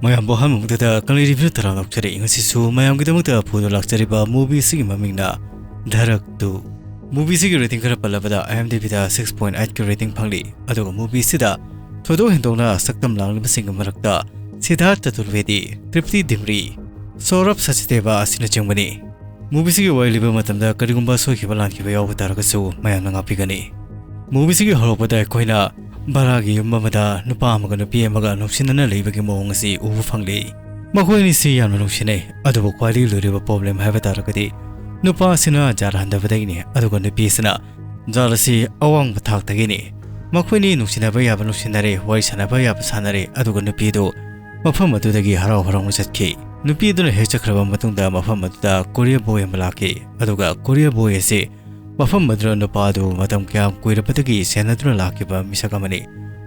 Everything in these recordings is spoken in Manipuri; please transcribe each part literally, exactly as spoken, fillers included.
ꯃꯌꯥꯝꯕꯨ ꯑꯍꯥꯟꯕꯃꯛꯇꯗ ꯀꯪꯂꯩ review ꯇꯔꯥꯝꯅ ꯑꯣꯛꯆꯔꯤ꯫ ꯉꯁꯤꯁꯨ ꯃꯌꯥꯝꯒꯤꯗꯃꯛꯇ ꯄꯨꯗꯨꯅ ꯂꯥꯛꯆꯔꯤꯕ movie ꯑꯁꯤꯒꯤ ꯃꯃꯤꯡꯅ ꯙꯔꯛ two꯫ Movie ꯑꯁꯤꯒꯤ rating ꯈꯔ ꯄꯜꯂꯕꯗ IMDb ꯗ six point eight ꯀꯤ rating ꯐꯪꯂꯤ꯫ ꯑꯗꯨꯒ movie ꯑꯁꯤꯗ ꯊꯣꯏꯗꯣꯛ ꯍꯦꯟꯗꯣꯛꯅ ꯁꯛꯇꯝ ꯂꯥꯡꯂꯤꯕꯁꯤꯡꯒꯤ ꯃꯔꯛꯇ ꯁꯤꯗꯥꯔꯊ ꯆꯇꯨꯔꯚꯦꯗꯤ, ꯇ꯭ꯔꯤꯞꯇꯤ ꯗꯤꯝꯔꯤ, ꯁꯧꯔꯚ ꯁꯆꯗꯦꯕ ꯑꯁꯤꯅꯆꯤꯡꯕꯅꯤ꯫ Movie ꯑꯁꯤꯒꯤ ꯋꯥꯔꯤ ꯂꯤꯕ ꯃꯇꯝꯗ ꯀꯔꯤꯒꯨꯝꯕ ꯁꯣꯏꯈꯤꯕ ꯂꯥꯟꯈꯤꯕ ꯌꯥꯎꯕ ꯇꯥꯔꯒꯁꯨ ꯃꯌꯥꯝꯅ ꯉꯥꯛꯄꯤꯒꯅꯤ꯫ Movie ꯑꯁꯤꯒꯤ ꯍꯧꯔꯛꯄꯗ ꯑꯩꯈꯣꯏꯅ ꯚꯔꯥꯒꯤ ꯌꯨꯝ ꯑꯃꯗ ꯅꯨꯄꯥ ꯑꯃꯒ ꯅꯨꯄꯤ ꯑꯃꯒ ꯅꯨꯡꯁꯤꯅꯅ ꯂꯩꯕꯒꯤ ꯃꯑꯣꯡ ꯑꯁꯤ ꯎꯕ ꯐꯪꯂꯤ꯫ ꯃꯈꯣꯏ ꯑꯅꯤꯁꯤ ꯌꯥꯝꯅ ꯅꯨꯡꯁꯤꯅꯩ, ꯑꯗꯨꯕꯨ ꯈ꯭ꯋꯥꯏꯗꯒꯤ ꯂꯨꯔꯤꯕ problem ꯍꯥꯏꯕ ꯇꯥꯔꯒꯗꯤ ꯅꯨꯄꯥ ꯑꯁꯤꯅ ꯖꯥꯠ ꯍꯟꯗꯕꯗꯒꯤꯅꯤ, ꯑꯗꯨꯒ ꯅꯨꯄꯤ ꯑꯁꯤꯅ ꯖꯥꯠ ꯑꯁꯤ ꯑꯋꯥꯡꯕ ꯊꯥꯛꯇꯒꯤꯅꯤ꯫ ꯃꯈꯣꯏꯅꯤ ꯅꯨꯡꯁꯤꯅꯕ ꯌꯥꯕ ꯅꯨꯡꯁꯤꯅꯔꯦ, ꯋꯥꯔꯤ ꯁꯥꯟꯅꯕ ꯌꯥꯕ ꯁꯥꯟꯅꯔꯦ, ꯑꯗꯨꯒ ꯅꯨꯄꯤꯗꯨ ꯃꯐꯝ ꯑꯗꯨꯗꯒꯤ ꯍꯔꯥꯎ ꯍꯔꯥꯎꯅ ꯆꯠꯈꯤ꯫ ꯅꯨꯄꯤ ꯑꯗꯨꯅ ꯍꯦꯛ ꯆꯠꯈ꯭ꯔꯕ ꯃꯇꯨꯡꯗ ꯃꯐꯝ ꯑꯗꯨꯗ courier boy ꯑꯃ ꯂꯥꯛꯈꯤ, ꯑꯗꯨꯒ courier boy ꯑꯁꯤ ꯃꯐꯝ ꯑꯗꯨꯗ ꯅꯨꯄꯥ ꯑꯗꯨ ꯃꯇꯝ ꯀꯌꯥꯝ ꯀꯨꯏꯔꯕꯗꯒꯤ ꯁꯦꯟꯅꯗꯨꯅ ꯂꯥꯛꯈꯤꯕ ꯃꯤꯁꯛ ꯑꯃꯅꯤ,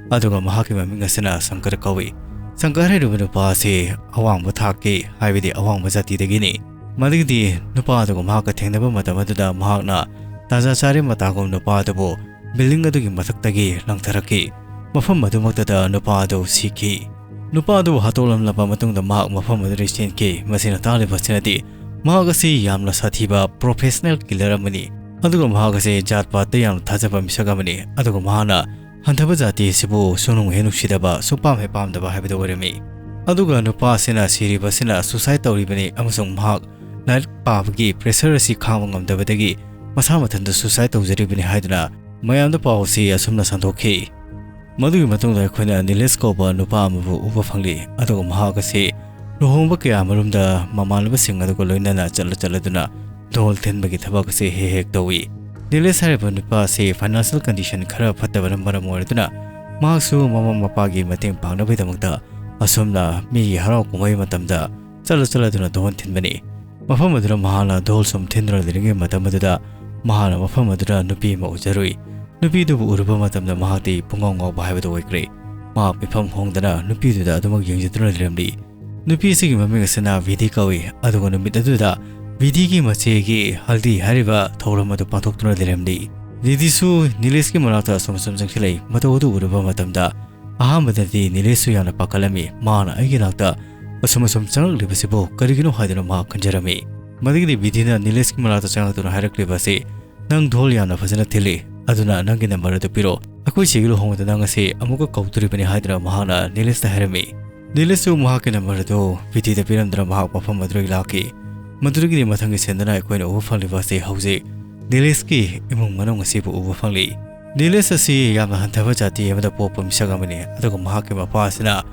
ꯑꯗꯨꯒ ꯃꯍꯥꯛꯀꯤ ꯃꯃꯤꯡ ꯑꯁꯤꯅ ꯁꯪꯀꯔ ꯀꯧꯏ꯫ ꯁꯪꯀꯔ ꯍꯥꯏꯔꯤꯕ ꯅꯨꯄꯥ ꯑꯁꯤ ꯑꯋꯥꯡꯕ ꯊꯥꯛꯀꯤ, ꯍꯥꯏꯕꯗꯤ ꯑꯋꯥꯡꯕ ꯖꯥꯇꯤꯗꯒꯤꯅꯤ꯫ ꯃꯗꯨꯒꯤꯗꯤ ꯅꯨꯄꯥ ꯑꯗꯨꯒ ꯃꯍꯥꯛꯀ ꯊꯦꯡꯅꯕ ꯃꯇꯝ ꯑꯗꯨꯗ ꯃꯍꯥꯛꯅ ꯇꯥꯟꯖꯥ ꯆꯥꯔꯦ ꯃꯇꯥꯒꯨꯝ ꯅꯨꯄꯥ ꯑꯗꯨꯕꯨ building ꯑꯗꯨꯒꯤ ꯃꯊꯛꯇꯒꯤ ꯂꯪꯊꯔꯛꯈꯤ꯫ ꯃꯐꯝ ꯑꯗꯨꯃꯛꯇꯗ ꯅꯨꯄꯥ ꯑꯗꯨ ꯁꯤꯈꯤ꯫ ꯅꯨꯄꯥ ꯑꯗꯨꯕꯨ ꯍꯥꯠꯇꯣꯛꯂꯝꯂꯕ ꯃꯇꯨꯡꯗ ꯃꯍꯥꯛ ꯃꯐꯝ ꯑꯗꯨꯗꯒꯤ ꯆꯦꯟꯈꯤ꯫ ꯃꯁꯤꯅ ꯇꯥꯛꯂꯤꯕ ꯑꯁꯤꯅꯗꯤ ꯃꯍꯥꯛ ꯑꯁꯤ ꯌꯥꯝꯅ ꯁꯥꯊꯤꯕ professional killer ꯑꯃꯅꯤ, ꯑꯗꯨꯒ ꯃꯍꯥꯛ ꯑꯁꯤ ꯖꯥꯠ ꯄꯥꯠꯇ ꯌꯥꯝꯅ ꯊꯥꯖꯕ ꯃꯤꯁꯛ ꯑꯃꯅꯤ, ꯑꯗꯨꯒ ꯃꯍꯥꯛꯅ ꯍꯟꯊꯕ ꯖꯥꯇꯤ ꯑꯁꯤꯕꯨ ꯁꯨꯡꯅꯨꯡ ꯍꯦꯛ ꯅꯨꯡꯁꯤꯗꯕ, ꯁꯨꯡꯄꯥꯝ ꯍꯦꯛ ꯄꯥꯝꯗꯕ ꯍꯥꯏꯕꯗꯨ ꯑꯣꯏꯔꯝꯃꯤ꯫ ꯑꯗꯨꯒ ꯅꯨꯄꯥ ꯑꯁꯤꯅ ꯁꯤꯔꯤꯕ ꯑꯁꯤꯅ suicide ꯇꯧꯔꯤꯕꯅꯤ, ꯑꯃꯁꯨꯡ ꯃꯍꯥꯛ ꯂꯥꯏꯔꯤꯛ ꯄꯥꯕꯒꯤ pressure ꯑꯁꯤ ꯈꯥꯡꯕ ꯉꯝꯗꯕꯗꯒꯤ ꯃꯁꯥ ꯃꯊꯟꯇ suicide ꯇꯧꯖꯔꯤꯕꯅꯤ ꯍꯥꯏꯗꯨꯅ ꯃꯌꯥꯝꯗ ꯄꯥꯎ ꯑꯁꯤ ꯑꯁꯨꯝꯅ ꯁꯟꯗꯣꯛꯈꯤ꯫ ꯃꯗꯨꯒꯤ ꯃꯇꯨꯡꯗ ꯑꯩꯈꯣꯏꯅ ꯅꯤꯂꯦꯁ ꯀꯧꯕ ꯅꯨꯄꯥ ꯑꯃꯕꯨ ꯎꯕ ꯐꯪꯂꯤ, ꯑꯗꯨꯒ ꯃꯍꯥꯛ ꯑꯁꯤ ꯂꯨꯍꯣꯡꯕ ꯀꯌꯥ ꯑꯃꯔꯣꯝꯗ ꯃꯃꯥꯟꯅꯕꯁꯤꯡ ꯑꯗꯨꯒ ꯂꯣꯏꯅꯅ ꯆꯠꯂ ꯆꯠꯂꯗꯨꯅ ꯙꯣꯜ ꯊꯤꯟꯕꯒꯤ ꯊꯕꯛ ꯑꯁꯤ ꯍꯦꯛ ꯍꯦꯛ ꯇꯧꯏ꯫ ꯅꯤꯂꯦꯁ ꯍꯥꯏꯔꯤꯕ ꯅꯨꯄꯥ ꯑꯁꯤ financial condition ꯈꯔ ꯐꯠꯇꯕꯅ ꯃꯔꯝ ꯑꯣꯏꯔꯗꯨꯅ ꯃꯍꯥꯛꯁꯨ ꯃꯃꯥ ꯃꯄꯥꯒꯤ ꯃꯇꯦꯡ ꯄꯥꯡꯅꯕꯒꯤꯗꯃꯛꯇ ꯑꯁꯨꯝꯅ ꯃꯤꯒꯤ ꯍꯔꯥꯎ ꯀꯨꯝꯍꯩ ꯃꯇꯝꯗ ꯆꯠꯂ ꯆꯠꯂꯗꯨꯅ ꯙꯣꯜ ꯊꯤꯟꯕꯅꯤ꯫ ꯃꯐꯝ ꯑꯗꯨꯗ ꯃꯍꯥꯛꯅ ꯙꯣꯜ ꯁꯨꯝ ꯊꯤꯟꯗꯨꯅ ꯂꯩꯔꯤꯉꯩ ꯃꯇꯝ ꯑꯗꯨꯗ ꯃꯍꯥꯛꯅ ꯃꯐꯝ ꯑꯗꯨꯗ ꯅꯨꯄꯤ ꯑꯃ ꯎꯖꯔꯨꯏ꯫ ꯅꯨꯄꯤꯗꯨꯕꯨ ꯎꯔꯨꯕ ꯃꯇꯝꯗ ꯃꯍꯥꯛꯇꯤ ꯄꯨꯡꯉꯥꯎ ꯉꯥꯎꯕ ꯍꯥꯏꯕꯗꯨ ꯑꯣꯏꯈ꯭ꯔꯦ꯫ ꯃꯍꯥꯛ ꯃꯤꯐꯝ ꯍꯣꯡꯗꯅ ꯅꯨꯄꯤꯗꯨꯗ ꯑꯗꯨꯃꯛ ꯌꯦꯡꯖꯗꯨꯅ ꯂꯩꯔꯝꯂꯤ꯫ ꯅꯨꯄꯤ ꯑꯁꯤꯒꯤ ꯃꯃꯤꯡ ꯑꯁꯤꯅ ꯚꯤꯙꯤ ꯀꯧꯏ, ꯑꯗꯨꯒ ꯅꯨꯃꯤꯠ ꯑꯗꯨꯗ ꯚꯤꯙꯤꯒꯤ ꯃꯆꯦꯒꯤ ꯍꯜꯗꯤ ꯍꯥꯏꯔꯤꯕ ꯊꯧꯔꯝ ꯑꯗꯨ ꯄꯥꯡꯊꯣꯛꯇꯨꯅ ꯂꯩꯔꯝꯂꯤ꯫ ꯚꯤꯙꯤꯁꯨ ꯅꯤꯂꯦꯁꯀꯤ ꯃꯅꯥꯛꯇ ꯑꯁꯨꯝ ꯑꯁꯨꯝ ꯆꯪꯁꯤꯜꯂꯛꯏ꯫ ꯃꯇꯧ ꯑꯗꯨ ꯎꯔꯨꯕ ꯃꯇꯝꯗ ꯑꯍꯥꯟꯕꯗꯗꯤ ꯅꯤꯂꯦꯁꯁꯨ ꯌꯥꯝꯅ ꯄꯥꯈꯠꯂꯝꯃꯤ꯫ ꯃꯍꯥꯛꯅ ꯑꯩꯒꯤ ꯅꯥꯛꯇ ꯑꯁꯨꯝ ꯑꯁꯨꯝ ꯆꯪꯂꯛꯂꯤꯕꯁꯤꯕꯨ ꯀꯔꯤꯒꯤꯅꯣ ꯍꯥꯏꯗꯨꯅ ꯃꯍꯥꯛ ꯈꯟꯖꯔꯝꯃꯤ꯫ ꯃꯗꯨꯒꯤꯗꯤ ꯕꯤꯗꯤꯅ ꯅꯤꯂꯦꯁꯀꯤ ꯃꯅꯥꯛꯇ ꯆꯪꯂꯛꯇꯨꯅ ꯍꯥꯏꯔꯛꯂꯤꯕ ꯑꯁꯤ, "ꯅꯪ ꯙꯣꯜ ꯌꯥꯝꯅ ꯐꯖꯅ ꯊꯤꯜꯂꯤ, ꯑꯗꯨꯅ ꯅꯪꯒꯤ ꯅꯝꯕꯔ ꯑꯗꯨ ꯄꯤꯔꯣ꯫ ꯑꯩꯈꯣꯏ ꯆꯦꯒꯤ ꯂꯨꯍꯣꯡꯕꯗ ꯅꯪ ꯑꯁꯤ ꯑꯃꯨꯛꯀ ꯀꯧꯗꯣꯔꯤꯕꯅꯤ" ꯍꯥꯏꯗꯨꯅ ꯃꯍꯥꯛꯅ ꯅꯤꯂꯦꯁꯇ ꯍꯥꯏꯔꯝꯃꯤ꯫ ꯅꯤꯂꯦꯁꯁꯨ ꯃꯍꯥꯛꯀꯤ ꯅꯝꯕꯔ ꯑꯗꯨ ꯕꯤꯗꯤꯗ ꯄꯤꯔꯝꯗꯨꯅ ꯃꯍꯥꯛ ꯃꯐꯝ ꯑꯗꯨꯗꯒꯤ ꯂꯥꯛꯈꯤ꯫ ꯃꯗꯨꯗꯒꯤꯗꯤ ꯃꯊꯪꯒꯤ ꯁꯦꯟꯗꯅ ꯑꯩꯈꯣꯏꯅ ꯎꯕ ꯐꯪꯂꯤꯕ ꯑꯁꯤ ꯍꯧꯖꯤꯛ ꯅꯤꯂꯦꯁꯀꯤ ꯏꯃꯨꯡ ꯃꯅꯨꯡ ꯑꯁꯤꯕꯨ ꯎꯕ ꯐꯪꯂꯤ꯫ ꯅꯤꯂꯦꯁ ꯑꯁꯤ ꯌꯥꯝꯅ ꯍꯟꯊꯕ ꯖꯥꯇꯤ ꯑꯃꯗ ꯄꯣꯛꯄ ꯃꯤꯁꯛ ꯑꯃꯅꯤ, ꯑꯗꯨꯒ ꯃꯍꯥꯛꯀꯤ ꯃꯄꯥ ꯑꯁꯤꯅ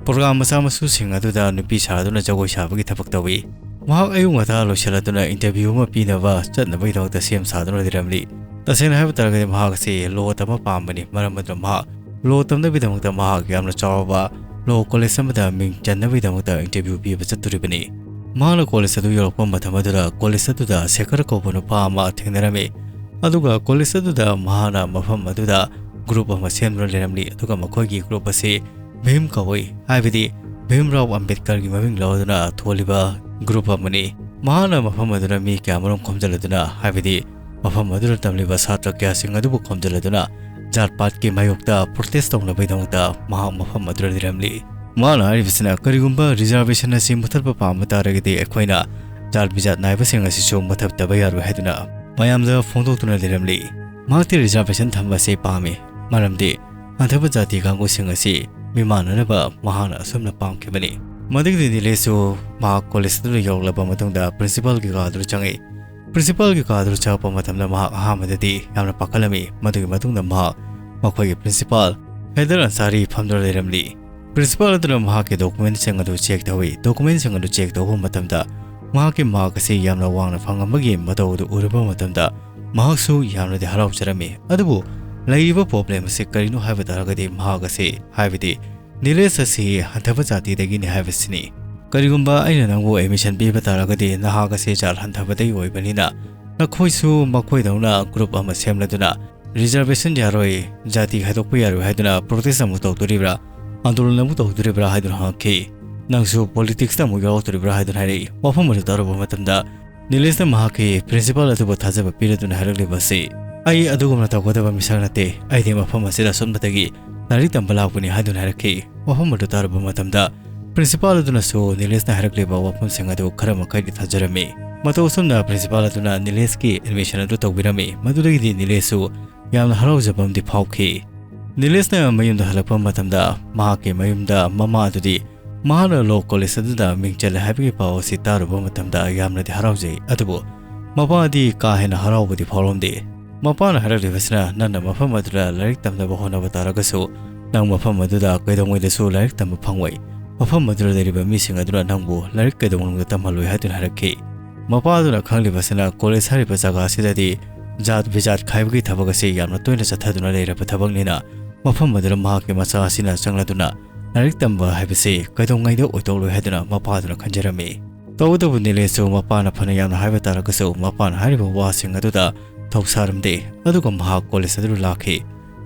ꯄ꯭ꯔꯣꯒ꯭ꯔꯥꯝ ꯃꯆꯥ ꯃꯁꯨꯁꯤꯡ ꯑꯗꯨꯗ ꯅꯨꯄꯤ ꯁꯥꯗꯨꯅ ꯖꯒꯣꯏ ꯁꯥꯕꯒꯤ ꯊꯕꯛ ꯇꯧꯏ꯫ ꯃꯍꯥꯛ ꯑꯌꯨꯛ ꯉꯟꯇꯥ ꯂꯣꯏꯁꯤꯜꯂꯗꯨꯅ ꯏꯟꯇꯔꯚ꯭ꯌꯨ ꯑꯃ ꯄꯤꯅꯕ ꯆꯠꯅꯕꯒꯤꯗꯃꯛꯇ ꯁꯦꯝ ꯁꯥꯗꯨꯅ ꯂꯩꯔꯝꯂꯤ꯫ ꯇꯁꯦꯡꯅ ꯍꯥꯏꯕ ꯇꯥꯔꯒꯗꯤ ꯃꯍꯥꯛ ꯑꯁꯤ ꯂꯣ ꯇꯝꯕ ꯄꯥꯝꯕꯅꯤ, ꯃꯔꯝ ꯑꯗꯨꯅ ꯃꯍꯥꯛ ꯂꯣ ꯇꯝꯅꯕꯒꯤꯗꯃꯛꯇ ꯃꯍꯥꯛ ꯌꯥꯝꯅ ꯆꯥꯎꯔꯕ ꯂꯣ ꯀꯣꯂꯦꯖ ꯑꯃꯗ ꯃꯤꯡ ꯆꯟꯅꯕꯒꯤꯗꯃꯛꯇ ꯏꯟꯇꯔꯚ꯭ꯌꯨ ꯄꯤꯕ ꯆꯠꯇꯣꯔꯤꯕꯅꯤ꯫ ꯃꯍꯥꯛꯅ ꯀꯣꯂꯦꯖ ꯑꯗꯨ ꯌꯧꯔꯛꯄ ꯃꯇꯝ ꯑꯗꯨꯗ ꯀꯣꯂꯦꯖ ꯑꯗꯨꯗ ꯁꯦꯈꯔ ꯀꯧꯕ ꯅꯨꯄꯥ ꯑꯃ ꯊꯦꯡꯅꯔꯝꯃꯤ꯫ ꯑꯗꯨꯒ ꯀꯣꯂꯦꯖ ꯑꯗꯨꯗ ꯃꯍꯥꯛꯅ ꯃꯐꯝ ꯑꯗꯨꯗ ꯒ꯭ꯔꯨꯞ ꯑꯃ ꯁꯦꯝꯗꯨꯅ ꯂꯩꯔꯝꯂꯤ꯫ ꯑꯗꯨꯒ ꯃꯈꯣꯏꯒꯤ ꯒ꯭ꯔꯨꯞ ꯑꯁꯤ ꯚꯤꯝ ꯀꯧꯏ, ꯍꯥꯏꯕꯗꯤ ꯚꯤꯝꯔꯥꯎ ꯑꯝꯕꯦꯗꯀꯔꯒꯤ ꯃꯃꯤꯡ ꯂꯧꯗꯨꯅ ꯊꯣꯜꯂꯤꯕ ꯒ꯭ꯔꯨꯞ ꯑꯃꯅꯤ꯫ ꯃꯍꯥꯛꯅ ꯃꯐꯝ ꯑꯗꯨꯗ ꯃꯤ ꯀꯌꯥꯃꯔꯨꯝ ꯈꯣꯝꯖꯤꯜꯂꯗꯨꯅ, ꯍꯥꯏꯕꯗꯤ ꯃꯐꯝ ꯑꯗꯨꯗ ꯇꯝꯂꯤꯕ ꯁꯥꯇ꯭ꯔ ꯀꯌꯥꯁꯤꯡ ꯑꯗꯨꯕꯨ ꯈꯣꯝꯖꯤꯜꯂꯗꯨꯅ ꯖꯥꯠ ꯄꯥꯠꯀꯤ ꯃꯥꯌꯣꯛꯇ ꯄ꯭ꯔꯣꯇꯦꯁ ꯇꯧꯅꯕꯒꯤꯗꯃꯛꯇ ꯃꯍꯥꯛ ꯃꯐꯝ ꯑꯗꯨꯗ ꯂꯩꯔꯝꯂꯤ꯫ ꯃꯍꯥꯛꯅ ꯍꯥꯏꯔꯤꯕꯁꯤꯅ ꯀꯔꯤꯒꯨꯝꯕ ꯔꯤꯖꯥꯔꯕꯦꯁꯟ ꯑꯁꯤ ꯃꯨꯊꯠꯄ ꯄꯥꯝꯕ ꯇꯥꯔꯒꯗꯤ ꯑꯩꯈꯣꯏꯅ ꯖꯥꯠ ꯕꯤꯖꯥꯠ ꯅꯥꯏꯕꯁꯤꯡ ꯑꯁꯤꯁꯨ ꯃꯨꯊꯠꯇꯕ ꯌꯥꯔꯣꯏ ꯍꯥꯏꯗꯨꯅ ꯃꯌꯥꯝꯗ ꯐꯣꯡꯗꯣꯛꯇꯨꯅ ꯂꯩꯔꯝꯂꯤ꯫ ꯃꯍꯥꯛꯇꯤ ꯔꯤꯖꯥꯔꯕꯦꯁꯟ ꯊꯝꯕ ꯑꯁꯤ ꯄꯥꯝꯃꯤ, ꯃꯔꯝꯗꯤ ꯍꯟꯊꯕ ꯖꯥꯇꯤ ꯀꯥꯡꯕꯨꯁꯤꯡ ꯑꯁꯤ ꯃꯤꯃꯥꯟꯅꯅꯕ ꯃꯍꯥꯛꯅ ꯑꯁꯨꯝꯅ ꯄꯥꯝꯈꯤꯕꯅꯤ꯫ ꯃꯗꯨꯒꯤ ꯅꯤꯂꯦꯁꯁꯨ ꯃꯍꯥꯛ ꯀꯣꯂꯦꯖ ꯑꯗꯨꯗ ꯌꯧꯔꯛꯂꯕ ꯃꯇꯨꯡꯗ ꯄ꯭ꯔꯤꯟꯁꯤꯄꯥꯜꯒꯤ ꯀꯥꯗꯨꯗ ꯆꯪꯉꯤ꯫ ꯄ꯭ꯔꯤꯟꯁꯤꯄꯥꯜꯒꯤ ꯀꯥꯗꯨꯗ ꯆꯪꯉꯛꯄ ꯃꯇꯝꯗ ꯃꯍꯥꯛ ꯑꯍꯥꯟꯕꯗꯗꯤ ꯌꯥꯝꯅ ꯄꯥꯈꯠꯂꯝꯃꯤ꯫ ꯃꯗꯨꯒꯤ ꯃꯇꯨꯡꯗ ꯃꯍꯥꯛ ꯃꯈꯣꯏꯒꯤ ꯄ꯭ꯔꯤꯟꯁꯤꯄꯥꯜ ꯍꯦꯗꯔ ꯑꯟꯁꯥꯔꯤ ꯐꯝꯗꯨꯅ ꯂꯩꯔꯝꯂꯤ꯫ ꯄ꯭ꯔꯤꯟꯁꯤꯄꯥꯜ ꯑꯗꯨꯅ ꯃꯍꯥꯛꯀꯤ ꯗꯣꯀꯨꯃꯦꯟꯁꯤꯡ ꯑꯗꯨ ꯆꯦꯛ ꯇꯧꯏ꯫ ꯗꯣꯀꯨꯃꯦꯟꯁꯤꯡ ꯑꯗꯨ ꯆꯦꯛ ꯇꯧꯕ ꯃꯇꯝꯗ ꯃꯍꯥꯛꯀꯤ ꯃꯥꯔꯛ ꯑꯁꯤ ꯌꯥꯝꯅ ꯋꯥꯡꯅ ꯐꯪꯉꯝꯕꯒꯤ ꯃꯇꯧ ꯑꯗꯨ ꯎꯔꯨꯕ ꯃꯇꯝꯗ ꯃꯍꯥꯛꯁꯨ ꯌꯥꯝꯅꯗꯤ ꯍꯔꯥꯎꯖꯔꯝꯃꯤ꯫ ꯑꯗꯨꯕꯨ ꯂꯩꯔꯤꯕ ꯄ꯭ꯔꯣꯕ꯭ꯂꯦꯝ ꯑꯁꯤ ꯀꯔꯤꯅꯣ ꯍꯥꯏꯕ ꯇꯥꯔꯒꯗꯤ ꯃꯍꯥꯛ ꯑꯁꯤ, ꯍꯥꯏꯕꯗꯤ ꯅꯤꯂꯦꯁ ꯑꯁꯤ ꯍꯟꯊꯕ ꯖꯥꯇꯤꯗꯒꯤꯅꯤ ꯍꯥꯏꯕꯁꯤꯅꯤ꯫ ꯀꯔꯤꯒꯨꯝꯕ ꯑꯩꯅ ꯅꯪꯕꯨ ꯑꯦꯗꯃꯤꯁꯟ ꯄꯤꯕ ꯇꯥꯔꯒꯗꯤ ꯅꯍꯥꯛ ꯑꯁꯤ ꯖꯥꯠ ꯍꯟꯊꯕꯗꯒꯤ ꯑꯣꯏꯕꯅꯤꯅ ꯅꯈꯣꯏꯁꯨ ꯃꯈꯣꯏꯗꯧꯅ ꯒ꯭ꯔꯨꯞ ꯑꯃ ꯁꯦꯝꯂꯗꯨꯅ ꯔꯤꯖꯥꯔꯕꯦꯁꯟ ꯌꯥꯔꯣꯏ, ꯖꯥꯇꯤ ꯈꯥꯏꯗꯣꯛꯄ ꯌꯥꯔꯣꯏ ꯍꯥꯏꯗꯨꯅ ꯄ꯭ꯔꯣꯇꯦꯁ ꯑꯃꯨꯛ ꯇꯧꯗꯣꯔꯤꯕ꯭ꯔꯥ, ꯑꯥꯟꯗꯣꯂꯟ ꯑꯃꯨꯛ ꯇꯧꯗꯣꯔꯤꯕ꯭ꯔꯥ ꯍꯥꯏꯗꯨꯅ ꯍꯪꯉꯛꯈꯤ꯫ "ꯅꯪꯁꯨ ꯄꯣꯂꯤꯇꯤꯛꯁꯇ ꯑꯃꯨꯛ ꯌꯥꯎꯔꯛꯇꯣꯔꯤꯕ꯭ꯔꯥ?" ꯍꯥꯏꯗꯨꯅ ꯍꯥꯏꯔꯛꯏ꯫ ꯋꯥꯐꯝ ꯑꯗꯨ ꯇꯥꯔꯨꯕ ꯃꯇꯝꯗ ꯅꯤꯂꯦꯁꯅ ꯃꯍꯥꯛꯀꯤ ꯄ꯭ꯔꯤꯟꯁꯤꯄꯥꯜ ꯑꯗꯨꯕꯨ ꯊꯥꯖꯕ ꯄꯤꯔꯗꯨꯅ ꯍꯥꯏꯔꯛꯂꯤꯕ ꯑꯁꯤ, "ꯑꯩ ꯑꯗꯨꯒꯨꯝꯅ ꯇꯧꯒꯗꯕ ꯃꯤꯁꯛ ꯅꯠꯇꯦ꯫ ꯑꯩꯗꯤ ꯃꯐꯝ ꯑꯁꯤꯗ ꯑꯁꯣꯟꯕꯗꯒꯤ ꯂꯥꯏꯔꯤꯛ ꯇꯝꯕ ꯂꯥꯛꯄꯅꯤ ꯍꯥꯏꯗꯨꯅ ꯍꯥꯏꯔꯛꯈꯤ꯫ ꯋꯥꯐꯝ ꯑꯗꯨ ꯇꯥꯔꯨꯕ ꯃꯇꯝꯗ principal ꯑꯗꯨꯅꯁꯨ ꯅꯤꯂꯦꯁꯅ ꯍꯥꯏꯔꯛꯂꯤꯕ ꯋꯥꯐꯝꯁꯤꯡ ꯑꯗꯨ ꯈꯔ ꯃꯈꯩꯗꯤ ꯊꯥꯖꯔꯝꯃꯤ꯫ ꯃꯇꯧ ꯑꯁꯨꯝꯅ principal ꯑꯗꯨꯅ ꯅꯤꯂꯦꯁꯀꯤ admission ꯑꯗꯨ ꯇꯧꯕꯤꯔꯝꯃꯤ꯫ ꯃꯗꯨꯗꯒꯤꯗꯤ ꯅꯤꯂꯦꯁꯁꯨ ꯌꯥꯝꯅ ꯍꯔꯥꯎꯖꯕ ꯑꯃꯗꯤ ꯐꯥꯎꯈꯤ꯫ ꯅꯤꯂꯦꯁꯅ ꯃꯌꯨꯝꯗ ꯍꯜꯂꯛꯄ ꯃꯇꯝꯗ ꯃꯍꯥꯛꯀꯤ ꯃꯌꯨꯝꯗ ꯃꯃꯥ ꯑꯗꯨꯗꯤ ꯃꯍꯥꯛꯅ law college ꯑꯗꯨꯗ ꯃꯤꯡ ꯆꯜꯂꯦ ꯍꯥꯏꯕꯒꯤ ꯄꯥꯎ ꯑꯁꯤ ꯇꯥꯔꯨꯕ ꯃꯇꯝꯗ ꯌꯥꯝꯅꯗꯤ ꯍꯔꯥꯎꯖꯩ꯫ ꯑꯗꯨꯕꯨ ꯃꯄꯥꯗꯤ ꯀꯥ ꯍꯦꯟꯅ ꯍꯔꯥꯎꯕꯗꯤ ꯐꯥꯎꯔꯝꯗꯦ꯫ ꯃꯄꯥꯅ ꯍꯥꯏꯔꯛꯂꯤꯕꯁꯤꯅ, "ꯅꯪꯅ ꯃꯐꯝ ꯑꯗꯨꯗ ꯂꯥꯏꯔꯤꯛ ꯇꯝꯅꯕ ꯍꯣꯠꯅꯕ ꯇꯥꯔꯒꯁꯨ, ꯅꯪ ꯃꯐꯝ ꯑꯗꯨꯗ ꯀꯩꯗꯧꯉꯩꯗꯁꯨ ꯂꯥꯏꯔꯤꯛ ꯇꯝꯕ ꯐꯪꯉꯣꯏ꯫ ꯃꯐꯝ ꯑꯗꯨꯗ ꯂꯩꯔꯤꯕ ꯃꯤꯁꯤꯡ ꯑꯗꯨꯅ ꯅꯪꯕꯨ ꯂꯥꯏꯔꯤꯛ ꯀꯩꯗꯧꯅꯨꯡꯗ ꯇꯝꯍꯜꯂꯣꯏ" ꯍꯥꯏꯗꯨꯅ ꯍꯥꯏꯔꯛꯈꯤ꯫ ꯃꯄꯥ ꯑꯗꯨꯅ ꯈꯪꯂꯤꯕꯁꯤꯅ college ꯍꯥꯏꯔꯤꯕ ꯖꯒꯥ ꯑꯁꯤꯗꯗꯤ ꯖꯥꯠ ꯕꯤꯖꯥꯠ ꯈꯥꯏꯕꯒꯤ ꯊꯕꯛ ꯑꯁꯤ ꯌꯥꯝꯅ ꯇꯣꯏꯅ ꯆꯠꯊꯗꯨꯅ ꯂꯩꯔꯕ ꯊꯕꯛꯅꯤꯅ, ꯃꯐꯝ ꯑꯗꯨꯗ ꯃꯍꯥꯛꯀꯤ ꯃꯆꯥ ꯑꯁꯤꯅ ꯆꯪꯂꯗꯨꯅ ꯂꯥꯏꯔꯤꯛ ꯇꯝꯕ ꯍꯥꯏꯕꯁꯤ ꯀꯩꯗꯧꯉꯩꯗ ꯑꯣꯏꯊꯣꯛꯂꯣꯏ ꯍꯥꯏꯗꯨꯅ ꯃꯄꯥ ꯑꯗꯨꯅ ꯈꯟꯖꯔꯝꯃꯤ꯫ ꯇꯧꯕꯇꯕꯨ ꯅꯤꯂꯦꯁꯁꯨ ꯃꯄꯥꯅ ꯐꯅ ꯌꯥꯝꯅ ꯍꯥꯏꯕ ꯇꯥꯔꯒꯁꯨ, ꯃꯄꯥꯅ ꯍꯥꯏꯔꯤꯕ ꯋꯥꯁꯤꯡ ꯑꯗꯨꯗ ꯊꯧꯁꯥꯔꯝꯗꯦ꯫ ꯑꯗꯨꯒ ꯃꯍꯥꯛ college ꯑꯗꯨꯗ ꯂꯥꯛꯈꯤ꯫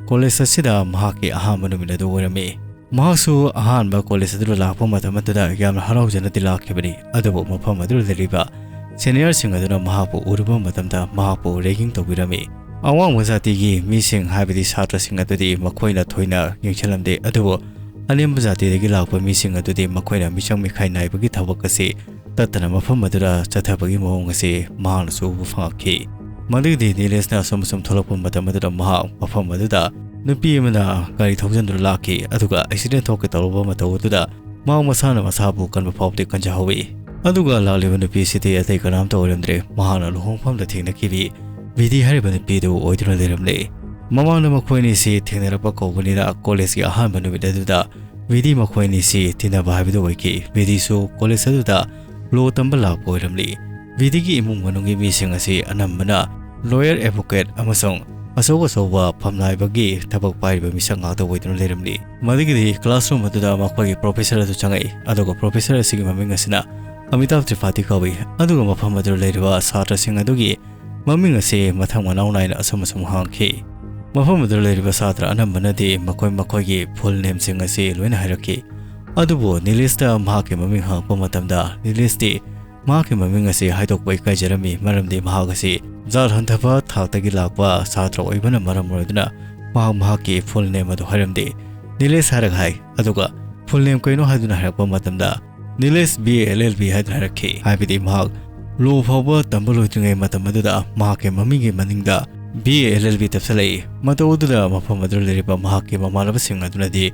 College ꯑꯁꯤꯗ ꯃꯍꯥꯛꯀꯤ ꯑꯍꯥꯟꯕ ꯅꯨꯃꯤꯠ ꯑꯗꯨ ꯑꯣꯏꯔꯝꯃꯤ꯫ ꯃꯍꯥꯛꯁꯨ ꯑꯍꯥꯟꯕ college ꯑꯗꯨꯗ ꯂꯥꯛꯄ ꯃꯇꯝ ꯑꯗꯨꯗ ꯌꯥꯝꯅ ꯍꯔꯥꯎꯖꯅꯗꯤ ꯂꯥꯛꯈꯤꯕꯅꯤ, ꯑꯗꯨꯕꯨ ꯃꯐꯝ ꯑꯗꯨꯗ ꯂꯩꯔꯤꯕ seniorꯁꯤꯡ ꯑꯗꯨꯅ ꯃꯍꯥꯛꯄꯨ ꯎꯔꯨꯕ ꯃꯇꯝꯗ ꯃꯍꯥꯛꯄꯨ ragging ꯇꯧꯕꯤꯔꯝꯃꯤ꯫ ꯑꯋꯥꯡꯕ ꯖꯥꯇꯤꯒꯤ ꯃꯤꯁꯤꯡ, ꯍꯥꯏꯕꯗꯤ ꯁꯥꯇ꯭ꯔꯁꯤꯡ ꯑꯗꯨꯗꯤ ꯃꯈꯣꯏꯅ ꯊꯣꯏꯅ ꯌꯦꯡꯁꯤꯜꯂꯝꯗꯦ, ꯑꯗꯨꯕꯨ ꯑꯅꯦꯝꯕ ꯖꯥꯇꯤꯗꯒꯤ ꯂꯥꯛꯄ ꯃꯤꯁꯤꯡ ꯑꯗꯨꯗꯤ ꯃꯈꯣꯏꯅ ꯃꯤꯆꯪ ꯃꯤꯈꯥꯏ ꯅꯥꯏꯕꯒꯤ ꯊꯕꯛ ꯑꯁꯤ ꯇꯠꯇꯅ ꯃꯐꯝ ꯑꯗꯨꯗ ꯆꯠꯊꯕꯒꯤ ꯃꯑꯣꯡ ꯑꯁꯤ ꯃꯍꯥꯛꯅꯁꯨ ꯎꯕ ꯐꯪꯉꯛꯈꯤ꯫ ꯃꯗꯨꯒꯤꯗꯤ ꯅꯤꯂꯦꯁꯅ ꯑꯁꯨꯝ ꯑꯁꯨꯝ ꯊꯣꯛꯂꯛꯄ ꯃꯇꯝ ꯑꯗꯨꯗ ꯃꯍꯥꯛ ꯃꯐꯝ ꯑꯗꯨꯗ ꯅꯨꯄꯤ ꯑꯃꯅ ꯒꯥꯔꯤ ꯊꯧꯖꯤꯟꯗꯨꯅ ꯂꯥꯛꯈꯤ, ꯑꯗꯨꯒ accident ꯊꯣꯛꯀꯦ ꯇꯧꯔꯨꯕ ꯃꯇꯧ ꯑꯗꯨꯗ ꯃꯍꯥꯛ ꯃꯁꯥꯅ ꯃꯁꯥꯕꯨ ꯀꯟꯕ ꯐꯥꯎꯕꯗꯤ ꯀꯟꯖꯍꯧꯋꯤ꯫ ꯑꯗꯨꯒ ꯂꯥꯛꯂꯤꯕ ꯅꯨꯄꯤꯁꯤꯗꯤ ꯑꯇꯩ ꯀꯅꯥꯝꯇ ꯑꯣꯏꯔꯝꯗ꯭ꯔꯦ, ꯃꯍꯥꯛꯅ ꯂꯨꯍꯣꯡꯐꯝꯗ ꯊꯦꯡꯅꯈꯤꯕꯤ ꯕꯤꯗꯤ ꯍꯥꯏꯔꯤꯕ ꯅꯨꯄꯤꯗꯨ ꯑꯣꯏꯗꯨꯅ ꯂꯩꯔꯝꯂꯦ꯫ ꯃꯃꯥꯡꯗ ꯃꯈꯣꯏ ꯑꯅꯤꯁꯤ ꯊꯦꯡꯅꯔꯛꯄ ꯀꯧꯕꯅꯤꯅ college ꯀꯤ ꯑꯍꯥꯟꯕ ꯅꯨꯃꯤꯠ ꯑꯗꯨꯗ ꯕꯤꯗꯤ ꯃꯈꯣꯏ ꯑꯅꯤꯁꯤ ꯇꯤꯟꯅꯕ ꯍꯥꯏꯕꯗꯨ ꯑꯣꯏꯈꯤ꯫ ꯕꯤꯗꯤꯁꯨ college ꯑꯗꯨꯗ law ꯇꯝꯕ ꯂꯥꯛꯄ ꯑꯣꯏꯔꯝꯂꯤ꯫ ꯕꯤꯗꯤꯒꯤ ꯏꯃꯨꯡ ꯃꯅꯨꯡꯒꯤ ꯃꯤꯁꯤꯡ ꯑꯁꯤ ꯑꯅꯝꯕꯅ lawyer, advocate ꯑꯃꯁꯨꯡ ꯑꯆꯧ ꯑꯆꯧꯕ ꯐꯝꯅꯥꯏꯕꯒꯤ ꯊꯕꯛ ꯄꯥꯏꯔꯤꯕ ꯃꯤꯁꯛ ꯉꯥꯛꯇ ꯑꯣꯏꯗꯨꯅ ꯂꯩꯔꯝꯂꯤ꯫ ꯃꯗꯨꯒꯤꯗꯤ classroom ꯑꯗꯨꯗ ꯃꯈꯣꯏꯒꯤ professor ꯑꯗꯨ ꯆꯪꯉꯛꯏ, ꯑꯗꯨꯒ professor ꯑꯁꯤꯒꯤ ꯃꯃꯤꯡ ꯑꯁꯤꯅ ꯑꯃꯤꯇꯥꯚ ꯇ꯭ꯔꯤꯄꯥꯊꯤ ꯀꯧꯏ, ꯑꯗꯨꯒ ꯃꯐꯝ ꯑꯗꯨꯗ ꯂꯩꯔꯤꯕ ꯁꯥꯇ꯭ꯔꯁꯤꯡ ꯑꯗꯨꯒꯤ ꯃꯃꯤꯡ ꯑꯁꯤ ꯃꯊꯪ ꯃꯅꯥꯎ ꯅꯥꯏꯅ ꯑꯁꯨꯝ ꯑꯁꯨꯝ ꯍꯪꯈꯤ꯫ ꯃꯐꯝ ꯑꯗꯨꯗ ꯂꯩꯔꯤꯕ ꯁꯥꯇ꯭ꯔ ꯑꯅꯝꯕꯅꯗꯤ ꯃꯈꯣꯏ ꯃꯈꯣꯏꯒꯤ full name ꯁꯤꯡ ꯑꯁꯤ ꯂꯣꯏꯅ ꯍꯥꯏꯔꯛꯈꯤ꯫ ꯑꯗꯨꯕꯨ ꯅꯤꯂꯤꯁꯇ ꯃꯍꯥꯛꯀꯤ ꯃꯃꯤꯡ ꯍꯪꯉꯛꯄ ꯃꯇꯝꯗ ꯅꯤꯂꯤꯁꯇꯤ ꯃꯍꯥꯛꯀꯤ ꯃꯃꯤꯡ ꯑꯁꯤ ꯍꯥꯏꯗꯣꯛꯄ ꯏꯀꯥꯏꯖꯔꯝꯃꯤ, ꯃꯔꯝꯗꯤ ꯃꯍꯥꯛ ꯑꯁꯤ ꯖꯥꯠ ꯍꯟꯊꯕ ꯊꯥꯛꯇꯒꯤ ꯂꯥꯛꯄ ꯁꯥꯇ꯭ꯔ ꯑꯣꯏꯕꯅ ꯃꯔꯝ ꯑꯣꯏꯗꯨꯅ ꯃꯍꯥꯛ ꯃꯍꯥꯛꯀꯤ ꯐꯨꯜ ꯅꯦꯝ ꯑꯗꯨ ꯍꯥꯏꯔꯝꯗꯦ꯫ ꯅꯤꯂꯦꯁ ꯍꯥꯏꯔꯒ ꯍꯥꯏ, ꯑꯗꯨꯒ ꯐꯨꯜ ꯅꯦꯝ ꯀꯩꯅꯣ ꯍꯥꯏꯗꯨꯅ ꯍꯥꯏꯔꯛꯄ ꯃꯇꯝꯗ ꯅꯤꯂꯦꯁ B A L L B ꯍꯥꯏꯗꯨꯅ ꯍꯥꯏꯔꯛꯈꯤ꯫ ꯍꯥꯏꯕꯗꯤ ꯃꯍꯥꯛ ꯂꯣ ꯐꯥꯎꯕ ꯇꯝꯕ ꯂꯣꯏꯗ꯭ꯔꯤꯉꯩ ꯃꯇꯝ ꯑꯗꯨꯗ ꯃꯍꯥꯛꯀꯤ ꯃꯃꯤꯡꯒꯤ ꯃꯅꯤꯡꯗ B A L L B ꯇꯞꯁꯤꯜꯂꯛꯏ꯫ ꯃꯇꯧ ꯑꯗꯨꯗ ꯃꯐꯝ ꯑꯗꯨꯗ ꯂꯩꯔꯤꯕ ꯃꯍꯥꯛꯀꯤ ꯃꯃꯥꯟꯅꯕꯁꯤꯡ ꯑꯗꯨꯅꯗꯤ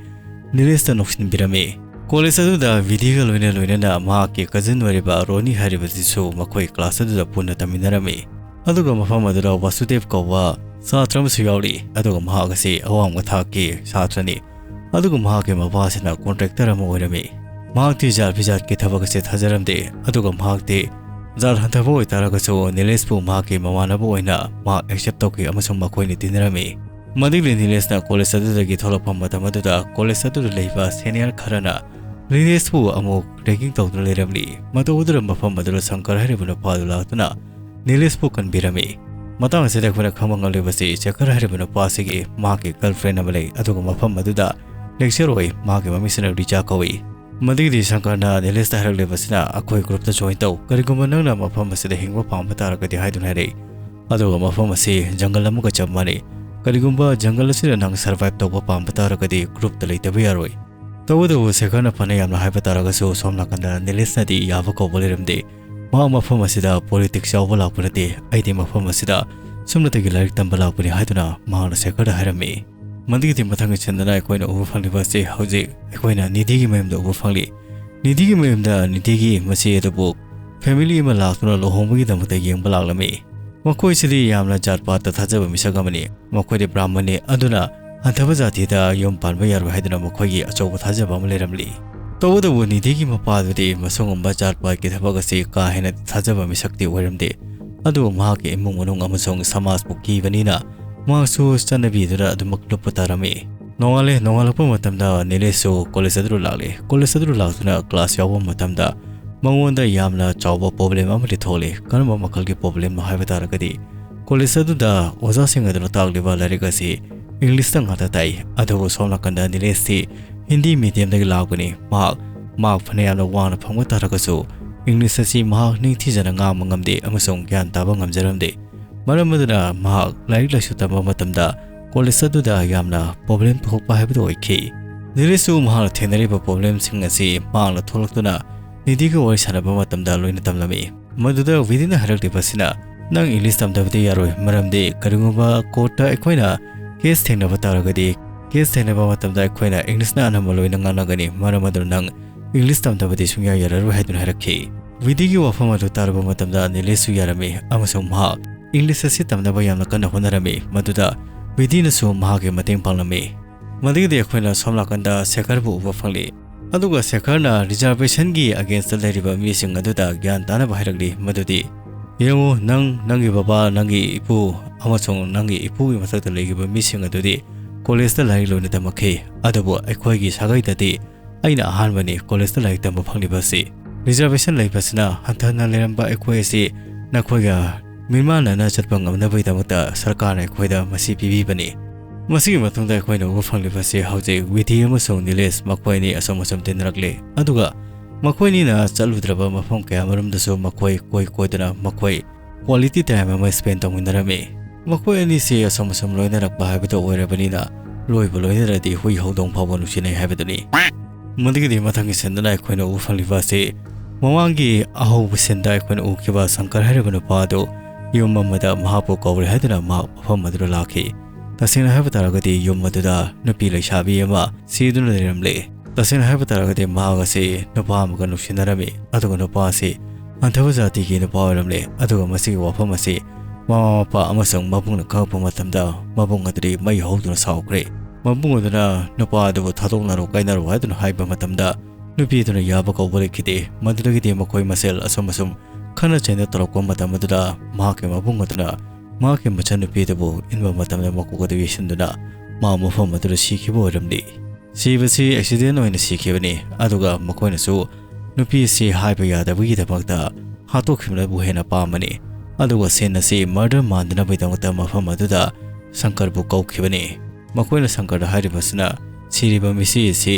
ꯅꯤꯂꯦꯁꯇ ꯅꯣꯛꯁꯤꯟꯕꯤꯔꯝꯃꯤ꯫ ꯀꯣꯂꯦꯖ ꯑꯗꯨꯗ ꯚꯤꯗꯤꯒ ꯂꯣꯏꯅ ꯂꯣꯏꯅꯅ ꯃꯍꯥꯛꯀꯤ ꯀꯖꯤꯟ ꯑꯣꯏꯔꯤꯕ ꯔꯣꯅꯤ ꯍꯥꯏꯔꯤꯕꯁꯤꯁꯨ ꯃꯈꯣꯏ ꯀ꯭ꯂꯥꯁ ꯑꯗꯨꯗ ꯄꯨꯟꯅ ꯇꯝꯃꯤꯟꯅꯔꯝꯃꯤ꯫ ꯑꯗꯨꯒ ꯃꯐꯝ ꯑꯗꯨꯗ ꯋꯥꯁꯨꯗꯦꯕ ꯀꯧꯕ ꯁꯥꯇ꯭ꯔ ꯑꯃꯁꯨ ꯌꯥꯎꯔꯤ꯫ ꯑꯗꯨꯒ ꯃꯍꯥꯛ ꯑꯁꯤ ꯑꯋꯥꯡꯕ ꯊꯥꯛꯀꯤ ꯁꯥꯇ꯭ꯔꯅꯤ꯫ ꯑꯗꯨꯒ ꯃꯍꯥꯛꯀꯤ ꯃꯄꯥꯁꯤꯅ ꯀꯣꯟꯇ꯭ꯔꯦꯛꯇꯔ ꯑꯃ ꯑꯣꯏꯔꯝꯃꯤ꯫ ꯃꯍꯥꯛꯇꯤ ꯖꯥꯠ ꯐꯤꯖꯥꯠꯀꯤ ꯊꯕꯛ ꯑꯁꯤ ꯊꯥꯖꯔꯝꯗꯦ꯫ ꯑꯗꯨꯒ ꯃꯍꯥꯛꯇꯤ ꯖꯥꯠ ꯍꯟꯊꯕ ꯑꯣꯏꯇꯥꯔꯒꯁꯨ ꯅꯤꯂꯦꯁꯄꯨ ꯃꯍꯥꯛꯀꯤ ꯃꯃꯥꯟꯅꯕ ꯑꯣꯏꯅ ꯃꯍꯥꯛ ꯑꯦꯛꯁꯦꯞ ꯇꯧꯈꯤ ꯑꯃꯁꯨꯡ ꯃꯈꯣꯏꯅꯤ ꯇꯤꯟꯅꯔꯝꯃꯤ꯫ ꯃꯗꯤꯒꯂꯤ ꯅꯤꯂꯦꯁꯅ ꯀꯣꯂꯦꯖ ꯑꯗꯨꯗꯒꯤ ꯊꯣꯛꯂꯛꯄ ꯃꯇꯝ ꯑꯗꯨꯗ ꯀꯣꯂꯦꯖ ꯑꯗꯨꯗ ꯂꯩꯕ ꯁꯦꯅꯤꯌꯔ ꯈꯔꯅ ꯅꯤꯂꯦꯁꯄꯨ ꯑꯃꯨꯛ ꯔꯦꯒꯤꯡ ꯇꯧꯗꯨꯅ ꯂꯩꯔꯝꯂꯤ꯫ ꯃꯇꯧ ꯑꯗꯨꯗ ꯃꯐꯝ ꯑꯗꯨꯗ ꯁꯪꯀꯔ ꯍꯥꯏꯔꯤꯕ ꯅꯨꯄꯥ ꯑꯗꯨ ꯂꯥꯛꯇꯨꯅ ꯅꯤꯂꯦꯁꯄꯨ ꯀꯟꯕꯤꯔꯝꯃꯤ꯫ ꯃꯇꯥꯡ ꯑꯁꯤꯗ ꯑꯩꯈꯣꯏꯅ ꯈꯪꯕ ꯉꯝꯂꯤꯕꯁꯤ ꯁꯦꯈꯔ ꯍꯥꯏꯔꯤꯕ ꯅꯨꯄꯥ ꯑꯁꯤꯒꯤ ꯃꯍꯥꯛꯀꯤ ꯒꯔꯜꯐ꯭ꯔꯦꯟ ꯑꯃ ꯂꯩ, ꯑꯗꯨꯒ ꯃꯐꯝ ꯑꯗꯨꯗ ꯂꯦꯛꯆꯔ ꯑꯣꯏ꯫ ꯃꯍꯥꯛꯀꯤ ꯃꯃꯤꯡꯁꯤꯅ ꯔꯤꯆꯥ ꯀꯧꯏ꯫ ꯃꯗꯨꯒꯤꯗꯤ ꯁꯪꯀꯔꯅ ꯅꯤꯂꯦꯁꯇ ꯍꯥꯏꯔꯛꯂꯤꯕꯁꯤꯅ, "ꯑꯩꯈꯣꯏ ꯒ꯭ꯔꯨꯞꯇ ꯖꯣꯏꯟ ꯇꯧ꯫ ꯀꯔꯤꯒꯨꯝꯕ ꯅꯪꯅ ꯃꯐꯝ ꯑꯁꯤꯗ ꯍꯤꯡꯕ ꯄꯥꯝꯕ ꯇꯥꯔꯒꯗꯤ" ꯍꯥꯏꯗꯨꯅ ꯍꯥꯏꯔꯛꯏ꯫ ꯑꯗꯨꯒ ꯃꯐꯝ ꯑꯁꯤ ꯖꯪꯒꯜ ꯑꯃꯒ ꯆꯞ ꯃꯥꯟꯅꯩ꯫ ꯀꯔꯤꯒꯨꯝꯕ ꯖꯪꯒꯜ ꯑꯁꯤꯗ ꯅꯪ ꯁꯔꯚꯥꯏꯚ ꯇꯧꯕ ꯄꯥꯝꯕ ꯇꯥꯔꯒꯗꯤ ꯒ꯭ꯔꯨꯞꯇ ꯂꯩꯇꯕ ꯌꯥꯔꯣꯏ꯫ ꯇꯧꯕꯇꯕꯨ ꯁꯦꯈꯔꯅ ꯐꯅ ꯌꯥꯝꯅ ꯍꯥꯏꯕ ꯇꯥꯔꯒꯁꯨ ꯁꯣꯝ ꯅꯥꯀꯟꯗ ꯅꯤꯂꯦꯁꯅꯗꯤ ꯌꯥꯕ ꯀꯧꯕ ꯂꯩꯔꯝꯗꯦ꯫ ꯃꯍꯥꯛ ꯃꯐꯝ ꯑꯁꯤꯗ ꯄꯣꯂꯤꯇꯤꯛꯁ ꯌꯥꯎꯕ ꯂꯥꯛꯄ ꯅꯠꯇꯦ, ꯑꯩꯗꯤ ꯃꯐꯝ ꯑꯁꯤꯗ ꯁꯨꯞꯅꯇꯒꯤ ꯂꯥꯏꯔꯤꯛ ꯇꯝꯕ ꯂꯥꯛꯄꯅꯤ ꯍꯥꯏꯗꯨꯅ ꯃꯍꯥꯛꯅ ꯁꯦꯈꯔꯗ ꯍꯥꯏꯔꯝꯃꯤ꯫ ꯃꯗꯨꯒꯤꯗꯤ ꯃꯊꯪꯒꯤ ꯆꯟꯗꯅ ꯑꯩꯈꯣꯏꯅ ꯎꯕ ꯐꯪꯂꯤꯕ ꯑꯁꯤ ꯍꯧꯖꯤꯛ ꯑꯩꯈꯣꯏꯅ ꯅꯤꯙꯤꯒꯤ ꯃꯌꯨꯝꯗ ꯎꯕ ꯐꯪꯂꯤ꯫ ꯅꯤꯙꯤꯒꯤ ꯃꯌꯨꯝꯗ ꯅꯤꯙꯤꯒꯤ ꯃꯆꯦ ꯑꯗꯨꯕꯨ ꯐꯦꯃꯤꯂꯤ ꯑꯃ ꯂꯥꯛꯇꯨꯅ ꯂꯨꯍꯣꯡꯕꯒꯤꯗꯃꯛꯇ ꯌꯦꯡꯕ ꯂꯥꯛꯂꯝꯃꯤ꯫ ꯃꯈꯣꯏꯁꯤꯗꯤ ꯌꯥꯝꯅ ꯖꯥꯠ ꯄꯥꯠꯇ ꯊꯥꯖꯕ ꯃꯤꯁꯛ ꯑꯃꯅꯤ꯫ ꯃꯈꯣꯏꯗꯤ ꯕ꯭ꯔꯥꯍꯃꯟꯅꯤ, ꯑꯗꯨꯅ ꯍꯟꯊꯕ ꯖꯥꯇꯤꯗ ꯌꯨꯝ ꯄꯥꯟꯕ ꯌꯥꯔꯣꯏ ꯍꯥꯏꯗꯨꯅ ꯃꯈꯣꯏꯒꯤ ꯑꯆꯧꯕ ꯊꯥꯖꯕ ꯑꯃ ꯂꯩꯔꯝꯂꯤ꯫ ꯇꯧꯕꯇꯕꯨ ꯅꯤꯙꯤꯒꯤ ꯃꯄꯥꯗꯨꯗꯤ ꯃꯁꯤꯒꯨꯝꯕ ꯖꯥꯠ ꯄꯥꯠꯀꯤ ꯊꯕꯛ ꯑꯁꯤ ꯀꯥ ꯍꯦꯟꯅ ꯊꯥꯖꯕ ꯃꯤꯁꯛꯇꯤ ꯑꯣꯏꯔꯝꯗꯦ꯫ ꯑꯗꯨꯕꯨ ꯃꯍꯥꯛꯀꯤ ꯏꯃꯨꯡ ꯃꯅꯨꯡ ꯑꯃꯁꯨꯡ ꯁꯃꯥꯖꯄꯨ ꯀꯤꯕꯅꯤꯅ ꯃꯍꯥꯛꯁꯨ ꯆꯠꯅꯕꯤꯗꯨꯗ ꯑꯗꯨꯃꯛ ꯂꯨꯞꯄ ꯇꯥꯔꯝꯃꯤ꯫ ꯅꯣꯡꯉꯥꯜꯂꯦ, ꯅꯣꯡꯉꯥꯜꯂꯛꯄ ꯃꯇꯝꯗ ꯅꯤꯂꯦꯁꯁꯨ ꯀꯣꯂꯦꯖ ꯑꯗꯨꯗ ꯂꯥꯛꯂꯦ꯫ ꯀꯣꯂꯦꯖ ꯑꯗꯨꯗ ꯂꯥꯛꯇꯨꯅ ꯀ꯭ꯂꯥꯁ ꯌꯥꯎꯕ ꯃꯇꯝꯗ ꯃꯉꯣꯟꯗ ꯌꯥꯝꯅ ꯆꯥꯎꯕ ꯄ꯭ꯔꯣꯕ꯭ꯂꯦꯝ ꯑꯃꯗꯤ ꯊꯣꯛꯂꯦ꯫ ꯀꯔꯝꯕ ꯃꯈꯜꯒꯤ ꯄ꯭ꯔꯣꯕ꯭ꯂꯦꯝꯅꯣ ꯍꯥꯏꯕ ꯇꯥꯔꯒꯗꯤ, ꯀꯣꯂꯦꯖ ꯑꯗꯨꯗ ꯑꯣꯖꯥꯁꯤꯡ ꯑꯗꯨꯅ ꯇꯥꯛꯂꯤꯕ ꯂꯥꯏꯔꯤꯛ ꯑꯁꯤ ꯏꯪꯂꯤꯁꯇ ꯉꯥꯛꯇ ꯇꯥꯛꯏ꯫ ꯑꯗꯨꯕꯨ ꯁꯣꯝ ꯅꯥꯀꯟꯗ ꯅꯤꯂꯦꯁꯇꯤ ꯍꯤꯟꯗꯤ ꯃꯤꯗꯤꯌꯝꯗꯒꯤ ꯂꯥꯛꯄꯅꯤ꯫ ꯃꯍꯥꯛ ꯃꯥꯔꯛ ꯐꯅ ꯌꯥꯝꯅ ꯋꯥꯡꯅ ꯐꯪꯕ ꯇꯥꯔꯒꯁꯨ ꯏꯪꯂꯤꯁ ꯑꯁꯤ ꯃꯍꯥꯛ ꯅꯤꯡꯊꯤꯖꯅ ꯉꯥꯡꯕ ꯉꯝꯗꯦ ꯑꯃꯁꯨꯡ ꯒ꯭ꯌꯥꯟ ꯇꯥꯕ ꯉꯝꯖꯔꯝꯗꯦ꯫ ꯃꯔꯝ ꯑꯗꯨꯅ ꯃꯍꯥꯛ ꯂꯥꯏꯔꯤꯛ ꯂꯥꯏꯁꯨ ꯇꯝꯕ ꯃꯇꯝꯗ ꯀꯣꯂꯦꯖ ꯑꯗꯨꯗ ꯌꯥꯝꯅ ꯄ꯭ꯔꯣꯕ꯭ꯂꯦꯝ ꯊꯣꯛꯄ ꯍꯥꯏꯕꯗꯨ ꯑꯣꯏꯈꯤ꯫ ꯅꯤꯂꯤꯁꯁꯨ ꯃꯍꯥꯛꯅ ꯊꯦꯡꯅꯔꯤꯕ ꯄ꯭ꯔꯣꯕ꯭ꯂꯦꯝꯁꯤꯡ ꯑꯁꯤ ꯃꯍꯥꯛꯅ ꯊꯣꯛꯂꯛꯇꯨꯅ ꯅꯤꯙꯤꯒ ꯋꯥꯔꯤ ꯁꯥꯟꯅꯕ ꯃꯇꯝꯗ ꯂꯣꯏꯅ ꯇꯝꯂꯝꯃꯤ꯫ ꯃꯗꯨꯗ ꯋꯤꯙꯤꯅ ꯍꯥꯏꯔꯛꯂꯤꯕꯁꯤꯅ, "ꯅꯪ ꯏꯪꯂꯤꯁ ꯇꯝꯗꯕꯗꯤ ꯌꯥꯔꯣꯏ, ꯃꯔꯝꯗꯤ ꯀꯔꯤꯒꯨꯝꯕ ꯀꯣꯔꯠꯇ ꯑꯩꯈꯣꯏꯅ ꯀꯦꯁ ꯊꯦꯡꯅꯕ ꯇꯥꯔꯒꯗꯤ, ꯀꯦꯁ ꯊꯦꯡꯅꯕ ꯃꯇꯝꯗ ꯑꯩꯈꯣꯏꯅ ꯏꯪꯂꯤꯁꯅ ꯑꯅꯝꯕ ꯂꯣꯏꯅ ꯉꯥꯡꯅꯒꯅꯤ, ꯃꯔꯝ ꯑꯗꯨꯅ ꯅꯪ ꯏꯪꯂꯤꯁ ꯇꯝꯗꯕꯗꯤ ꯁꯨꯡꯌꯥ ꯌꯥꯔꯔꯣꯏ" ꯍꯥꯏꯗꯨꯅ ꯍꯥꯏꯔꯛꯈꯤ꯫ ꯋꯤꯙꯤꯒꯤ ꯋꯥꯐꯝ ꯑꯗꯨ ꯇꯥꯔꯕ ꯃꯇꯝꯗ ꯅꯤꯂꯤꯁꯁꯨ ꯌꯥꯔꯝꯃꯤ ꯑꯃꯁꯨꯡ ꯃꯍꯥꯛ ꯏꯪꯂꯤꯁ ꯑꯁꯤ ꯇꯝꯅꯕ ꯌꯥꯝꯅ ꯀꯟꯅ ꯍꯣꯠꯅꯔꯝꯃꯤ꯫ ꯃꯗꯨꯗ ꯋꯤꯙꯤꯅꯁꯨ ꯃꯍꯥꯛꯀꯤ ꯃꯇꯦꯡ ꯄꯥꯡꯂꯝꯃꯤ꯫ ꯃꯗꯨꯒꯤꯗꯤ ꯑꯩꯈꯣꯏꯅ ꯁꯣꯝ ꯅꯥꯀꯟꯗ ꯁꯦꯈꯔꯕꯨ ꯎꯕ ꯐꯪꯂꯤ꯫ ꯑꯗꯨꯒ ꯁꯦꯈꯔꯅ ꯔꯤꯖꯔꯕꯦꯁꯟꯒꯤ ꯑꯒꯦꯟꯁꯇ ꯂꯩꯔꯤꯕ ꯃꯤꯁꯤꯡ ꯑꯗꯨꯗ ꯒ꯭ꯌꯥꯟ ꯇꯥꯅꯕ ꯍꯥꯏꯔꯛꯂꯤ ꯃꯗꯨꯗꯤ, "ꯌꯦꯡꯉꯨ, ꯅꯪ, ꯅꯪꯒꯤ ꯕꯕꯥ, ꯅꯪꯒꯤ ꯏꯄꯨ ꯑꯃꯁꯨꯡ ꯅꯪꯒꯤ ꯏꯄꯨꯒꯤ ꯃꯊꯛꯇ ꯂꯩꯔꯤꯕ ꯃꯤꯁꯤꯡ ꯑꯗꯨꯗꯤ ꯀꯣꯂꯦꯖꯇ ꯂꯥꯏꯔꯤꯛ ꯂꯣꯏꯅ ꯇꯝꯃꯛꯈꯤ, ꯑꯗꯨꯕꯨ ꯑꯩꯈꯣꯏꯒꯤ ꯁꯥꯒꯩꯗꯗꯤ ꯑꯩꯅ ꯑꯍꯥꯟꯕꯅꯤ ꯀꯣꯂꯦꯖꯇ ꯂꯥꯏꯔꯤꯛ ꯇꯝꯕ ꯐꯪꯂꯤꯕ ꯑꯁꯤ꯫ ꯔꯤꯖꯔꯕꯦꯁꯟ ꯂꯩꯕꯁꯤꯅ ꯍꯟꯊꯅ ꯂꯩꯔꯝꯕ ꯑꯩꯈꯣꯏ ꯑꯁꯤ ꯅꯈꯣꯏꯒ ꯃꯤꯃꯥꯟꯅꯅ ꯆꯠꯄ ꯉꯝꯅꯕꯒꯤꯗꯃꯛꯇ ꯁꯔꯀꯥꯔꯅ ꯑꯩꯈꯣꯏꯗ ꯃꯁꯤ ꯄꯤꯕꯤꯕꯅꯤ"꯫ ꯃꯁꯤꯒꯤ ꯃꯇꯨꯡꯗ ꯑꯩꯈꯣꯏꯅ ꯎꯕ ꯐꯪꯂꯤꯕꯁꯤ ꯍꯧꯖꯤꯛ ꯋꯤꯙꯤ ꯑꯃꯁꯨꯡ ꯅꯤꯂꯦꯁ ꯃꯈꯣꯏ ꯑꯅꯤ ꯑꯁꯨꯝ ꯑꯁꯨꯝ ꯇꯤꯟꯅꯔꯛꯂꯤ꯫ ꯑꯗꯨꯒ ꯃꯈꯣꯏ ꯑꯅꯤꯅ ꯆꯠꯂꯨꯗ꯭ꯔꯕ ꯃꯐꯝ ꯀꯌꯥꯃꯔꯨꯝꯗꯁꯨ ꯃꯈꯣꯏ ꯀꯣꯏ ꯀꯣꯏꯗꯨꯅ ꯃꯈꯣꯏ ꯀ꯭ꯋꯥꯂꯤꯇꯤ ꯇꯥꯏꯝ ꯑꯃ ꯁ꯭ꯄꯦꯟ ꯇꯧꯃꯤꯟꯅꯔꯝꯃꯤ꯫ ꯃꯈꯣꯏ ꯑꯅꯤꯁꯤ ꯑꯁꯨꯝ ꯑꯁꯨꯝ ꯂꯣꯏꯅꯔꯛꯄ ꯍꯥꯏꯕꯗꯨ ꯑꯣꯏꯔꯕꯅꯤꯅ ꯂꯣꯏꯕꯨ ꯂꯣꯏꯅꯔꯗꯤ ꯍꯨꯏ ꯍꯧꯗꯣꯡ ꯐꯥꯎꯕ ꯅꯨꯡꯁꯤꯅꯩ ꯍꯥꯏꯕꯗꯨꯅꯤ꯫ ꯃꯗꯨꯒꯤꯗꯤ ꯃꯊꯪꯒꯤ ꯁꯤꯟꯗꯅ ꯑꯩꯈꯣꯏꯅ ꯎꯕ ꯐꯪꯂꯤꯕ ꯑꯁꯤ ꯃꯃꯥꯡꯒꯤ ꯑꯍꯧꯕ ꯁꯤꯟꯗ ꯑꯩꯈꯣꯏꯅ ꯎꯈꯤꯕ ꯁꯪꯀꯔ ꯍꯥꯏꯔꯤꯕ ꯅꯨꯄꯥ ꯑꯗꯨ ꯌꯨꯝ ꯑꯃꯗ ꯃꯍꯥꯛꯄꯨ ꯀꯧꯔꯦ ꯍꯥꯏꯗꯨꯅ ꯃꯍꯥꯛ ꯃꯐꯝ ꯑꯗꯨꯗ ꯂꯥꯛꯈꯤ꯫ ꯇꯁꯦꯡꯅ ꯍꯥꯏꯕ ꯇꯥꯔꯒꯗꯤ ꯌꯨꯝ ꯑꯗꯨꯗ ꯅꯨꯄꯤ ꯂꯩꯁꯥꯕꯤ ꯑꯃ ꯁꯤꯗꯨꯅ ꯂꯩꯔꯝꯂꯦ꯫ ꯇꯁꯦꯡꯅ ꯍꯥꯏꯕ ꯇꯥꯔꯒꯗꯤ ꯃꯍꯥꯛ ꯑꯁꯤ ꯅꯨꯄꯥ ꯑꯃꯒ ꯅꯨꯡꯁꯤꯅꯔꯝꯃꯤ, ꯑꯗꯨꯒ ꯅꯨꯄꯥ ꯑꯁꯤ ꯍꯟꯊꯕ ꯖꯥꯇꯤꯒꯤ ꯅꯨꯄꯥ ꯑꯣꯏꯔꯝꯂꯦ꯫ ꯑꯗꯨꯒ ꯃꯁꯤꯒꯤ ꯋꯥꯐꯝ ꯑꯁꯤ ꯃꯃꯥ ꯃꯄꯥ ꯑꯃꯁꯨꯡ ꯃꯕꯨꯡꯅ ꯈꯪꯂꯛꯄ ꯃꯇꯝꯗ ꯃꯕꯨꯡ ꯑꯗꯨꯗꯤ ꯃꯩ ꯍꯧꯗꯨꯅ ꯁꯥꯎꯈ꯭ꯔꯦ꯫ ꯃꯕꯨꯡ ꯑꯗꯨꯅ ꯅꯨꯄꯥ ꯑꯗꯨꯕꯨ ꯊꯥꯗꯣꯛꯅꯔꯣ, ꯀꯥꯏꯅꯔꯣ ꯍꯥꯏꯗꯨꯅ ꯍꯥꯏꯕ ꯃꯇꯝꯗ ꯅꯨꯄꯤ ꯑꯗꯨꯅ ꯌꯥꯕ ꯀꯧꯕ ꯂꯩꯈꯤꯗꯦ꯫ ꯃꯗꯨꯗꯒꯤꯗꯤ ꯃꯈꯣꯏ ꯃꯁꯦꯜ ꯑꯁꯨꯝ ꯑꯁꯨꯝ ꯈꯠꯅ ꯆꯩꯅ ꯇꯧꯔꯛꯄ ꯃꯇꯝ ꯑꯗꯨꯗ ꯃꯍꯥꯛꯀꯤ ꯃꯕꯨꯡ ꯑꯗꯨꯅ ꯃꯍꯥꯛꯀꯤ ꯃꯆꯟꯅꯨꯄꯤ ꯑꯗꯨꯕꯨ ꯏꯟꯕ ꯃꯇꯝꯗ ꯃꯀꯣꯛ ꯑꯗꯨ ꯌꯩꯁꯤꯟꯗꯨꯅ ꯃꯍꯥꯛ ꯃꯐꯝ ꯑꯗꯨꯗ ꯁꯤꯈꯤꯕ ꯑꯣꯏꯔꯝꯂꯤ꯫ ꯁꯤꯕꯁꯤ ꯑꯦꯛꯁꯤꯗꯦꯟ ꯑꯣꯏꯅ ꯁꯤꯈꯤꯕꯅꯤ꯫ ꯑꯗꯨꯒ ꯃꯈꯣꯏꯅꯁꯨ ꯅꯨꯄꯤ ꯑꯁꯤ ꯍꯥꯏꯕ ꯌꯥꯗꯕꯒꯤꯗꯃꯛꯇ ꯍꯥꯠꯇꯣꯛꯈꯤꯕꯅꯕꯨ ꯍꯦꯟꯅ ꯄꯥꯝꯕꯅꯤ꯫ ꯑꯗꯨꯒ ꯁꯤꯟ ꯑꯁꯤ ꯃꯔꯗꯔ ꯃꯥꯟꯗꯅꯕꯒꯤꯗꯃꯛꯇ ꯃꯐꯝ ꯑꯗꯨꯗ ꯁꯪꯀꯔꯕꯨ ꯀꯧꯈꯤꯕꯅꯤ꯫ ꯃꯈꯣꯏꯅ ꯁꯪꯀꯔꯗ ꯍꯥꯏꯔꯤꯕꯁꯤꯅ ꯁꯤꯔꯤꯕ ꯃꯤꯁꯤ ꯑꯁꯤ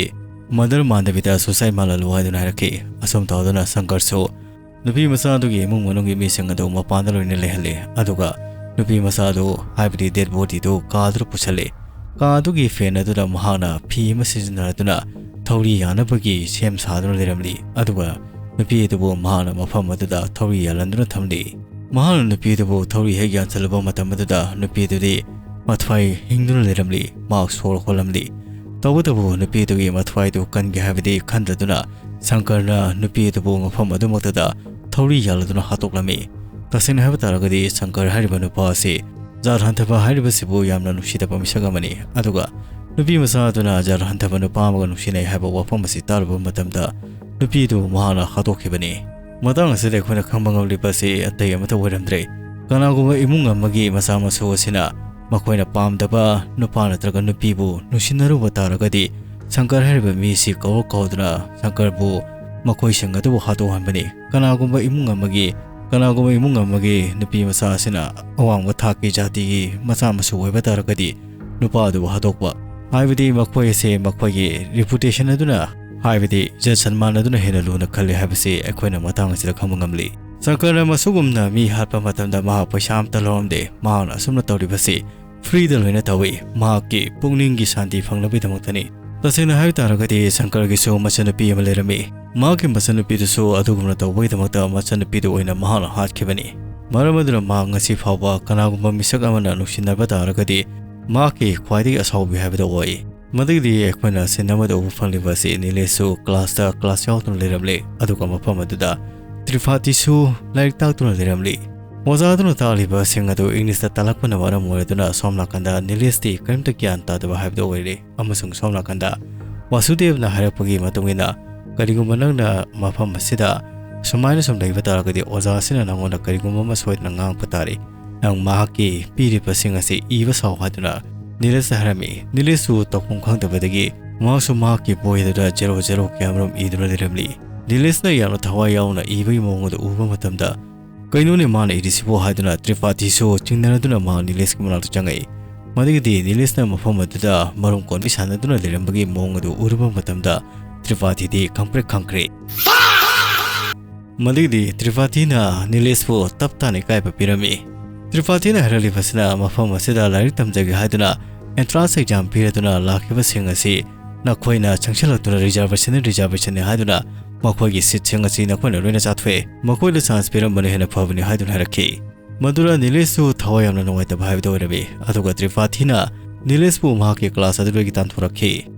ꯃꯔꯗꯔ ꯃꯥꯟꯗꯕꯤꯗ ꯁꯨꯁꯥꯏꯗ ꯃꯥꯜꯍꯜꯂꯨ ꯍꯥꯏꯗꯨꯅ ꯍꯥꯏꯔꯛꯈꯤ꯫ ꯑꯁꯨꯝ ꯇꯧꯗꯨꯅ ꯁꯪꯀꯔꯁꯨ ꯅꯨꯄꯤ ꯃꯆꯥ ꯑꯗꯨꯒꯤ ꯏꯃꯨꯡ ꯃꯅꯨꯡꯒꯤ ꯃꯤꯁꯤꯡ ꯑꯗꯨ ꯃꯄꯥꯟꯗ ꯂꯣꯏꯅ ꯂꯩꯍꯜꯂꯤ꯫ ꯑꯗꯨꯒ ꯅꯨꯄꯤ ꯃꯆꯥꯗꯨ, ꯍꯥꯏꯕꯗꯤ ꯗꯦꯗ ꯕꯣꯗꯤꯗꯨ ꯀꯥꯗꯨꯗ ꯄꯨꯁꯜꯂꯤ꯫ ꯀꯥ ꯑꯗꯨꯒꯤ ꯐꯦꯟ ꯑꯗꯨꯗ ꯃꯍꯥꯛꯅ ꯐꯤ ꯑꯃ ꯁꯤꯖꯤꯟꯅꯗꯨꯅ ꯊꯧꯔꯤ ꯌꯥꯅꯕꯒꯤ ꯁꯦꯝ ꯁꯥꯗꯨꯅ ꯂꯩꯔꯝꯂꯤ꯫ ꯑꯗꯨꯒ ꯅꯨꯄꯤ ꯑꯗꯨꯕꯨ ꯃꯍꯥꯛꯅ ꯃꯐꯝ ꯑꯗꯨꯗ ꯊꯧꯔꯤ ꯌꯥꯜꯍꯟꯗꯨꯅ ꯊꯝꯂꯤ꯫ ꯃꯍꯥꯛꯅ ꯅꯨꯄꯤ ꯑꯗꯨꯕꯨ ꯊꯧꯔꯤ ꯍꯦꯛ ꯌꯥꯟꯁꯤꯜꯂꯨꯕ ꯃꯇꯝ ꯑꯗꯨꯗ ꯅꯨꯄꯤ ꯑꯗꯨꯗꯤ ꯃꯊ꯭ꯋꯥꯏ ꯍꯤꯡꯗꯨꯅ ꯂꯩꯔꯝꯂꯤ꯫ ꯃꯍꯥꯛ ꯁꯣꯔ ꯍꯣꯜꯂꯝꯂꯤ꯫ ꯇꯧꯕꯇꯕꯨ ꯅꯨꯄꯤ ꯑꯗꯨꯒꯤ ꯃꯊ꯭ꯋꯥꯏꯗꯨ ꯀꯟꯒꯦ ꯍꯥꯏꯕꯗꯤ ꯈꯟꯗꯗꯨꯅ ꯁꯪꯀꯔꯅ ꯅꯨꯄꯤ ꯑꯗꯨꯕꯨ ꯃꯐꯝ ꯑꯗꯨꯃꯛꯇꯗ ꯊꯧꯔꯤ ꯌꯥꯜꯂꯗꯨꯅ ꯍꯥꯠꯇꯣꯛꯂꯝꯃꯤ꯫ ꯇꯁꯦꯡꯅ ꯍꯥꯏꯕ ꯇꯥꯔꯒꯗꯤ ꯁꯪꯀꯔ ꯍꯥꯏꯔꯤꯕ ꯅꯨꯄꯥ ꯑꯁꯤ ꯖꯥꯠ ꯍꯟꯊꯕ ꯍꯥꯏꯔꯤꯕꯁꯤꯕꯨ ꯌꯥꯝꯅ ꯅꯨꯡꯁꯤꯗꯕ ꯃꯤꯁꯛ ꯑꯃꯅꯤ꯫ ꯑꯗꯨꯒ ꯅꯨꯄꯤ ꯃꯆꯥ ꯑꯗꯨꯅ ꯖꯥꯠ ꯍꯟꯊꯕ ꯅꯨꯄꯥ ꯑꯃꯒ ꯅꯨꯡꯁꯤꯅꯩ ꯍꯥꯏꯕ ꯋꯥꯐꯝ ꯑꯁꯤ ꯇꯥꯔꯨꯕ ꯃꯇꯝꯗ ꯅꯨꯄꯤ ꯑꯗꯨ ꯃꯍꯥꯛꯅ ꯍꯥꯠꯇꯣꯛꯈꯤꯕꯅꯤ꯫ ꯃꯇꯥꯡ ꯑꯁꯤꯗ ꯑꯩꯈꯣꯏꯅ ꯈꯪꯕ ꯉꯝꯂꯤꯕ ꯑꯁꯤ ꯑꯇꯩ ꯑꯃꯠꯇ ꯑꯣꯏꯔꯝꯗ꯭ꯔꯦ꯫ ꯀꯅꯥꯒꯨꯝꯕ ꯏꯃꯨꯡ ꯑꯃꯒꯤ ꯃꯆꯥ ꯃꯁꯨ ꯑꯁꯤꯅ ꯃꯈꯣꯏꯅ ꯄꯥꯝꯗꯕ ꯅꯨꯄꯥ ꯅꯠꯇ꯭ꯔꯒ ꯅꯨꯄꯤꯕꯨ ꯅꯨꯡꯁꯤꯅꯔꯨꯕ ꯇꯥꯔꯒꯗꯤ ꯁꯪꯀꯔ ꯍꯥꯏꯔꯤꯕ ꯃꯤꯁꯤ ꯀꯧꯔ ꯀꯧꯗꯨꯅ ꯁꯪꯀꯔꯕꯨ ꯃꯈꯣꯏꯁꯤꯡ ꯑꯗꯨꯕꯨ ꯍꯥꯠꯇꯣꯛꯍꯟꯕꯅꯤ꯫ ꯀꯅꯥꯒꯨꯝꯕ ꯏꯃꯨꯡ ꯑꯃꯒꯤ ꯀꯅꯥꯒꯨꯝꯕ ꯏꯃꯨꯡ ꯑꯃꯒꯤ ꯅꯨꯄꯤ ꯃꯆꯥ ꯑꯁꯤꯅ ꯑꯋꯥꯡꯕ ꯊꯥꯛꯀꯤ ꯖꯥꯇꯤꯒꯤ ꯃꯆꯥ ꯃꯁꯨ ꯑꯣꯏꯕ ꯇꯥꯔꯒꯗꯤ ꯅꯨꯄꯥ ꯑꯗꯨꯕꯨ ꯍꯥꯠꯇꯣꯛꯄ, ꯍꯥꯏꯕꯗꯤ ꯃꯈꯣꯏ ꯑꯁꯦ ꯃꯈꯣꯏꯒꯤ ꯔꯤꯄꯨꯇꯦꯁꯟ ꯑꯗꯨꯅ, ꯍꯥꯏꯕꯗꯤ ꯏꯖꯠ ꯁꯟꯃꯥꯟ ꯑꯗꯨꯅ ꯍꯦꯟꯅ ꯂꯨꯅ ꯈꯜꯂꯤ ꯍꯥꯏꯕꯁꯤ ꯑꯩꯈꯣꯏꯅ ꯃꯇꯥꯡ ꯑꯁꯤꯗ ꯈꯪꯕ ꯉꯝꯂꯤ꯫ ꯁꯪꯀꯔꯅ ꯃꯁꯤꯒꯨꯝꯅ ꯃꯤ ꯍꯥꯠꯄ ꯃꯇꯝꯗ ꯃꯍꯥꯛ ꯄꯩꯁꯥ ꯑꯃꯠꯇ ꯂꯧꯔꯝꯗꯦ꯫ ꯃꯍꯥꯛꯅ ꯑꯁꯨꯝꯅ ꯇꯧꯔꯤꯕꯁꯤ ꯐ꯭ꯔꯤꯗ ꯂꯣꯏꯅ ꯇꯧꯏ꯫ ꯃꯍꯥꯛꯀꯤ ꯄꯨꯛꯅꯤꯡꯒꯤ ꯁꯥꯟꯇꯤ ꯐꯪꯅꯕꯒꯤꯗꯃꯛꯇꯅꯤ꯫ ꯇꯁꯦꯡꯅ ꯍꯥꯏꯕ ꯇꯥꯔꯒꯗꯤ ꯁꯪꯀꯔꯒꯤꯁꯨ ꯃꯆꯟꯅꯨꯄꯤ ꯑꯃ ꯂꯩꯔꯝꯃꯤ꯫ ꯃꯍꯥꯛꯀꯤ ꯃꯆꯟꯅꯨꯄꯤꯗꯨꯁꯨ ꯑꯗꯨꯒꯨꯝꯅ ꯇꯧꯕꯒꯤꯗꯃꯛꯇ ꯃꯆꯟꯅꯨꯄꯤꯗꯨ ꯑꯣꯏꯅ ꯃꯍꯥꯛꯅ ꯍꯥꯠꯈꯤꯕꯅꯤ꯫ ꯃꯔꯝ ꯑꯗꯨꯅ ꯃꯍꯥꯛ ꯉꯁꯤ ꯐꯥꯎꯕ ꯀꯅꯥꯒꯨꯝꯕ ꯃꯤꯁꯛ ꯑꯃꯅ ꯅꯨꯡꯁꯤꯅꯕ ꯇꯥꯔꯒꯗꯤ ꯃꯍꯥꯛꯀꯤ ꯈ꯭ꯋꯥꯏꯗꯒꯤ ꯑꯁꯥꯎꯕꯤ ꯍꯥꯏꯕꯗꯨ ꯑꯣꯏ꯫ ꯃꯗꯨꯒꯤꯗꯤ ꯑꯩꯈꯣꯏꯅ ꯁꯤꯟ ꯑꯃꯗ ꯎꯕ ꯐꯪꯂꯤꯕ ꯑꯁꯤ ꯅꯤꯂꯦꯁꯁꯨ ꯀ꯭ꯂꯥꯁꯇ ꯀ꯭ꯂꯥꯁ ꯌꯥꯎꯗꯨꯅ ꯂꯩꯔꯝꯂꯦ꯫ ꯑꯗꯨꯒ ꯃꯐꯝ ꯑꯗꯨꯗ ꯇ꯭ꯔꯤꯐꯥꯇꯤꯁꯨ ꯂꯥꯏꯔꯤꯛ ꯇꯥꯛꯇꯨꯅ ꯂꯩꯔꯝꯂꯤ꯫ ꯑꯣꯖꯥ ꯑꯗꯨꯅ ꯇꯥꯛꯂꯤꯕꯁꯤꯡ ꯑꯗꯨ ꯏꯪꯂꯤꯁꯇ ꯇꯥꯛꯂꯛꯄꯅ ꯃꯔꯝ ꯑꯣꯏꯔꯗꯨꯅ ꯁꯣꯝ ꯅꯥꯀꯟꯗ ꯅꯤꯂꯦꯁꯇꯤ ꯀꯔꯤꯝꯇ ꯒ꯭ꯌꯥꯟ ꯇꯥꯗꯕ ꯍꯥꯏꯕꯗꯨ ꯑꯣꯏꯔꯦ꯫ ꯑꯃꯁꯨꯡ ꯁꯣꯝ ꯅꯥꯀꯟꯗ ꯋꯥꯁꯨꯗꯦꯕꯅ ꯍꯥꯏꯔꯛꯄꯒꯤ ꯃꯇꯨꯡ ꯏꯟꯅ, ꯀꯔꯤꯒꯨꯝꯕ ꯅꯪꯅ ꯃꯐꯝ ꯑꯁꯤꯗ ꯁꯨꯃꯥꯏꯅ ꯁꯨꯝ ꯂꯩꯕ ꯇꯥꯔꯒꯗꯤ ꯑꯣꯖꯥ ꯑꯁꯤꯅ ꯅꯪꯉꯣꯟꯗ ꯀꯔꯤꯒꯨꯝꯕ ꯑꯃ ꯁꯣꯏꯗꯅ ꯉꯥꯡꯉꯛꯄ ꯇꯥꯔꯦ꯫ ꯅꯪ ꯃꯍꯥꯛꯀꯤ ꯄꯤꯔꯤꯕꯁꯤꯡ ꯑꯁꯤ ꯏꯕ ꯁꯥꯎ ꯍꯥꯏꯗꯨꯅ ꯅꯤꯂꯦꯁꯇ ꯍꯥꯏꯔꯝꯃꯤ꯫ ꯅꯤꯂꯦꯁꯁꯨ ꯇꯧꯐꯝ ꯈꯪꯗꯕꯗꯒꯤ ꯃꯍꯥꯛꯁꯨ ꯃꯍꯥꯛꯀꯤ ꯕꯣꯏ ꯑꯗꯨꯗ ꯖꯦꯔꯣ ꯖꯦꯔꯣ ꯀꯌꯥꯃꯔꯨꯝ ꯏꯗꯨꯅ ꯂꯩꯔꯝꯂꯤ꯫ ꯅꯤꯂꯦꯁꯅ ꯌꯥꯝꯅ ꯊꯋꯥꯏ ꯌꯥꯎꯅ ꯏꯕꯒꯤ ꯃꯑꯣꯡ ꯑꯗꯨ ꯎꯕ ꯃꯇꯝꯗ, "ꯀꯩꯅꯣꯅꯦ ꯃꯥꯅ ꯏꯔꯤꯁꯤꯕꯨ?" ꯍꯥꯏꯗꯨꯅ ꯇ꯭ꯔꯤꯄꯥꯊꯤꯁꯨ ꯆꯤꯡꯅꯔꯗꯨꯅ ꯃꯍꯥꯛ ꯅꯤꯂꯦꯁꯀꯤ ꯃꯅꯥꯛꯇ ꯆꯪꯉꯛꯏ꯫ ꯃꯗꯨꯒꯤꯗꯤ ꯅꯤꯂꯦꯁꯅ ꯃꯐꯝ ꯑꯗꯨꯗ ꯃꯔꯨꯝ ꯀꯣꯟꯕꯤ ꯁꯥꯟꯅꯗꯨꯅ ꯂꯩꯔꯝꯕꯒꯤ ꯃꯑꯣꯡ ꯑꯗꯨ ꯎꯔꯨꯕ ꯃꯇꯝꯗ ꯇ꯭ꯔꯤꯄꯥꯊꯤꯗꯤ ꯈꯪꯄ꯭ꯔꯦꯛ ꯈꯪꯈ꯭ꯔꯦ꯫ ꯃꯗꯨꯒꯤꯗꯤ ꯇ꯭ꯔꯤꯄꯥꯊꯤꯅ ꯅꯤꯂꯦꯁꯄꯨ ꯇꯞ ꯇꯥꯅ ꯏꯀꯥꯏꯕ ꯄꯤꯔꯝꯃꯤ꯫ ꯇ꯭ꯔꯤꯄꯥꯊꯤꯅ ꯍꯥꯏꯔꯛꯂꯤꯕꯁꯤꯅ ꯃꯐꯝ ꯑꯁꯤꯗ ꯂꯥꯏꯔꯤꯛ ꯇꯝꯖꯒꯦ ꯍꯥꯏꯗꯨꯅ entrance exam ꯄꯤꯔꯗꯨꯅ ꯂꯥꯛꯈꯤꯕꯁꯤꯡ ꯑꯁꯤ ꯅꯈꯣꯏꯅ ꯆꯪꯁꯤꯜꯂꯛꯇꯨꯅ reservationꯅꯤ, reservationꯅꯤ ꯍꯥꯏꯗꯨꯅ ꯃꯈꯣꯏꯒꯤ seatꯁꯤꯡ ꯑꯁꯤ ꯅꯈꯣꯏꯅ ꯂꯣꯏꯅ ꯆꯥꯊꯣꯛꯑꯦ꯫ ꯃꯈꯣꯏꯗ chance ꯄꯤꯔꯝꯕꯅ ꯍꯦꯟꯅ ꯐꯕꯅꯤ ꯍꯥꯏꯗꯨꯅ ꯍꯥꯏꯔꯛꯈꯤ꯫ ꯃꯗꯨꯗ ꯅꯤꯂꯤꯁꯁꯨ ꯊꯋꯥꯏ ꯌꯥꯝꯅ ꯅꯨꯡꯉꯥꯏꯇꯕ ꯍꯥꯏꯕꯗꯨ ꯑꯣꯏꯔꯝꯃꯤ꯫ ꯑꯗꯨꯒ ꯇ꯭ꯔꯤꯄꯥꯊꯤꯅ ꯅꯤꯂꯤꯁꯄꯨ ꯃꯍꯥꯛꯀꯤ class ꯑꯗꯨꯗꯒꯤ ꯇꯥꯟꯊꯣꯔꯛꯈꯤ꯫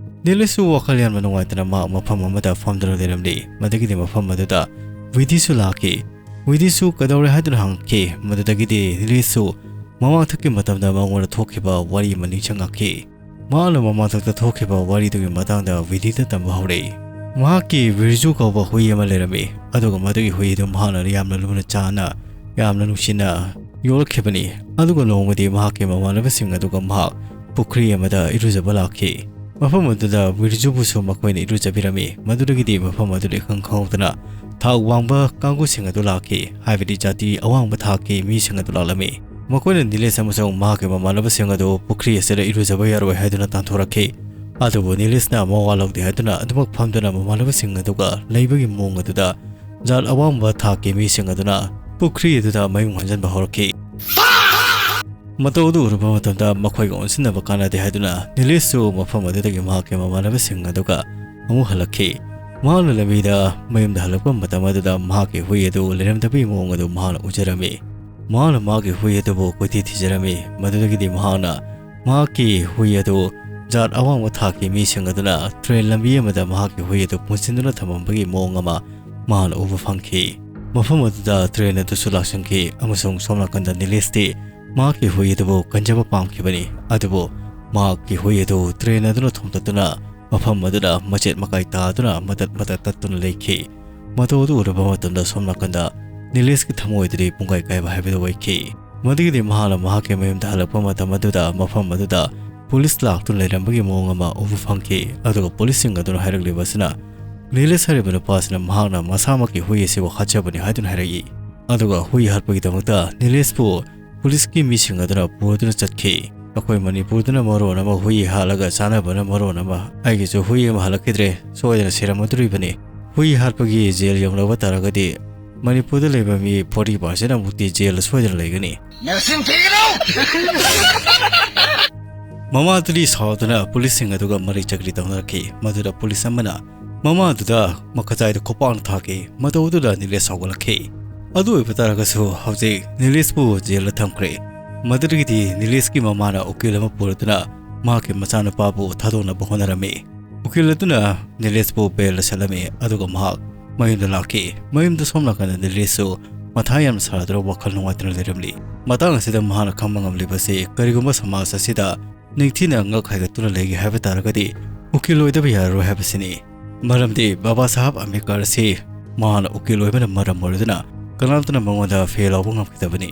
ꯅꯤꯂꯤꯁꯁꯨ ꯋꯥꯈꯜ ꯌꯥꯝꯅ ꯅꯨꯡꯉꯥꯏꯇꯅ ꯃꯍꯥꯛ ꯃꯐꯝ ꯑꯃꯗ ꯐꯝꯗꯨꯅ ꯂꯩꯔꯝꯂꯤ꯫ ꯃꯗꯨꯒꯤꯗꯤ ꯃꯐꯝ ꯑꯗꯨꯗ ꯋꯤꯗꯤꯁꯨ ꯂꯥꯛꯈꯤ꯫ ꯋꯤꯗꯤꯁꯨ ꯀꯩꯗꯧꯔꯦ ꯍꯥꯏꯗꯨꯅ ꯍꯪꯈꯤ꯫ ꯃꯗꯨꯗꯒꯤꯗꯤ ꯅꯤꯂꯤꯁꯁꯨ ꯃꯃꯥꯡꯊꯛꯀꯤ ꯃꯇꯝꯗ ꯃꯉꯣꯟꯗ ꯊꯣꯛꯈꯤꯕ ꯋꯥꯔꯤ ꯑꯃ ꯅꯤꯡꯁꯤꯡꯂꯛꯈꯤ꯫ ꯃꯍꯥꯛꯅ ꯃꯃꯥꯡꯊꯛꯇ ꯊꯣꯛꯈꯤꯕ ꯋꯥꯔꯤꯗꯨꯒꯤ ꯃꯇꯥꯡꯗ ꯋꯤꯗꯤꯗ ꯇꯝꯕ ꯍꯧꯔꯛꯏ꯫ ꯃꯍꯥꯛꯀꯤ ꯕꯤꯔꯖꯨ ꯀꯧꯕ ꯍꯨꯏ ꯑꯃ ꯂꯩꯔꯝꯃꯤ, ꯑꯗꯨꯒ ꯃꯗꯨꯒꯤ ꯍꯨꯏ ꯑꯗꯨ ꯃꯍꯥꯛꯅ ꯌꯥꯝꯅ ꯂꯨꯅ ꯆꯥꯟꯅ, ꯌꯥꯝꯅ ꯅꯨꯡꯁꯤꯅ ꯌꯣꯛꯂꯛꯈꯤꯕꯅꯤ꯫ ꯑꯗꯨꯒ ꯅꯣꯡꯃꯗꯤ ꯃꯍꯥꯛꯀꯤ ꯃꯃꯥꯟꯅꯕꯁꯤꯡ ꯑꯗꯨꯒ ꯃꯍꯥꯛ ꯄꯨꯈ꯭ꯔꯤ ꯑꯃꯗ ꯏꯔꯨꯖꯕ ꯂꯥꯛꯈꯤ꯫ ꯃꯐꯝ ꯑꯗꯨꯗ ꯕꯤꯔꯖꯨꯕꯨꯁꯨ ꯃꯈꯣꯏꯅ ꯏꯔꯨꯖꯕꯤꯔꯝꯃꯤ꯫ ꯃꯗꯨꯗꯒꯤꯗꯤ ꯃꯐꯝ ꯑꯗꯨꯗ ꯏꯈꯪ ꯈꯪꯍꯧꯗꯅ ꯊꯥꯛ ꯋꯥꯡꯕ ꯀꯥꯡꯕꯨꯁꯤꯡ ꯑꯗꯨ ꯂꯥꯛꯈꯤ, ꯍꯥꯏꯕꯗꯤ ꯖꯥꯇꯤ ꯑꯋꯥꯡꯕ ꯊꯥꯛꯀꯤ ꯃꯤꯁꯤꯡ ꯑꯗꯨ ꯂꯥꯛꯂꯝꯃꯤ꯫ ꯃꯈꯣꯏꯅ ꯅꯤꯂꯤꯁ ꯑꯃꯁꯨꯡ ꯃꯍꯥꯛꯀꯤ ꯃꯃꯥꯟꯅꯕꯁꯤꯡ ꯑꯗꯨ ꯄꯨꯈ꯭ꯔꯤ ꯑꯁꯤꯗ ꯏꯔꯨꯖꯕ ꯌꯥꯔꯣꯏ ꯍꯥꯏꯗꯨꯅ ꯇꯥꯟꯊꯣꯔꯛꯈꯤ꯫ ꯑꯗꯨꯕꯨ ꯅꯤꯂꯤꯁꯅ ꯃꯋꯥ ꯂꯧꯗꯦ ꯍꯥꯏꯗꯨꯅ ꯑꯗꯨꯃꯛ ꯐꯝꯗꯨꯅ ꯃꯃꯥꯟꯅꯕꯁꯤꯡ ꯑꯗꯨꯒ ꯂꯩꯕꯒꯤ ꯃꯑꯣꯡ ꯑꯗꯨꯗ ꯖꯥꯠ ꯑꯋꯥꯡꯕ ꯊꯥꯛꯀꯤ ꯃꯤꯁꯤꯡ ꯑꯗꯨꯅ ꯄꯨꯈ꯭ꯔꯤ ꯑꯗꯨꯗ ꯃꯌꯨꯡ ꯍꯟꯖꯤꯟꯕ ꯍꯧꯔꯛꯈꯤ꯫ ꯃꯇꯧ ꯑꯗꯨ ꯎꯔꯨꯕ ꯃꯇꯝꯗ ꯃꯈꯣꯏꯒ ꯑꯣꯟꯁꯤꯟꯅꯕ ꯀꯥꯟꯅꯗꯦ ꯍꯥꯏꯗꯨꯅ ꯅꯤꯂꯤꯁꯁꯨ ꯃꯐꯝ ꯑꯗꯨꯗꯒꯤ ꯃꯍꯥꯛꯀꯤ ꯃꯃꯥꯟꯅꯕꯁꯤꯡ ꯑꯗꯨꯒ ꯑꯃꯨꯛ ꯍꯜꯂꯛꯈꯤ꯫ ꯃꯍꯥꯛꯅ ꯂꯝꯕꯤꯗ ꯃꯌꯨꯝꯗ ꯍꯜꯂꯛꯄ ꯃꯇꯝ ꯑꯗꯨꯗ ꯃꯍꯥꯛꯀꯤ ꯍꯨꯏ ꯑꯗꯨ ꯂꯩꯔꯝꯗꯕꯒꯤ ꯃꯑꯣꯡ ꯑꯗꯨ ꯃꯍꯥꯛꯅ ꯎꯖꯔꯝꯃꯤ꯫ ꯃꯍꯥꯛꯅ ꯃꯍꯥꯛꯀꯤ ꯍꯨꯏ ꯑꯗꯨꯕꯨ ꯀꯣꯏꯊꯤ ꯊꯤꯖꯔꯝꯃꯤ꯫ ꯃꯗꯨꯗꯒꯤꯗꯤ ꯃꯍꯥꯛꯅ ꯃꯍꯥꯛꯀꯤ ꯍꯨꯏ ꯑꯗꯨ ꯖꯥꯠ ꯑꯋꯥꯡꯕ ꯊꯥꯛꯀꯤ ꯃꯤꯁꯤꯡ ꯑꯗꯨꯅ ꯇ꯭ꯔꯦꯟ ꯂꯝꯕꯤ ꯑꯃꯗ ꯃꯍꯥꯛꯀꯤ ꯍꯨꯏ ꯑꯗꯨ ꯄꯨꯟꯁꯤꯟꯗꯨꯅ ꯊꯝꯃꯝꯕꯒꯤ ꯃꯑꯣꯡ ꯑꯃ ꯃꯍꯥꯛꯅ ꯎꯕ ꯐꯪꯈꯤ꯫ ꯃꯐꯝ ꯑꯗꯨꯗ ꯇ꯭ꯔꯦꯟ ꯑꯗꯨꯁꯨ ꯂꯥꯛꯁꯤꯟꯈꯤ ꯑꯃꯁꯨꯡ ꯁꯣꯝ ꯅꯥꯀꯟꯗ ꯅꯤꯂꯤꯁꯇꯤ ꯃꯍꯥꯛꯀꯤ ꯍꯨꯏ ꯑꯗꯨꯕꯨ ꯀꯟꯖꯕ ꯄꯥꯝꯈꯤꯕꯅꯤ꯫ ꯑꯗꯨꯕꯨ ꯃꯍꯥꯛꯀꯤ ꯍꯨꯏ ꯑꯗꯨ ꯇ꯭ꯔꯦꯟ ꯑꯗꯨꯅ ꯊꯣꯝꯇꯠꯇꯨꯅ ꯃꯐꯝ ꯑꯗꯨꯗ ꯃꯆꯦꯠ ꯃꯀꯥꯏ ꯇꯥꯗꯨꯅ ꯃꯇꯠ ꯃꯇꯠ ꯇꯠꯇꯨꯅ ꯂꯩꯈꯤ꯫ ꯃꯇꯧ ꯑꯗꯨ ꯎꯔꯕ ꯃꯇꯝꯗ ꯁꯣꯝ ꯅꯥꯀꯟꯗ ꯅꯤꯂꯤꯁꯀꯤ ꯊꯃꯣꯏꯗꯗꯤ ꯄꯨꯡꯀꯥꯏ ꯀꯥꯏꯕ ꯍꯥꯏꯕꯗꯨ ꯑꯣꯏꯈꯤ꯫ ꯃꯗꯨꯗꯒꯤꯗꯤ ꯃꯍꯥꯛꯅ ꯃꯍꯥꯛꯀꯤ ꯃꯌꯨꯝꯗ ꯍꯜꯂꯛꯄ ꯃꯇꯝ ꯑꯗꯨꯗ ꯃꯐꯝ ꯑꯗꯨꯗ ꯄꯨꯂꯤꯁ ꯂꯥꯛꯇꯨꯅ ꯂꯩꯔꯝꯕꯒꯤ ꯃꯑꯣꯡ ꯑꯃ ꯎꯕ ꯐꯪꯈꯤ꯫ ꯑꯗꯨꯒ ꯄꯨꯂꯤꯁꯁꯤꯡ ꯑꯗꯨꯅ ꯍꯥꯏꯔꯛꯂꯤꯕ ꯑꯁꯤꯅ ꯅꯤꯂꯤꯁ ꯍꯥꯏꯔꯤꯕ ꯅꯨꯄꯥ ꯑꯁꯤꯅ ꯃꯍꯥꯛꯅ ꯃꯁꯥꯃꯛꯀꯤ ꯍꯨꯏ ꯑꯁꯤꯕꯨ ꯍꯥꯠꯆꯕꯅꯤ ꯍꯥꯏꯗꯨꯅ ꯍꯥꯏꯔꯛꯏ꯫ ꯑꯗꯨꯒ ꯍꯨꯏ ꯍꯥꯠꯄꯒꯤꯗꯃꯛꯇ ꯅꯤꯂꯤꯁꯄꯨ ꯄꯨꯂꯤꯁꯀꯤ ꯃꯤꯁꯤꯡ ꯑꯗꯨꯅ ꯄꯨꯗꯨꯅ ꯆꯠꯈꯤ꯫ ꯑꯩꯈꯣꯏ ꯃꯅꯤꯄꯨꯔꯗꯅ ꯃꯔꯣꯟ ꯑꯃ ꯍꯨꯏ ꯍꯥꯠꯂꯒ ꯆꯥꯅꯕꯅ ꯃꯔꯣꯟ ꯑꯃ, ꯑꯩꯒꯤꯁꯨ ꯍꯨꯏ ꯑꯃ ꯍꯜꯂꯛꯈꯤꯗ꯭ꯔꯦ, ꯁꯣꯏꯗꯅ ꯁꯤꯔꯝꯃꯗꯣꯔꯤꯕꯅꯤ꯫ ꯍꯨꯏ ꯍꯥꯠꯄꯒꯤ ꯖꯦꯜ ꯌꯧꯅꯕ ꯇꯥꯔꯒꯗꯤ ꯃꯅꯤꯄꯨꯔꯗ ꯂꯩꯕ ꯃꯤ forty percent ꯃꯨꯛꯇꯤ ꯖꯦꯜꯗ ꯁꯣꯏꯗꯅ ꯂꯩꯒꯅꯤ꯫ ꯅꯆꯤꯟ ꯊꯤꯒꯅꯨ! ꯃꯃꯥꯗꯨꯗꯤ ꯁꯥꯎꯗꯨꯅ ꯄꯨꯂꯤꯁꯁꯤꯡ ꯑꯗꯨꯒ ꯃꯔꯩ ꯆꯀꯔꯤ ꯇꯧꯅꯔꯛꯈꯤ꯫ ꯃꯗꯨꯗ ꯄꯨꯂꯤꯁ ꯑꯃꯅ ꯃꯃꯥꯗꯨꯗ ꯃꯈꯖꯥꯏꯗ ꯈꯨꯄꯥꯛꯅ ꯊꯥꯈꯤ꯫ ꯃꯇꯧ ꯑꯗꯨꯗ ꯅꯤꯂꯦꯁ ꯁꯥꯎꯒꯠꯂꯛꯈꯤ꯫ ꯑꯗꯨ ꯑꯣꯏꯕ ꯇꯥꯔꯒꯁꯨ ꯍꯧꯖꯤꯛ ꯅꯤꯂꯦꯁꯄꯨ ꯖꯦꯜꯗ ꯊꯝꯈ꯭ꯔꯦ꯫ ꯃꯗꯨꯗꯒꯤꯗꯤ ꯅꯤꯂꯦꯁꯀꯤ ꯃꯃꯥꯅ ꯎꯀꯤꯜ ꯑꯃ ꯄꯨꯔꯗꯨꯅ ꯃꯍꯥꯛꯀꯤ ꯃꯆꯥꯅꯨꯄꯥꯕꯨ ꯊꯥꯗꯣꯛꯅꯕ ꯍꯣꯠꯅꯔꯝꯃꯤ꯫ ꯎꯀꯤꯜ ꯑꯗꯨꯅ ꯅꯤꯂꯦꯁꯄꯨ ꯕꯦꯜꯗ ꯁꯠꯂꯝꯃꯤ, ꯑꯗꯨꯒ ꯃꯍꯥꯛ ꯃꯌꯨꯝꯗ ꯂꯥꯛꯈꯤ꯫ ꯃꯌꯨꯝꯗ ꯁꯣꯝ ꯅꯥꯀꯟꯗ ꯅꯤꯂꯦꯁꯁꯨ ꯃꯊꯥ ꯌꯥꯝꯅ ꯁꯥꯗꯨꯅ ꯋꯥꯈꯜ ꯅꯨꯡꯉꯥꯏꯇꯅ ꯂꯩꯔꯝꯂꯤ꯫ ꯃꯇꯥꯡ ꯑꯁꯤꯗ ꯃꯍꯥꯛꯅ ꯈꯪꯕ ꯉꯝꯂꯤꯕꯁꯤ ꯀꯔꯤꯒꯨꯝꯕ ꯁꯃꯥꯖ ꯑꯁꯤꯗ ꯅꯤꯡꯊꯤꯅ ꯉꯛ ꯍꯥꯏꯒꯠꯇꯨꯅ ꯂꯩꯒꯦ ꯍꯥꯏꯕ ꯇꯥꯔꯒꯗꯤ ꯎꯀꯤꯜ ꯑꯣꯏꯗꯕ ꯌꯥꯔꯔꯣꯏ ꯍꯥꯏꯕꯁꯤꯅꯤ꯫ ꯃꯔꯝꯗꯤ ꯕꯥꯕꯥ ꯁꯥꯍꯦꯕ ꯑꯝꯕꯦꯗꯀꯔ ꯑꯁꯤ ꯃꯍꯥꯛꯅ ꯎꯀꯤꯜ ꯑꯣꯏꯕꯅ ꯃꯔꯝ ꯑꯣꯏꯔꯗꯨꯅ ꯀꯅꯥꯝꯇꯅ ꯃꯉꯣꯟꯗ ꯐꯦꯜ ꯂꯧꯕ ꯉꯝꯈꯤꯗꯕꯅꯤ꯫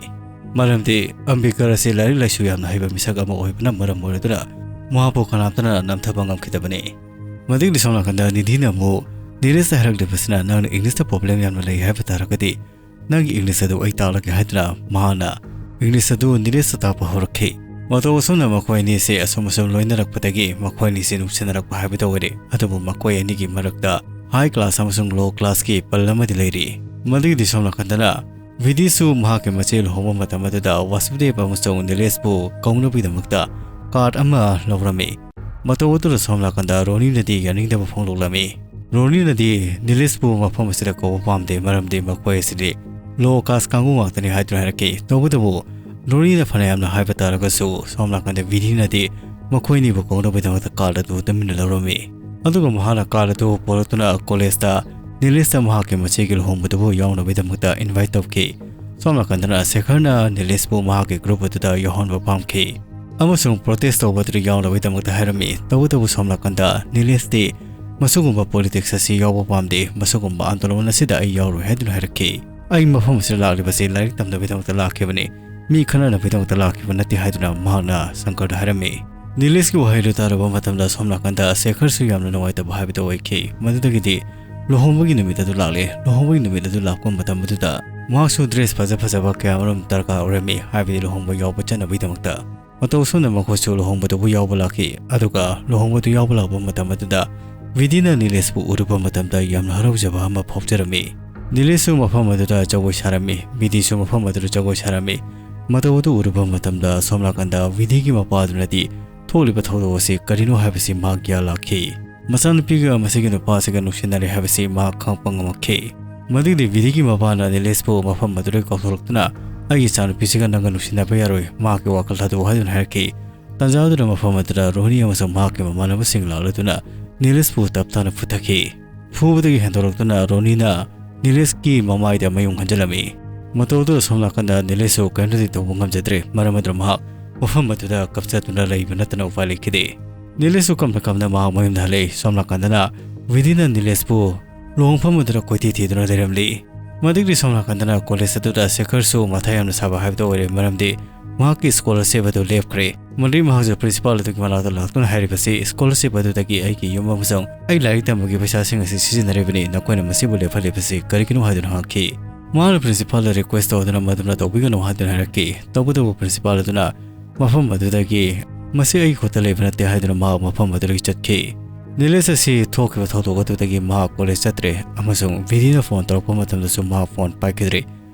ꯃꯔꯝꯗꯤ ꯑꯝꯕꯦꯗꯀꯔ ꯑꯁꯤ ꯂꯥꯏꯔꯤꯛ ꯂꯥꯏꯁꯨ ꯌꯥꯝꯅ ꯍꯩꯕ ꯃꯤꯁꯛ ꯑꯃ ꯑꯣꯏꯕꯅ ꯃꯔꯝ ꯑꯣꯏꯔꯗꯨꯅ ꯃꯍꯥꯛꯄꯨ ꯀꯅꯥꯝꯇꯅ ꯅꯝꯊꯕ ꯉꯝꯈꯤꯗꯕꯅꯤ꯫ ꯃꯗꯨꯒꯤ ꯁꯣꯝ ꯅꯥꯀꯟꯗ ꯅꯤꯙꯤꯅ ꯑꯃꯨꯛ ꯅꯤꯂꯦꯁꯇ ꯍꯥꯏꯔꯛꯂꯤꯕꯁꯤꯅ, "ꯅꯪꯅ ꯏꯪꯂꯤꯁꯇ ꯄ꯭ꯔꯣꯕ꯭ꯂꯦꯝ ꯌꯥꯝꯅ ꯂꯩ ꯍꯥꯏꯕ ꯇꯥꯔꯒꯗꯤ ꯅꯪꯒꯤ ꯏꯪꯂꯤꯁ ꯑꯗꯨ ꯑꯩ ꯇꯥꯛꯂꯒꯦ" ꯍꯥꯏꯗꯨꯅ ꯃꯍꯥꯛꯅ ꯏꯪꯂꯤꯁ ꯑꯗꯨ ꯅꯤꯂꯦꯁꯇ ꯇꯥꯛꯄ ꯍꯧꯔꯛꯈꯤ꯫ ꯃꯇꯧ ꯑꯁꯨꯝꯅ ꯃꯈꯣꯏ ꯑꯅꯤꯁꯦ ꯑꯁꯨꯝ ꯑꯁꯨꯝ ꯂꯣꯏꯅꯔꯛꯄꯗꯒꯤ ꯃꯈꯣꯏ ꯑꯅꯤꯁꯦ ꯅꯨꯡꯁꯤꯅꯔꯛꯄ ꯍꯥꯏꯕꯗꯨ ꯑꯣꯏꯔꯦ꯫ ꯑꯗꯨꯕꯨ ꯃꯈꯣꯏ ꯑꯅꯤꯒꯤ ꯃꯔꯛꯇ ꯍꯥꯏ ꯀ꯭ꯂꯥꯁ ꯑꯃꯁꯨꯡ ꯂꯣ ꯀ꯭ꯂꯥꯁꯀꯤ ꯄꯜ ꯑꯃꯗꯤ ꯂꯩꯔꯤ꯫ ꯃꯗꯨꯒꯤꯗꯤ ꯁꯣꯝ ꯅꯥꯀꯟꯗꯅ ꯕꯤꯗꯤꯁꯨ ꯃꯍꯥꯛꯀꯤ ꯃꯆꯦ ꯂꯨꯍꯣꯡꯕ ꯃꯇꯝ ꯑꯗꯨꯗ ꯋꯥꯁꯨꯗꯦꯕ ꯑꯃꯁꯨꯡ ꯅꯤꯂꯦꯁꯄꯨ ꯀꯧꯅꯕꯒꯤꯗꯃꯛꯇ ꯀꯥꯔꯗ ꯑꯃ ꯂꯧꯔꯝꯃꯤ꯫ ꯃꯇꯧ ꯑꯗꯨꯗ ꯁꯣꯝ ꯅꯥꯀꯟꯗ ꯔꯣꯅꯤꯅꯗꯤ ꯌꯥꯅꯤꯡꯗꯕ ꯐꯣꯡꯗꯣꯛꯂꯝꯃꯤ꯫ ꯔꯣꯅꯤꯅꯗꯤ ꯅꯤꯂꯦꯁꯄꯨ ꯃꯐꯝ ꯑꯁꯤꯗ ꯀꯧꯕ ꯄꯥꯝꯗꯦ, ꯃꯔꯝꯗꯤ ꯃꯈꯣꯏ ꯑꯁꯤꯗꯤ ꯂꯣ ꯀꯥꯁ ꯀꯥꯡꯕꯨ ꯉꯥꯛꯇꯅꯤ ꯍꯥꯏꯗꯨꯅ ꯍꯥꯏꯔꯛꯈꯤ꯫ ꯇꯧꯕꯇꯕꯨ ꯔꯣꯅꯤꯅ ꯐꯅ ꯌꯥꯝꯅ ꯍꯥꯏꯕ ꯇꯥꯔꯒꯁꯨ ꯁꯣꯝ ꯅꯥꯀꯟꯗ ꯕꯤꯗꯤꯅꯗꯤ ꯃꯈꯣꯏ ꯑꯅꯤꯕꯨ ꯀꯧꯅꯕꯒꯤꯗꯃꯛꯇ ꯀꯥꯔꯗ ꯑꯗꯨ ꯇꯨꯃꯤꯟꯅ ꯂꯧꯔꯝꯃꯤ꯫ ꯑꯗꯨꯒ ꯃꯍꯥꯛꯅ ꯀꯥꯔꯗ ꯑꯗꯨ ꯄꯣꯔꯛꯇꯨꯅ ꯀꯣꯂꯦꯖꯇ ꯅꯤꯂꯦꯁꯇ ꯃꯍꯥꯛꯀꯤ ꯃꯆꯦꯒꯤ ꯂꯨꯍꯣꯡꯕꯗꯨꯕꯨ ꯌꯥꯎꯅꯕꯒꯤꯗꯃꯛꯇ ꯏꯟꯚꯥꯏꯠ ꯇꯧꯈꯤ꯫ ꯁꯣꯝ ꯅꯥꯀꯟꯗꯅ ꯁꯦꯈꯔꯅ ꯅꯤꯂꯦꯁꯄꯨ ꯃꯍꯥꯛꯀꯤ ꯒ꯭ꯔꯨꯞ ꯑꯗꯨꯗ ꯌꯥꯎꯍꯟꯕ ꯄꯥꯝꯈꯤ ꯑꯃꯁꯨꯡ ꯄ꯭ꯔꯣꯇꯦꯁ ꯇꯧꯕ ꯑꯗꯨꯗ ꯌꯥꯎꯅꯕꯒꯤꯗꯃꯛꯇ ꯍꯥꯏꯔꯝꯃꯤ꯫ ꯇꯧꯕꯇꯕꯨ ꯁꯣꯝ ꯅꯥꯀꯟꯗ ꯅꯤꯂꯦꯁꯇꯤ ꯃꯁꯤꯒꯨꯝꯕ ꯄꯣꯂꯤꯇꯤꯛꯁ ꯑꯁꯤ ꯌꯥꯎꯕ ꯄꯥꯝꯗꯦ, ꯃꯁꯤꯒꯨꯝꯕ ꯑꯟꯗꯣꯂꯟ ꯑꯁꯤꯗ ꯑꯩ ꯌꯥꯎꯔꯣꯏ ꯍꯥꯏꯗꯨꯅ ꯍꯥꯏꯔꯛꯈꯤ꯫ "ꯑꯩ ꯃꯐꯝ ꯑꯁꯤꯗ ꯂꯥꯛꯂꯤꯕꯁꯤ ꯂꯥꯏꯔꯤꯛ ꯇꯝꯅꯕꯒꯤꯗꯃꯛꯇ ꯂꯥꯛꯈꯤꯕꯅꯤ, ꯃꯤ ꯈꯟꯅꯅꯕꯒꯤꯗꯃꯛꯇ ꯂꯥꯛꯈꯤꯕ ꯅꯠꯇꯦ" ꯍꯥꯏꯗꯨꯅ ꯃꯍꯥꯛꯅ ꯁꯪꯀꯔꯗ ꯍꯥꯏꯔꯝꯃꯤ꯫ ꯅꯤꯂꯦꯁꯀꯤ ꯋꯥꯍꯩꯗꯨ ꯇꯥꯔꯕ ꯃꯇꯝꯗ ꯁꯣꯝ ꯅꯥꯀꯟꯗ ꯁꯦꯈꯔꯁꯨ ꯌꯥꯝꯅ ꯅꯨꯡꯉꯥꯏꯇꯕ ꯍꯥꯏꯕꯗꯨ ꯑꯣꯏꯈꯤ꯫ ꯃꯗꯨꯗꯒꯤꯗꯤ ꯂꯨꯍꯣꯡꯕꯒꯤ ꯅꯨꯃꯤꯠ ꯑꯗꯨ ꯂꯥꯛꯂꯦ꯫ ꯂꯨꯍꯣꯡꯕꯒꯤ ꯅꯨꯃꯤꯠ ꯑꯗꯨ ꯂꯥꯛꯄ ꯃꯇꯝ ꯑꯗꯨꯗ ꯃꯍꯥꯛꯁꯨ ꯗ꯭ꯔꯦꯁ ꯐꯖ ꯐꯖꯕ ꯀꯌꯥ ꯑꯃꯔꯣꯝ ꯗꯔꯀꯥꯔ ꯑꯣꯏꯔꯝꯃꯤ, ꯍꯥꯏꯕꯗꯤ ꯂꯨꯍꯣꯡꯕ ꯌꯥꯎꯕ ꯆꯠꯅꯕꯒꯤꯗꯃꯛꯇ꯫ ꯃꯇꯧ ꯑꯁꯨꯝꯅ ꯃꯈꯣꯏꯁꯨ ꯂꯨꯍꯣꯡꯕꯗꯨꯕꯨ ꯌꯥꯎꯕ ꯂꯥꯛꯈꯤ꯫ ꯑꯗꯨꯒ ꯂꯨꯍꯣꯡꯕꯗꯨ ꯌꯥꯎꯕ ꯂꯥꯛꯄ ꯃꯇꯝ ꯑꯗꯨꯗ ꯕꯤꯗꯤꯅ ꯅꯤꯂꯦꯁꯄꯨ ꯎꯔꯨꯕ ꯃꯇꯝꯗ ꯌꯥꯝꯅ ꯍꯔꯥꯎꯖꯕ ꯑꯃ ꯐꯥꯎꯖꯔꯝꯃꯤ꯫ ꯅꯤꯂꯦꯁꯁꯨ ꯃꯐꯝ ꯑꯗꯨꯗ ꯖꯒꯣꯏ ꯁꯥꯔꯝꯃꯤ꯫ ꯕꯤꯗꯤꯁꯨ ꯃꯐꯝ ꯑꯗꯨꯗ ꯖꯒꯣꯏ ꯁꯥꯔꯝꯃꯤ꯫ ꯃꯇꯧ ꯑꯗꯨ ꯎꯔꯨꯕ ꯃꯇꯝꯗ ꯁꯣꯝ ꯅꯥꯀꯟꯗ ꯕꯤꯗꯤꯒꯤ ꯃꯄꯥꯗꯨꯅꯗꯤ ꯊꯣꯛꯂꯤꯕ ꯊꯧꯗꯣꯛ ꯑꯁꯤ ꯀꯔꯤꯅꯣ ꯍꯥꯏꯕꯁꯤ ꯃꯍꯥꯛ ꯒ꯭ꯌꯥꯟ ꯂꯥꯛꯈꯤ꯫ ꯃꯆꯥꯅꯨꯄꯤꯒ ꯃꯁꯤꯒꯤ ꯅꯨꯄꯥꯁꯤꯒ ꯅꯨꯡꯁꯤꯅꯔꯦ ꯍꯥꯏꯕꯁꯤ ꯃꯍꯥꯛ ꯈꯪꯂꯛꯄ ꯉꯝꯂꯛꯈꯤ꯫ ꯃꯗꯨꯗꯤ ꯕꯤꯗꯤꯒꯤ ꯃꯄꯥꯅ ꯅꯤꯂꯦꯁꯄꯨ ꯃꯐꯝ ꯑꯗꯨꯗꯒꯤ ꯀꯧꯊꯣꯔꯛꯇꯨꯅ, "ꯑꯩꯒꯤ ꯏꯆꯥꯅꯨꯄꯤꯁꯤꯒ ꯅꯪꯒ ꯅꯨꯡꯁꯤꯅꯕ ꯌꯥꯔꯣꯏ, ꯃꯍꯥꯛꯀꯤ ꯋꯥꯈꯜ ꯊꯥꯗꯣꯛꯎ" ꯍꯥꯏꯗꯨꯅ ꯍꯥꯏꯔꯛꯈꯤ꯫ ꯇꯥꯟꯖꯥ ꯑꯗꯨꯗ ꯃꯐꯝ ꯑꯗꯨꯗ ꯔꯣꯅꯤ ꯑꯃꯁꯨꯡ ꯃꯍꯥꯛꯀꯤ ꯃꯃꯥꯟꯅꯕꯁꯤꯡ ꯂꯥꯛꯂꯗꯨꯅ ꯅꯤꯂꯦꯁꯄꯨ ꯇꯞ ꯇꯥꯅ ꯐꯨꯊꯈꯤ꯫ ꯐꯨꯕꯗꯒꯤ ꯍꯦꯟꯗꯣꯔꯛꯇꯨꯅ ꯔꯣꯅꯤꯅ ꯅꯤꯂꯦꯁꯀꯤ ꯃꯃꯥꯏꯗ ꯃꯌꯨꯡ ꯍꯟꯖꯤꯜꯂꯝꯃꯤ꯫ ꯃꯇꯧ ꯑꯗꯨꯗ ꯁꯣꯝ ꯅꯥꯀꯟꯗ ꯅꯤꯂꯦꯁꯁꯨ ꯀꯔꯤꯝꯇꯗꯤ ꯇꯧꯕ ꯉꯝꯖꯗ꯭ꯔꯦ, ꯃꯔꯝ ꯑꯗꯨꯅ ꯃꯍꯥꯛ ꯃꯐꯝ ꯑꯗꯨꯗ ꯀꯞꯆꯗꯨꯅ ꯂꯩꯕ ꯅꯠꯇꯅ ꯎꯄꯥꯏ ꯂꯩꯈꯤꯗꯦ꯫ ꯅꯤꯂꯦꯁꯁꯨ ꯀꯞꯅ ꯀꯞꯅ ꯃꯍꯥꯛ ꯃꯌꯨꯝꯗ ꯍꯜꯂꯛꯏ꯫ ꯁꯣꯝ ꯅꯥꯀꯟꯗꯅ ꯕꯤꯗꯤꯅ ꯅꯤꯂꯦꯁꯄꯨ ꯂꯨꯍꯣꯡꯐꯝ ꯑꯗꯨꯗ ꯀꯣꯏꯊꯤ ꯊꯤꯗꯨꯅ ꯂꯩꯔꯝꯂꯤ꯫ ꯃꯗꯨꯒꯤ ꯁꯣꯝ ꯅꯥꯀꯟꯗꯅ ꯀꯣꯂꯦꯖ ꯑꯗꯨꯗ ꯁꯦꯈꯔꯁꯨ ꯃꯊꯥ ꯌꯥꯝꯅ ꯁꯥꯕ ꯍꯥꯏꯕꯗꯨ ꯑꯣꯏꯔꯦ, ꯃꯔꯝꯗꯤ ꯃꯍꯥꯛꯀꯤ ꯁ꯭ꯀꯣꯂꯔꯁꯤꯞ ꯑꯗꯨ ꯂꯦꯞꯈ꯭ꯔꯦ꯫ ꯃꯗꯨꯒꯤ ꯃꯍꯥꯛꯁꯨ ꯄ꯭ꯔꯤꯟꯁꯤꯄꯥꯜ ꯑꯗꯨꯒꯤ ꯃꯅꯥꯛꯇ ꯂꯥꯛꯇꯨꯅ ꯍꯥꯏꯔꯤꯕꯁꯤ, "ꯁ꯭ꯀꯣꯂꯔꯁꯤꯞ ꯑꯗꯨꯗꯒꯤ ꯑꯩꯒꯤ ꯌꯨꯝ ꯑꯃꯁꯨꯡ ꯑꯩ ꯂꯥꯏꯔꯤꯛ ꯇꯝꯕꯒꯤ ꯄꯩꯁꯥꯁꯤꯡ ꯑꯁꯤ ꯁꯤꯖꯤꯟꯅꯔꯤꯕꯅꯤ, ꯅꯈꯣꯏꯅ ꯃꯁꯤꯕꯨ ꯂꯦꯞꯍꯜꯂꯤꯕꯁꯤ ꯀꯔꯤꯒꯤꯅꯣ?" ꯍꯥꯏꯗꯨꯅ ꯍꯪꯉꯛꯈꯤ꯫ ꯃꯍꯥꯛꯅ ꯄ꯭ꯔꯤꯟꯁꯤꯄꯥꯜꯗ ꯔꯤꯀ꯭ꯋꯦꯁ ꯇꯧꯗꯨꯅ ꯃꯗꯨꯝꯅ ꯇꯧꯕꯤꯒꯅꯨ ꯍꯥꯏꯗꯨꯅ ꯍꯥꯏꯔꯛꯈꯤ꯫ ꯇꯧꯕꯇꯕꯨ ꯄ꯭ꯔꯤꯟꯁꯤꯄꯥꯜ ꯑꯗꯨꯅ ꯃꯐꯝ ꯑꯗꯨꯗꯒꯤ, "ꯃꯁꯤ ꯑꯩꯒꯤ ꯈꯨꯠꯇ ꯂꯩꯕ ꯅꯠꯇꯦ" ꯍꯥꯏꯗꯨꯅ ꯃꯍꯥꯛ ꯃꯐꯝ ꯑꯗꯨꯗꯒꯤ ꯆꯠꯈꯤ꯫ ꯅꯤꯂꯦꯁ ꯑꯁꯤ ꯊꯣꯛꯈꯤꯕ ꯊꯧꯗꯣꯛ ꯑꯗꯨꯗꯒꯤ ꯃꯍꯥꯛ ꯀꯣꯂꯦꯖ ꯆꯠꯇ꯭ꯔꯦ ꯑꯃꯁꯨꯡ ꯕꯤꯗꯤꯅ ꯐꯣꯟ ꯇꯧꯔꯛꯄ ꯃꯇꯝꯗꯁꯨ ꯃꯍꯥꯛ ꯐꯣꯟ ꯄꯥꯏꯈꯤꯗ꯭ꯔꯦ꯫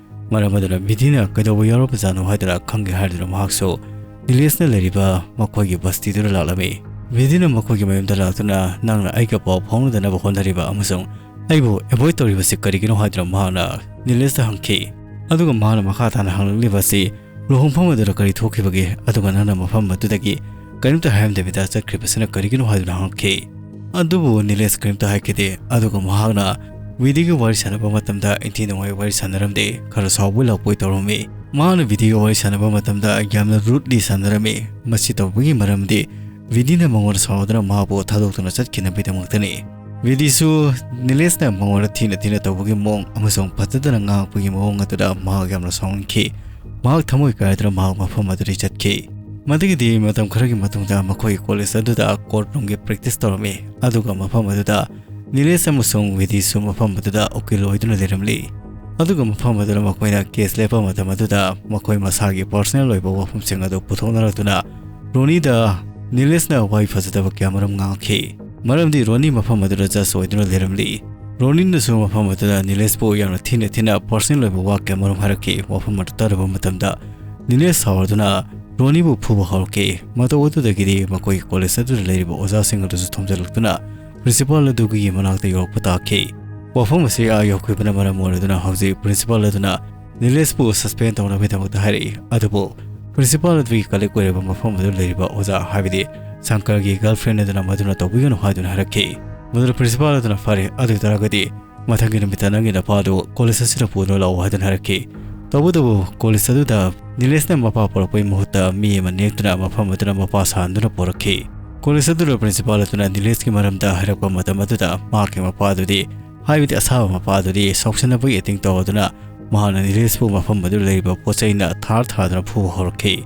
ꯃꯔꯝ ꯑꯗꯨꯅ ꯕꯤꯗꯤꯅ ꯀꯩꯗꯧꯕ ꯌꯥꯎꯔꯕꯖꯥꯠꯅꯣ ꯍꯥꯏꯗꯨꯅ ꯈꯪꯒꯦ ꯍꯥꯏꯗꯨꯅ ꯃꯍꯥꯛꯁꯨ ꯅꯤꯂꯦꯁꯅ ꯂꯩꯔꯤꯕ ꯃꯈꯣꯏꯒꯤ ꯕꯁꯇꯤꯗꯨꯗ ꯂꯥꯛꯂꯝꯃꯤ꯫ ꯕꯤꯗꯤꯅ ꯃꯈꯣꯏꯒꯤ ꯃꯌꯨꯝꯗ ꯂꯥꯛꯇꯨꯅ, "ꯅꯪꯅ ꯑꯩꯒ ꯄꯥꯎ ꯐꯥꯎꯅꯗꯅꯕ ꯍꯣꯠꯅꯔꯤꯕ ꯑꯃꯁꯨꯡ ꯑꯩꯕꯨ ꯑꯦꯚꯣꯏꯗ ꯇꯧꯔꯤꯕꯁꯤ ꯀꯔꯤꯒꯤꯅꯣ?" ꯍꯥꯏꯗꯨꯅ ꯃꯍꯥꯛꯅ ꯅꯤꯂꯦꯁꯇ ꯍꯪꯈꯤ꯫ ꯑꯗꯨꯒ ꯃꯍꯥꯛꯅ ꯃꯈꯥ ꯇꯥꯅ ꯍꯪꯂꯛꯂꯤꯕ ꯑꯁꯤ, "ꯂꯨꯍꯣꯡꯐꯝ ꯑꯗꯨꯗ ꯀꯔꯤ ꯊꯣꯛꯈꯤꯕꯒꯦ? ꯑꯗꯨꯒ ꯅꯪꯅ ꯃꯐꯝ ꯑꯗꯨꯗꯒꯤ ꯀꯔꯤꯝꯇ ꯍꯥꯏꯔꯝꯗꯕꯤꯗ ꯆꯠꯈ꯭ꯔꯤꯕꯁꯤꯅ ꯀꯔꯤꯒꯤꯅꯣ?" ꯍꯥꯏꯗꯨꯅ ꯍꯪꯂꯛꯈꯤ꯫ ꯑꯗꯨꯕꯨ ꯅꯤꯂꯦꯁ ꯀꯔꯤꯝꯇ ꯍꯥꯏꯈꯤꯗꯦ꯫ ꯑꯗꯨꯒ ꯃꯍꯥꯛꯅ ꯕꯤꯗꯤꯒ ꯋꯥꯔꯤ ꯁꯥꯟꯅꯕ ꯃꯇꯝꯗ ꯏꯟꯊꯤ ꯅꯨꯡꯉꯥꯏ ꯋꯥꯔꯤ ꯁꯥꯟꯅꯔꯝꯗꯦ꯫ ꯈꯔ ꯁꯥꯎꯕꯣꯏ ꯂꯥꯎꯕꯣꯏ ꯇꯧꯔꯝꯃꯤ꯫ ꯃꯍꯥꯛꯅ ꯕꯤꯗꯤꯒ ꯋꯥꯔꯤ ꯁꯥꯟꯅꯕ ꯃꯇꯝꯗ ꯌꯥꯝꯅ ꯔꯨꯗꯂꯤ ꯁꯥꯟꯅꯔꯝꯃꯤ꯫ ꯃꯁꯤ ꯇꯧꯕꯒꯤ ꯃꯔꯝꯗꯤ ꯕꯤꯗꯤꯅ ꯃꯉꯣꯟꯗ ꯁꯥꯎꯗꯨꯅ ꯃꯍꯥꯛꯄꯨ ꯊꯥꯗꯣꯛꯇꯨꯅ ꯆꯠꯈꯤꯅꯕꯒꯤꯗꯃꯛꯇꯅꯤ꯫ ꯕꯤꯗꯤꯁꯨ ꯅꯤꯂꯦꯁꯅ ꯃꯉꯣꯟꯗ ꯊꯤꯅ ꯊꯤꯅ ꯇꯧꯕꯒꯤ ꯃꯑꯣꯡ ꯑꯃꯁꯨꯡ ꯐꯖꯗꯅ ꯉꯥꯡꯉꯛꯄꯒꯤ ꯃꯑꯣꯡ ꯑꯗꯨꯗ ꯃꯍꯥꯛ ꯌꯥꯝꯅ ꯁꯥꯎꯅꯤꯡꯈꯤ꯫ ꯃꯍꯥꯛ ꯊꯃꯣꯏ ꯀꯥꯏꯗꯨꯅ ꯃꯍꯥꯛ ꯃꯐꯝ ꯑꯗꯨꯗꯒꯤ ꯆꯠꯈꯤ꯫ ꯃꯗꯨꯒꯤꯗꯤ ꯃꯇꯝ ꯈꯔꯒꯤ ꯃꯇꯨꯡꯗ ꯃꯈꯣꯏꯒꯤ ꯀꯣꯂꯦꯖ ꯑꯗꯨꯗ ꯀꯣꯔꯠ ꯔꯨꯝꯒꯤ ꯄ꯭ꯔꯦꯛꯇꯤꯁ ꯇꯧꯔꯝꯃꯤ꯫ ꯑꯗꯨꯒ ꯃꯐꯝ ꯑꯗꯨꯗ ꯅꯤꯂꯦꯁ ꯑꯃꯁꯨꯡ ꯕꯤꯗꯤꯁꯨ ꯃꯐꯝ ꯑꯗꯨꯗ ꯎꯀꯤꯜ ꯑꯣꯏꯗꯨꯅ ꯂꯩꯔꯝꯂꯤ꯫ ꯑꯗꯨꯒ ꯃꯐꯝ ꯑꯗꯨꯗ ꯃꯈꯣꯏꯅ ꯀꯦꯁ ꯂꯦꯞꯄ ꯃꯇꯝ ꯑꯗꯨꯗ ꯃꯈꯣꯏ ꯃꯁꯥꯒꯤ ꯄꯔꯁꯣꯅꯦꯜ ꯑꯣꯏꯕ ꯋꯥꯐꯝꯁꯤꯡ ꯑꯗꯨ ꯄꯨꯊꯣꯛꯅꯔꯛꯇꯨꯅ ꯔꯣꯅꯤꯗ ꯅꯤꯂꯦꯁꯅ ꯋꯥꯍꯩ ꯐꯖꯗꯕ ꯀꯌꯥ ꯃꯔꯨꯝ ꯉꯥꯡꯈꯤ꯫ ꯃꯔꯝꯗꯤ ꯔꯣꯅꯤ ꯃꯐꯝ ꯑꯗꯨꯗ ꯖꯖ ꯑꯣꯏꯗꯨꯅ ꯂꯩꯔꯝꯂꯤ꯫ ꯔꯣꯅꯤꯅꯁꯨ ꯃꯐꯝ ꯑꯗꯨꯗ ꯅꯤꯂꯦꯁꯄꯨ ꯌꯥꯝꯅ ꯊꯤꯅ ꯊꯤꯅ personal ꯑꯣꯏꯕ ꯋꯥ ꯀꯌꯥ ꯃꯔꯨꯝ ꯍꯥꯏꯔꯛꯈꯤ꯫ ꯋꯥꯐꯝ ꯑꯗꯨ ꯇꯥꯔꯨꯕ ꯃꯇꯝꯗ ꯅꯤꯂꯦꯁ ꯁꯥꯎꯔꯗꯨꯅ ꯔꯣꯅꯤꯕꯨ ꯐꯨꯕ ꯍꯧꯔꯛꯈꯤ꯫ ꯃꯇꯧ ꯑꯗꯨꯗꯒꯤꯗꯤ ꯃꯈꯣꯏꯒꯤ college ꯑꯗꯨꯗ ꯂꯩꯔꯤꯕ ꯑꯣꯖꯥꯁꯤꯡ ꯑꯗꯨꯁꯨ ꯊꯣꯝꯖꯤꯜꯂꯛꯇꯨꯅ principal ꯑꯗꯨꯒꯤ ꯃꯅꯥꯛꯇ ꯌꯧꯔꯛꯄ ꯇꯥꯈꯤ꯫ ꯋꯥꯐꯝ ꯑꯁꯤ ꯑꯥ ꯌꯧꯈꯤꯕꯅ ꯃꯔꯝ ꯑꯣꯏꯔꯗꯨꯅ ꯍꯧꯖꯤꯛ principal ꯑꯗꯨꯅ ꯅꯤꯂꯦꯁꯄꯨ suspend ꯇꯧꯅꯕꯒꯤꯗꯃꯛꯇ ꯍꯥꯏꯔꯛꯏ꯫ ꯑꯗꯨꯕꯨ principal ꯑꯗꯨꯒꯤ colleague ꯑꯣꯏꯔꯤꯕ ꯃꯐꯝ ꯑꯗꯨ ꯂꯩꯔꯤꯕ ꯑꯣꯖꯥ, ꯍꯥꯏꯕꯗꯤ ꯁꯪꯀꯔꯒꯤ girlfriend ꯑꯗꯨꯅ ꯃꯗꯨꯅ ꯇꯧꯕꯤꯒꯅꯨ ꯍꯥꯏꯗꯨꯅ ꯍꯥꯏꯔꯛꯈꯤ꯫ ꯃꯗꯨꯗ principal ꯑꯗꯨꯅ, "ꯐꯔꯦ, ꯑꯗꯨ ꯑꯣꯏꯇꯥꯔꯒꯗꯤ ꯃꯊꯪꯒꯤ ꯅꯨꯃꯤꯠꯇ ꯅꯪꯒꯤ ꯅꯄꯥ ꯑꯗꯨ college ꯑꯁꯤꯗ ꯄꯨꯗꯨꯅ ꯂꯥꯛꯎ" ꯍꯥꯏꯗꯨꯅ ꯍꯥꯏꯔꯛꯈꯤ꯫ ꯇꯧꯕꯇꯕꯨ college ꯑꯗꯨꯗ ꯅꯤꯂꯦꯁꯅ ꯃꯄꯥ ꯄꯨꯔꯛꯄꯒꯤ ꯃꯍꯨꯠꯇ ꯃꯤ ꯑꯃ ꯅꯦꯛꯇꯨꯅ ꯃꯐꯝ ꯑꯗꯨꯗ ꯃꯄꯥ ꯁꯥꯍꯟꯗꯨꯅ ꯄꯨꯔꯛꯈꯤ꯫ College ꯑꯗꯨꯗ principal ꯑꯗꯨꯅ ꯅꯤꯂꯦꯁꯀꯤ ꯃꯔꯝꯗ ꯍꯥꯏꯔꯛꯄ ꯃꯇꯝ ꯑꯗꯨꯗ ꯃꯍꯥꯛꯀꯤ ꯃꯄꯥ ꯑꯗꯨꯗꯤ, ꯍꯥꯏꯕꯗꯤ ꯑꯁꯥꯕ ꯃꯄꯥ ꯑꯗꯨꯗꯤ ꯁꯥꯎꯁꯤꯟꯅꯕꯒꯤ acting ꯇꯧꯗꯨꯅ ꯃꯍꯥꯛꯅ ꯅꯤꯂꯦꯁꯄꯨ ꯃꯐꯝ ꯑꯗꯨꯗ ꯂꯩꯔꯤꯕ ꯄꯣꯠ ꯆꯩꯅ ꯊꯥꯔ ꯊꯥꯗꯨꯅ ꯐꯨꯕ ꯍꯧꯔꯛꯈꯤ꯫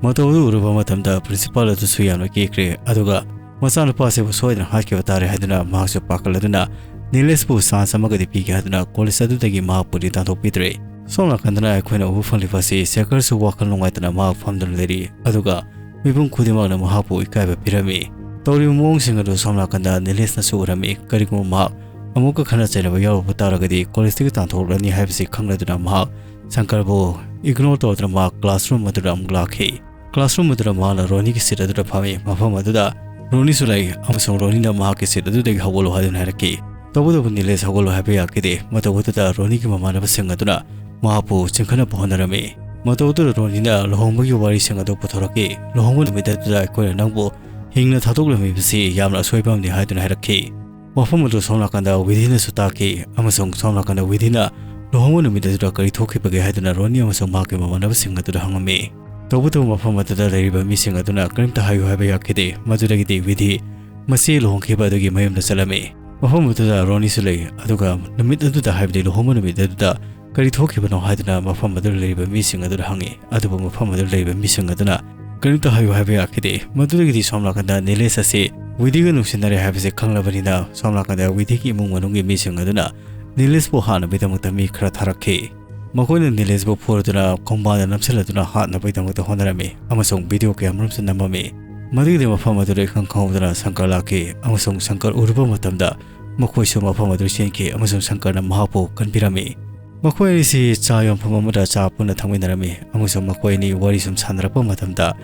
ꯃꯇꯧ ꯑꯗꯨ ꯎꯔꯨꯕ ꯃꯇꯝꯗ principal ꯑꯗꯨꯁꯨ ꯌꯥꯝꯅ ꯀꯤꯈ꯭ꯔꯦ, ꯑꯗꯨꯒ ꯃꯆꯥꯅꯨꯄꯥꯁꯤꯕꯨ ꯁꯣꯏꯗꯅ ꯍꯥꯠꯈꯤꯕ ꯇꯥꯔꯦ ꯍꯥꯏꯗꯨꯅ ꯃꯍꯥꯛꯁꯨ ꯄꯥꯈꯠꯂꯗꯨꯅ ꯅꯤꯂꯦꯁꯄꯨ chance ꯑꯃꯒꯗꯤ ꯄꯤꯒꯦ ꯍꯥꯏꯗꯨꯅ college ꯑꯗꯨꯗꯒꯤ ꯃꯍꯥꯛꯄꯨꯗꯤ ꯇꯥꯟꯊꯣꯛꯄꯤꯗ꯭ꯔꯦ꯫ ꯁꯣꯝ ꯅꯥꯀꯟꯗꯅ ꯑꯩꯈꯣꯏꯅ ꯎꯕ ꯐꯪꯂꯤꯕ ꯑꯁꯤ ꯁꯦꯈꯔꯁꯨ ꯋꯥꯈꯜ ꯅꯨꯡꯉꯥꯏꯇꯅ ꯃꯍꯥꯛ ꯐꯝꯗꯨꯅ ꯂꯩꯔꯤ, ꯑꯗꯨꯒ ꯃꯤꯄꯨꯝ ꯈꯨꯗꯤꯡꯃꯛꯅ ꯃꯍꯥꯛꯄꯨ ꯏꯀꯥꯏꯕ ꯄꯤꯔꯝꯃꯤ꯫ ꯇꯧꯔꯤꯕ ꯃꯑꯣꯡꯁꯤꯡ ꯑꯗꯨ ꯁꯣꯝ ꯅꯥꯀꯟꯗ ꯅꯤꯂꯦꯁꯅꯁꯨ ꯎꯔꯝꯃꯤ꯫ ꯀꯔꯤꯒꯨꯝꯕ ꯃꯍꯥꯛ ꯑꯃꯨꯛꯀ ꯈꯠꯅ ꯆꯩꯅꯕ ꯌꯥꯎꯔꯨꯕ ꯇꯥꯔꯒꯗꯤ college ꯇꯒꯤ ꯇꯥꯟꯊꯣꯛꯂꯅꯤ ꯍꯥꯏꯕꯁꯤ ꯈꯪꯂꯗꯨꯅ ꯃꯍꯥꯛ ꯁꯪꯀꯔꯕꯨ ignore ꯇꯧꯗꯨꯅ ꯃꯍꯥꯛ classroom ꯑꯗꯨꯗ ꯑꯃꯨꯛ ꯂꯥꯛꯈꯤ꯫ Classroom ꯑꯗꯨꯗ ꯃꯍꯥꯛꯅ ꯔꯣꯅꯤꯒꯤ seat ꯑꯗꯨꯗ ꯐꯝꯃꯤ꯫ ꯃꯐꯝ ꯑꯗꯨꯗ ꯔꯣꯅꯤꯁꯨ ꯂꯩ, ꯑꯃꯁꯨꯡ ꯔꯣꯅꯤꯅ ꯃꯍꯥꯛꯀꯤ seat ꯑꯗꯨꯗꯒꯤ ꯍꯧꯒꯠꯂꯨ ꯍꯥꯏꯗꯨꯅ ꯍꯥꯏꯔꯛꯈꯤ꯫ ꯇꯧꯕꯇꯕꯨ ꯅꯤꯂꯦꯁ ꯍꯧꯒꯠꯂꯨ ꯍꯥꯏꯕ ꯌꯥꯈꯤꯗꯦ꯫ ꯃꯇꯧ ꯑꯗꯨꯗ ꯔꯣꯅꯤꯒꯤ ꯃꯃꯥꯟꯅꯕꯁꯤꯡ ꯑꯗꯨꯅ ꯃꯍꯥꯛꯄꯨ ꯆꯤꯡꯈꯠꯅꯕ ꯍꯣꯠꯅꯔꯝꯃꯤ꯫ ꯃꯇꯧ ꯑꯗꯨꯗ ꯔꯣꯅꯤꯅ ꯂꯨꯍꯣꯡꯕꯒꯤ ꯋꯥꯔꯤꯁꯤꯡ ꯑꯗꯨ ꯄꯨꯊꯣꯔꯛꯈꯤ꯫ "ꯂꯨꯍꯣꯡꯕ ꯅꯨꯃꯤꯠ ꯑꯗꯨꯗ ꯑꯩꯈꯣꯏꯅ ꯅꯪꯕꯨ ꯍꯤꯡꯅ ꯊꯥꯗꯣꯛꯂꯝꯃꯤꯕꯁꯤ ꯌꯥꯝꯅ ꯑꯁꯣꯏꯕ ꯑꯃꯅꯤ" ꯍꯥꯏꯗꯨꯅ ꯍꯥꯏꯔꯛꯈꯤ꯫ ꯋꯥꯐꯝ ꯑꯗꯨ ꯁꯣꯝ ꯅꯥꯀꯟꯗ ꯋꯤꯙꯤꯅꯁꯨ ꯇꯥꯈꯤ, ꯑꯃꯁꯨꯡ ꯁꯣꯝ ꯅꯥꯀꯟꯗ ꯋꯤꯙꯤꯅ ꯂꯨꯍꯣꯡꯕ ꯅꯨꯃꯤꯠ ꯑꯗꯨꯗ ꯀꯔꯤ ꯊꯣꯛꯈꯤꯕꯒꯦ ꯍꯥꯏꯗꯨꯅ ꯔꯣꯅꯤ ꯑꯃꯁꯨꯡ ꯃꯍꯥꯛꯀꯤ ꯃꯃꯥꯟꯅꯕꯁꯤꯡ ꯑꯗꯨꯗ ꯍꯪꯉꯝꯃꯤ꯫ ꯇꯧꯕꯇꯕꯨ ꯃꯐꯝ ꯑꯗꯨꯗ ꯂꯩꯔꯤꯕ ꯃꯤꯁꯤꯡ ꯑꯗꯨꯅ ꯀꯔꯤꯝꯇ ꯍꯥꯏꯌꯨ ꯍꯥꯏꯕ ꯌꯥꯈꯤꯗꯦ꯫ ꯃꯗꯨꯗꯒꯤꯗꯤ ꯋꯤꯙꯤ ꯃꯆꯦ ꯂꯨꯍꯣꯡꯈꯤꯕ ꯑꯗꯨꯒꯤ ꯃꯌꯨꯝꯗ ꯆꯠꯂꯝꯃꯤ꯫ ꯃꯐꯝ ꯑꯗꯨꯗ ꯔꯣꯅꯤꯁꯨ ꯂꯩ, ꯑꯗꯨꯒ ꯅꯨꯃꯤꯠ ꯑꯗꯨꯗ, ꯍꯥꯏꯕꯗꯤ ꯂꯨꯍꯣꯡꯕ ꯅꯨꯃꯤꯠ ꯑꯗꯨꯗ ꯀꯔꯤ ꯊꯣꯛꯈꯤꯕꯅꯣ ꯍꯥꯏꯗꯨꯅ ꯃꯐꯝ ꯑꯗꯨꯗ ꯂꯩꯔꯤꯕ ꯃꯤꯁꯤꯡ ꯑꯗꯨꯗ ꯍꯪꯉꯤ꯫ ꯑꯗꯨꯕꯨ ꯃꯐꯝ ꯑꯗꯨꯗ ꯂꯩꯔꯤꯕ ꯃꯤꯁꯤꯡ ꯑꯗꯨꯅ ꯀꯔꯤꯝꯇ ꯍꯥꯏꯌꯨ ꯍꯥꯏꯕ ꯌꯥꯈꯤꯗꯦ꯫ ꯃꯗꯨꯗꯒꯤꯗꯤ ꯁꯣꯝ ꯅꯥꯀꯟꯗ ꯅꯤꯂꯦꯁ ꯑꯁꯤ ꯋꯤꯙꯤꯒ ꯅꯨꯡꯁꯤꯅꯔꯦ ꯍꯥꯏꯕꯁꯤ ꯈꯪꯂꯕꯅꯤꯅ ꯁꯣꯝ ꯅꯥꯀꯟꯗ ꯋꯤꯙꯤꯒꯤ ꯏꯃꯨꯡ ꯃꯅꯨꯡꯒꯤ ꯃꯤꯁꯤꯡ ꯑꯗꯨꯅ ꯅꯤꯂꯦꯁꯄꯨ ꯍꯥꯠꯅꯕꯒꯤꯗꯃꯛꯇ ꯃꯤ ꯈꯔ ꯊꯥꯔꯛꯈꯤ꯫ ꯃꯈꯣꯏꯅ ꯅꯤꯂꯦꯁꯄꯨ ꯐꯨꯔꯗꯨꯅ ꯈꯣꯡꯕꯥꯟꯗ ꯅꯝꯁꯤꯜꯂꯗꯨꯅ ꯍꯥꯠꯅꯕꯒꯤꯗꯃꯛꯇ ꯍꯣꯠꯅꯔꯝꯃꯤ ꯑꯃꯁꯨꯡ video ꯀꯌꯥ ꯃꯔꯨꯝꯁꯨ ꯅꯝꯃꯝꯃꯤ꯫ ꯃꯗꯨꯒꯤꯗꯤ ꯃꯐꯝ ꯑꯗꯨꯗ ꯏꯈꯪ ꯈꯪꯍꯧꯗꯅ ꯁꯪꯀꯔ ꯂꯥꯛꯈꯤ ꯑꯃꯁꯨꯡ ꯁꯪꯀꯔ ꯎꯔꯨꯕ ꯃꯇꯝꯗ ꯃꯈꯣꯏꯁꯨ ꯃꯐꯝ ꯑꯗꯨ ꯆꯦꯟꯈꯤ ꯑꯃꯁꯨꯡ ꯁꯪꯀꯔꯅ ꯃꯍꯥꯛꯄꯨ ꯀꯟꯕꯤꯔꯝꯃꯤ꯫ ꯃꯈꯣꯏ ꯑꯅꯤꯁꯤ ꯆꯥ ꯌꯣꯟꯐꯝ ꯑꯃꯗ ꯆꯥ ꯄꯨꯟꯅ ꯊꯛꯃꯤꯟꯅꯔꯝꯃꯤ ꯑꯃꯁꯨꯡ ꯃꯈꯣꯏ ꯑꯅꯤ ꯋꯥꯔꯤ ꯁꯨꯝ ꯁꯥꯟꯅꯔꯛꯄ ꯃꯇꯝꯗ,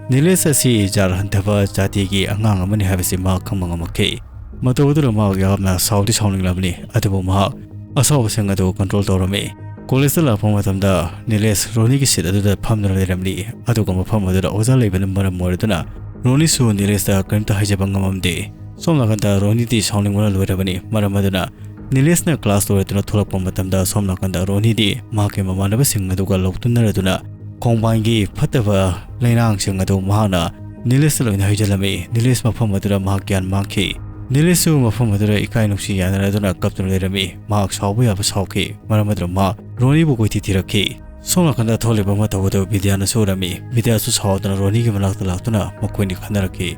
ꯅꯤꯂꯦꯁ ꯑꯁꯤ ꯖꯥꯠ ꯍꯟꯊꯕ ꯖꯥꯇꯤꯒꯤ ꯑꯉꯥꯡ ꯑꯃꯅꯤ ꯍꯥꯏꯕꯁꯤ ꯃꯍꯥꯛ ꯈꯪꯕ ꯉꯝꯃꯛꯈꯤ꯫ ꯃꯇꯧ ꯑꯗꯨꯅ ꯃꯍꯥꯛ ꯌꯥꯝꯅ ꯁꯥꯎꯗꯤ ꯁꯥꯎꯅꯤꯡꯂꯕꯅꯤ, ꯑꯗꯨꯕꯨ ꯃꯍꯥꯛ ꯑꯁꯥꯎꯕꯁꯤꯡ ꯑꯗꯨ ꯀꯟꯇ꯭ꯔꯣꯜ ꯇꯧꯔꯝꯃꯤ꯫ ꯀꯣꯂꯦꯖꯇ ꯂꯥꯛꯄ ꯃꯇꯝꯗ ꯅꯤꯂꯦꯁ ꯔꯣꯅꯤꯒꯤ ꯁꯤꯠ ꯑꯗꯨꯗ ꯐꯝꯗꯨꯅ ꯂꯩꯔꯝꯂꯤ, ꯑꯗꯨꯒ ꯃꯐꯝ ꯑꯗꯨꯗ ꯑꯣꯖꯥ ꯂꯩꯕꯅ ꯃꯔꯝ ꯑꯣꯏꯔꯗꯨꯅ ꯔꯣꯅꯤꯁꯨ ꯅꯤꯂꯦꯁꯇ ꯀꯔꯤꯝꯇ ꯍꯥꯏꯖꯕ ꯉꯝꯃꯝꯗꯦ꯫ ꯁꯣꯝ ꯅꯥꯀꯟꯗ ꯔꯣꯅꯤꯗꯤ ꯁꯥꯎꯅꯤꯡꯕꯅ ꯂꯣꯏꯔꯕꯅꯤ, ꯃꯔꯝ ꯑꯗꯨꯅ ꯅꯤꯂꯦꯁꯅ ꯀ꯭ꯂꯥꯁ ꯂꯣꯏꯔꯗꯨꯅ ꯊꯣꯛꯂꯛꯄ ꯃꯇꯝꯗ ꯁꯣꯝ ꯅꯥꯀꯟꯗ ꯔꯣꯅꯤꯗꯤ ꯃꯍꯥꯛꯀꯤ ꯃꯃꯥꯟꯅꯕꯁꯤꯡ ꯑꯗꯨꯒ ꯂꯧꯇꯨꯅꯔꯗꯨꯅ ꯈꯣꯡꯕꯥꯟꯒꯤ ꯐꯠꯇꯕ ꯂꯩꯅꯥꯡꯁꯤꯡ ꯑꯗꯨ ꯃꯍꯥꯛꯅ ꯅꯤꯂꯦꯁꯇ ꯂꯣꯏꯅ ꯍꯩꯖꯤꯜꯂꯝꯃꯤ꯫ ꯅꯤꯂꯦꯁ ꯃꯐꯝ ꯑꯗꯨꯗ ꯃꯍꯥꯛ ꯒ꯭ꯌꯥꯟ ꯃꯥꯡꯈꯤ꯫ ꯅꯤꯂꯦꯁꯁꯨ ꯃꯐꯝ ꯑꯗꯨꯗ ꯏꯀꯥꯏ ꯅꯨꯡꯁꯤ ꯌꯥꯅꯔꯗꯨꯅ ꯀꯞꯇꯨꯅ ꯂꯩꯔꯝꯃꯤ꯫ ꯃꯍꯥꯛ ꯁꯥꯎꯕ ꯌꯥꯕ ꯁꯥꯎꯈꯤ, ꯃꯔꯝ ꯑꯗꯨꯅ ꯃꯍꯥꯛ ꯔꯣꯅꯤꯕꯨ ꯀꯣꯏꯊꯤ ꯊꯤꯔꯛꯈꯤ꯫ ꯁꯣꯝ ꯅꯥꯀꯟꯗ ꯊꯣꯛꯂꯤꯕ ꯃꯇꯧ ꯑꯗꯨ ꯕꯤꯗ꯭ꯌꯥꯅꯁꯨ ꯎꯔꯝꯃꯤ꯫ ꯕꯤꯗ꯭ꯌꯥꯁꯨ ꯁꯥꯎꯗꯨꯅ ꯔꯣꯅꯤꯒꯤ ꯃꯅꯥꯛꯇ ꯂꯥꯛꯇꯨꯅ ꯃꯈꯣꯏꯅꯤ ꯈꯟꯅꯔꯛꯈꯤ꯫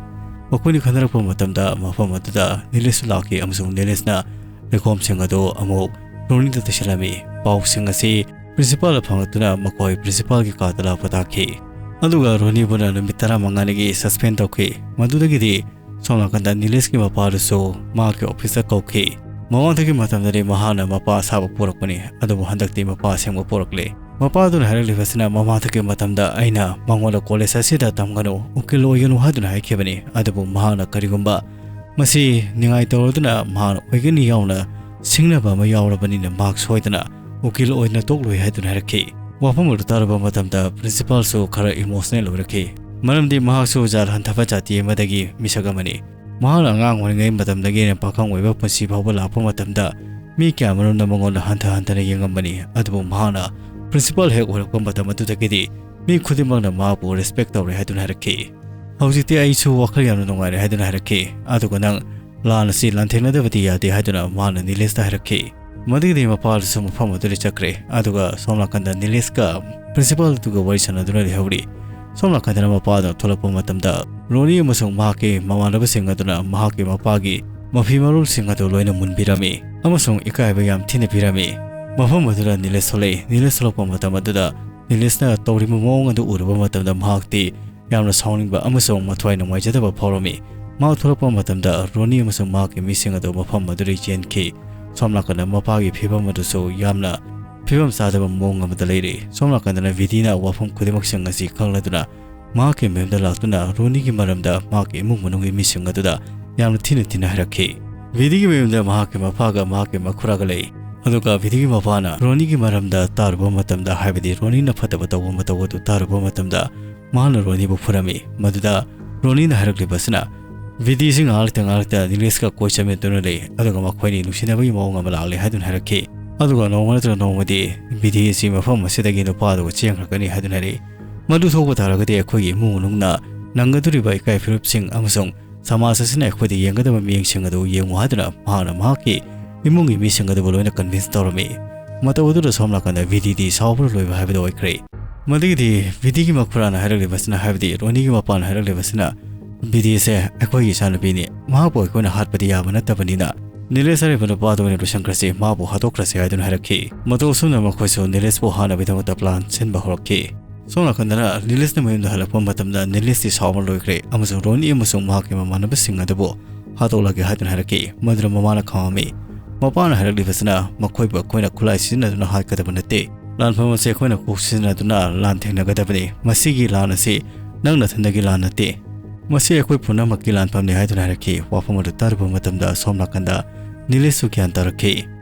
ꯃꯈꯣꯏꯅꯤ ꯈꯟꯅꯔꯛꯄ ꯃꯇꯝꯗ ꯃꯐꯝ ꯑꯗꯨꯗ ꯅꯤꯂꯦꯁꯁꯨ ꯂꯥꯛꯈꯤ ꯑꯃꯁꯨꯡ ꯅꯤꯂꯦꯁꯅ ꯂꯩꯈꯣꯝꯁꯤꯡ ꯑꯗꯨ ꯑꯃꯨꯛ ꯔꯣꯅꯤꯗ ꯇꯩꯁꯤꯜꯂꯝꯃꯤ꯫ ꯄꯥꯎꯁꯤꯡ ꯑꯁꯤ ꯄ꯭ꯔꯤꯟꯁꯤꯄꯥꯜꯗ ꯐꯪꯂꯛꯇꯨꯅ ꯃꯈꯣꯏ ꯄ꯭ꯔꯤꯟꯁꯤꯄꯥꯜꯒꯤ ꯀꯥꯗ ꯂꯥꯛꯄ ꯇꯥꯈꯤ꯫ ꯑꯗꯨꯒ ꯔꯣꯅꯤꯕꯨꯅ ꯅꯨꯃꯤꯠ ꯇꯔꯥꯃꯉꯥꯅꯤꯒꯤ ꯁꯁꯄꯦꯟ ꯇꯧꯈꯤ꯫ ꯃꯗꯨꯗꯒꯤꯗꯤ ꯁꯣꯝ ꯅꯥꯀꯟꯗ ꯅꯤꯂꯦꯁꯀꯤ ꯃꯄꯥꯗꯨꯁꯨ ꯃꯍꯥꯛꯀꯤ ꯑꯣꯐꯤꯁꯇ ꯀꯧꯈꯤ꯫ ꯃꯃꯥꯡꯗꯒꯤ ꯃꯇꯝꯗꯗꯤ ꯃꯍꯥꯛꯅ ꯃꯄꯥ ꯑꯁꯥꯕ ꯄꯨꯔꯛꯄꯅꯤ, ꯑꯗꯨꯕꯨ ꯍꯟꯗꯛꯇꯤ ꯃꯄꯥ ꯑꯁꯦꯡꯕ ꯄꯨꯔꯛꯂꯦ꯫ ꯃꯄꯥꯗꯨꯅ ꯍꯥꯏꯔꯛꯂꯤꯕꯁꯤꯅ ꯃꯃꯥꯡꯗꯒꯤ ꯃꯇꯝꯗ ꯑꯩꯅ ꯃꯉꯣꯟꯗ ꯀꯣꯂꯦꯖ ꯑꯁꯤꯗ ꯇꯝꯒꯅꯨ, ꯎꯀꯤꯜ ꯑꯣꯏꯒꯅꯨ ꯍꯥꯏꯗꯨꯅ ꯍꯥꯏꯈꯤꯕꯅꯤ, ꯑꯗꯨꯕꯨ ꯃꯍꯥꯛꯅ ꯀꯔꯤꯒꯨꯝꯕ ꯃꯁꯤ ꯅꯤꯡꯉꯥꯏ ꯇꯧꯔꯗꯨꯅ ꯃꯍꯥꯛꯅ ꯑꯣꯏꯒꯅꯤ ꯌꯥꯎꯅ ꯁꯤꯡꯅꯕ ꯑꯃ ꯌꯥꯎꯔꯕꯅꯤꯅ ꯃꯍꯥꯛ ꯁꯣꯏꯗꯅ ꯎꯀꯤꯜ ꯑꯣꯏꯗꯨꯅ ꯇꯣꯛꯂꯣꯏ ꯍꯥꯏꯗꯨꯅ ꯍꯥꯏꯔꯛꯈꯤ꯫ ꯋꯥꯐꯝ ꯑꯗꯨ ꯇꯥꯔꯕ ꯃꯇꯝꯗ ꯄ꯭ꯔꯤꯟꯁꯤꯄꯥꯜꯁꯨ ꯈꯔ ꯏꯃꯣꯁꯅꯦꯜ ꯑꯣꯏꯔꯛꯈꯤ, ꯃꯔꯝꯗꯤ ꯃꯍꯥꯛꯁꯨ ꯖꯥꯠ ꯍꯟꯊꯕ ꯖꯥꯇꯤ ꯑꯃꯗꯒꯤ ꯃꯤꯁꯛ ꯑꯃꯅꯤ꯫ ꯃꯍꯥꯛꯅ ꯑꯉꯥꯡ ꯑꯣꯏꯔꯤꯉꯩ ꯃꯇꯝꯗꯒꯤ ꯍꯦꯟꯅ ꯄꯥꯈꯪ ꯑꯣꯏꯕ ꯄꯨꯟꯁꯤ ꯐꯥꯎꯕ ꯂꯥꯛꯄ ꯃꯇꯝꯗ ꯃꯤ ꯀꯌꯥ ꯃꯔꯨꯝꯅ ꯃꯉꯣꯟꯗ ꯍꯟꯊ ꯍꯟꯊꯅ ꯌꯦꯡꯉꯝꯕꯅꯤ, ꯑꯗꯨꯕꯨ ꯃꯍꯥꯛꯅ ꯄ꯭ꯔꯤꯟꯁꯤꯄꯥꯜ ꯍꯦꯛ ꯑꯣꯏꯔꯛꯄ ꯃꯇꯝ ꯑꯗꯨꯗꯒꯤꯗꯤ ꯃꯤ ꯈꯨꯗꯤꯡꯃꯛꯅ ꯃꯍꯥꯛꯄꯨ ꯔꯦꯁꯄꯦꯛ ꯇꯧꯔꯦ ꯍꯥꯏꯗꯨꯅ ꯍꯥꯏꯔꯛꯈꯤ꯫ ꯍꯧꯖꯤꯛꯇꯤ ꯑꯩꯁꯨ ꯋꯥꯈꯜ ꯌꯥꯝꯅ ꯅꯨꯡꯉꯥꯏꯔꯦ ꯍꯥꯏꯗꯨꯅ ꯍꯥꯏꯔꯛꯈꯤ꯫ ꯑꯗꯨꯒ ꯅꯪ ꯂꯥꯟ ꯑꯁꯤ ꯂꯥꯟꯊꯦꯡꯅꯗꯕꯗꯤ ꯌꯥꯗꯦ ꯍꯥꯏꯗꯨꯅ ꯃꯍꯥꯛꯅ ꯅꯤꯂꯦꯁꯇ ꯍꯥꯏꯔꯛꯈꯤ꯫ ꯃꯗꯨꯒꯤꯗꯤ ꯃꯄꯥꯗꯨꯁꯨ ꯃꯐꯝ ꯑꯗꯨꯗ ꯆꯠꯈ꯭ꯔꯦ꯫ ꯑꯗꯨꯒ ꯁꯣꯝ ꯅꯥꯀꯟꯗ ꯅꯤꯂꯦꯁꯀ ꯄ꯭ꯔꯤꯟꯁꯤꯄꯥꯜ ꯑꯗꯨꯒ ꯋꯥꯔꯤ ꯁꯥꯟꯅꯗꯨꯅ ꯂꯩꯍꯧꯔꯤ꯫ ꯁꯣꯝ ꯅꯥꯀꯟꯗꯅ ꯃꯄꯥꯗꯨꯅ ꯊꯣꯛꯂꯛꯄ ꯃꯇꯝꯗ ꯔꯣꯅꯤ ꯑꯃꯁꯨꯡ ꯃꯍꯥꯛꯀꯤ ꯃꯃꯥꯟꯅꯕꯁꯤꯡ ꯑꯗꯨꯅ ꯃꯍꯥꯛꯀꯤ ꯃꯄꯥꯒꯤ ꯃꯐꯤ ꯃꯔꯣꯜꯁꯤꯡ ꯑꯗꯨ ꯂꯣꯏꯅ ꯃꯨꯟꯕꯤꯔꯝꯃꯤ ꯑꯃꯁꯨꯡ ꯏꯀꯥꯏꯕ ꯌꯥꯝ ꯊꯤꯅ ꯄꯤꯔꯝꯃꯤ꯫ ꯃꯐꯝ ꯑꯗꯨꯗ ꯅꯤꯂꯦꯁ ꯊꯣꯛꯂꯛꯏ꯫ ꯅꯤꯂꯦꯁ ꯊꯣꯛꯂꯛꯄ ꯃꯇꯝ ꯑꯗꯨꯗ ꯅꯤꯂꯦꯁꯅ ꯇꯧꯔꯤꯕ ꯃꯑꯣꯡ ꯑꯗꯨ ꯎꯔꯨꯕ ꯃꯇꯝꯗ ꯃꯍꯥꯛꯇꯤ ꯌꯥꯝꯅ ꯁꯥꯎꯅꯤꯡꯕ ꯑꯃꯁꯨꯡ ꯃꯊ꯭ꯋꯥꯏ ꯅꯨꯡꯉꯥꯏꯖꯗꯕ ꯐꯥꯎꯔꯝꯃꯤ꯫ ꯃꯍꯥꯛ ꯊꯣꯛꯂꯛꯄ ꯃꯇꯝꯗ ꯔꯣꯅꯤ ꯑꯃꯁꯨꯡ ꯃꯍꯥꯛꯀꯤ ꯃꯤꯁꯤꯡ ꯑꯗꯨ ꯃꯐꯝ ꯑꯗꯨꯗꯒꯤ ꯆꯦꯟꯈꯤ꯫ ꯁꯣꯝ ꯅꯥꯀꯟꯗ ꯃꯄꯥꯒꯤ ꯐꯤꯕꯝ ꯑꯗꯨꯁꯨ ꯌꯥꯝꯅ ꯐꯤꯕꯝ ꯆꯥꯗꯕ ꯃꯑꯣꯡ ꯑꯃꯗ ꯂꯩꯔꯤ꯫ ꯁꯣꯝ ꯅꯥꯀꯟꯗꯅ ꯚꯤꯗꯤꯅ ꯋꯥꯐꯝ ꯈꯨꯗꯤꯡꯃꯛꯁꯤꯡ ꯑꯁꯤ ꯈꯪꯂꯗꯨꯅ ꯃꯍꯥꯛꯀꯤ ꯃꯌꯨꯝꯗ ꯂꯥꯛꯇꯨꯅ ꯔꯣꯅꯤꯒꯤ ꯃꯔꯝꯗ ꯃꯍꯥꯛꯀꯤ ꯏꯃꯨꯡ ꯃꯅꯨꯡꯒꯤ ꯃꯤꯁꯤꯡ ꯑꯗꯨꯗ ꯌꯥꯝꯅ ꯊꯤꯅ ꯊꯤꯅ ꯍꯥꯏꯔꯛꯈꯤ꯫ ꯚꯤꯗꯤꯒꯤ ꯃꯌꯨꯝꯗ ꯃꯍꯥꯛꯀꯤ ꯃꯄꯥꯒ ꯃꯍꯥꯛꯀꯤ ꯃꯈꯨꯔꯥꯒ ꯂꯩ꯫ ꯑꯗꯨꯒ ꯚꯤꯗꯤꯒꯤ ꯃꯄꯥꯅ ꯔꯣꯅꯤꯒꯤ ꯃꯔꯝꯗ ꯇꯥꯔꯨꯕ ꯃꯇꯝꯗ, ꯍꯥꯏꯕꯗꯤ ꯔꯣꯅꯤꯅ ꯐꯠꯇꯕ ꯇꯧꯕ ꯃꯇꯧ ꯑꯗꯨ ꯇꯥꯔꯨꯕ ꯃꯇꯝꯗ, ꯃꯍꯥꯛꯅ ꯔꯣꯅꯤꯕꯨ ꯐꯨꯔꯝꯃꯤ꯫ ꯃꯗꯨꯗ ꯔꯣꯅꯤꯅ ꯍꯥꯏꯔꯛꯂꯤꯕꯁꯤꯅ, ꯚꯤꯗꯤꯁꯤ ꯉꯥꯏꯍꯥꯛꯇ ꯉꯥꯏꯍꯥꯛꯇ ꯅꯤꯂꯦꯁꯀ ꯀꯣꯏ ꯆꯠꯃꯤꯟꯅꯗꯨꯅ ꯂꯩ, ꯑꯗꯨꯒ ꯃꯈꯣꯏꯅꯤ ꯅꯨꯡꯁꯤꯅꯕꯒꯤ ꯃꯑꯣꯡ ꯑꯃ ꯂꯥꯛꯂꯦ ꯍꯥꯏꯗꯨꯅ ꯍꯥꯏꯔꯛꯈꯤ꯫ ꯑꯗꯨꯒ ꯅꯣꯡꯃ ꯅꯠꯇ꯭ꯔꯒ ꯅꯣꯡꯃꯗꯤ ꯚꯤꯗꯤ ꯑꯁꯤ ꯃꯐꯝ ꯑꯁꯤꯗꯒꯤ ꯅꯨꯄꯥ ꯑꯗꯨꯒ ꯆꯦꯟꯈ꯭ꯔꯒꯅꯤ ꯍꯥꯏꯗꯨꯅ ꯍꯥꯏꯔꯛꯏ꯫ ꯃꯗꯨ ꯊꯣꯛꯄ ꯇꯥꯔꯒꯗꯤ ꯑꯩꯈꯣꯏꯒꯤ ꯏꯃꯨꯡ ꯃꯅꯨꯡꯅ ꯅꯪꯒꯗꯧꯔꯤꯕ ꯏꯀꯥꯏ ꯐꯤꯔꯨꯞꯁꯤꯡ ꯑꯃꯁꯨꯡ ꯁꯃꯥꯖ ꯑꯁꯤꯅ ꯑꯩꯈꯣꯏꯗ ꯌꯦꯡꯒꯗꯕ ꯃꯤꯠꯌꯦꯡꯁꯤꯡ ꯑꯗꯨ ꯌꯦꯡꯉꯨ ꯍꯥꯏꯗꯨꯅ ꯃꯍꯥꯛꯅ ꯃꯍꯥꯛꯀꯤ ꯏꯃꯨꯡꯒꯤ ꯃꯤꯁꯤꯡ ꯑꯗꯨꯕꯨ ꯂꯣꯏꯅ convince ꯇꯧꯔꯝꯃꯤ꯫ ꯃꯇꯧ ꯑꯗꯨꯗ ꯁꯣꯝ ꯅꯥꯀꯟꯗ ꯚꯤꯗꯤꯗꯤ ꯁꯥꯎꯕꯅ ꯂꯣꯏꯕ ꯍꯥꯏꯕꯗꯨ ꯑꯣꯏꯈ꯭ꯔꯦ꯫ ꯃꯗꯨꯒꯤꯗꯤ ꯚꯤꯗꯤꯒꯤ ꯃꯈꯨꯔꯥꯅ ꯍꯥꯏꯔꯛꯂꯤꯕꯁꯤꯅ, ꯍꯥꯏꯕꯗꯤ ꯔꯣꯅꯤꯒꯤ ꯃꯄꯥꯅ ꯍꯥꯏꯔꯛꯂꯤꯕꯁꯤꯅ, "ꯚꯤꯗꯤꯁꯦ ꯑꯩꯈꯣꯏꯒꯤ ꯏꯆꯥꯅꯨꯄꯤꯅꯤ, ꯃꯍꯥꯛꯄꯨ ꯑꯩꯈꯣꯏꯅ ꯍꯥꯠꯄꯗꯤ ꯌꯥꯕ ꯅꯠꯇꯕꯅꯤꯅ ꯅꯤꯂꯦꯁ ꯍꯥꯏꯔꯤꯕ ꯅꯨꯄꯥꯗꯨ ꯑꯣꯏꯅ ꯂꯣꯏꯁꯤꯟꯈ꯭ꯔꯁꯤ, ꯃꯍꯥꯛꯄꯨ ꯍꯥꯠꯇꯣꯛꯈ꯭ꯔꯁꯤ" ꯍꯥꯏꯗꯨꯅ ꯍꯥꯏꯔꯛꯈꯤ꯫ ꯃꯇꯧ ꯑꯁꯨꯝꯅ ꯃꯈꯣꯏꯁꯨ ꯅꯤꯂꯦꯁꯄꯨ ꯍꯥꯠꯅꯕꯒꯤꯗꯃꯛꯇ plan ꯁꯤꯟꯕ ꯍꯧꯔꯛꯈꯤ꯫ ꯁꯣꯝ ꯅꯥꯀꯟꯗꯅ ꯅꯤꯂꯦꯁꯅ ꯃꯌꯨꯝꯗ ꯍꯜꯂꯛꯄ ꯃꯇꯝꯗ ꯅꯤꯂꯦꯁꯇꯤ ꯁꯥꯎꯕ ꯂꯣꯏꯈ꯭ꯔꯦ ꯑꯃꯁꯨꯡ ꯔꯣꯅꯤ ꯑꯃꯁꯨꯡ ꯃꯍꯥꯛꯀꯤ ꯃꯃꯥꯟꯅꯕꯁꯤꯡ ꯑꯗꯨꯕꯨ ꯍꯥꯠꯇꯣꯛꯂꯒꯦ ꯍꯥꯏꯗꯨꯅ ꯍꯥꯏꯔꯛꯈꯤ꯫ ꯃꯗꯨꯗ ꯃꯃꯥꯅ ꯈꯪꯂꯝꯃꯤ꯫ ꯃꯄꯥꯅ ꯍꯥꯏꯔꯛꯂꯤꯕꯁꯤꯅ, "ꯃꯈꯣꯏꯕꯨ ꯑꯩꯈꯣꯏꯅ ꯈꯨꯠꯂꯥꯏ ꯁꯤꯖꯤꯟꯅꯗꯨꯅ ꯍꯥꯠꯀꯗꯕ ꯅꯠꯇꯦ꯫ ꯂꯥꯟꯐꯝ ꯑꯁꯤ ꯑꯩꯈꯣꯏꯅ ꯀꯣꯛ ꯁꯤꯖꯤꯟꯅꯗꯨꯅ ꯂꯥꯟꯊꯦꯡꯅꯒꯗꯕꯅꯤ꯫ ꯃꯁꯤꯒꯤ ꯂꯥꯟ ꯑꯁꯤ ꯅꯪ ꯅꯊꯟꯗꯒꯤ ꯂꯥꯟ ꯅꯠꯇꯦ꯫ ꯃꯁꯤ ꯑꯩꯈꯣꯏ ꯄꯨꯝꯅꯃꯛꯀꯤ ꯂꯥꯟꯐꯝꯅꯤ" ꯍꯥꯏꯗꯨꯅ ꯍꯥꯏꯔꯛꯈꯤ꯫ ꯋꯥꯐꯝ ꯑꯗꯨ ꯇꯥꯔꯨꯕ ꯃꯇꯝꯗ ꯁꯣꯝ ꯅꯥꯀꯟꯗ ꯅꯤꯂꯦꯁꯁꯨ ꯒ꯭ꯌꯥꯟ ꯇꯥꯔꯛꯈꯤ꯫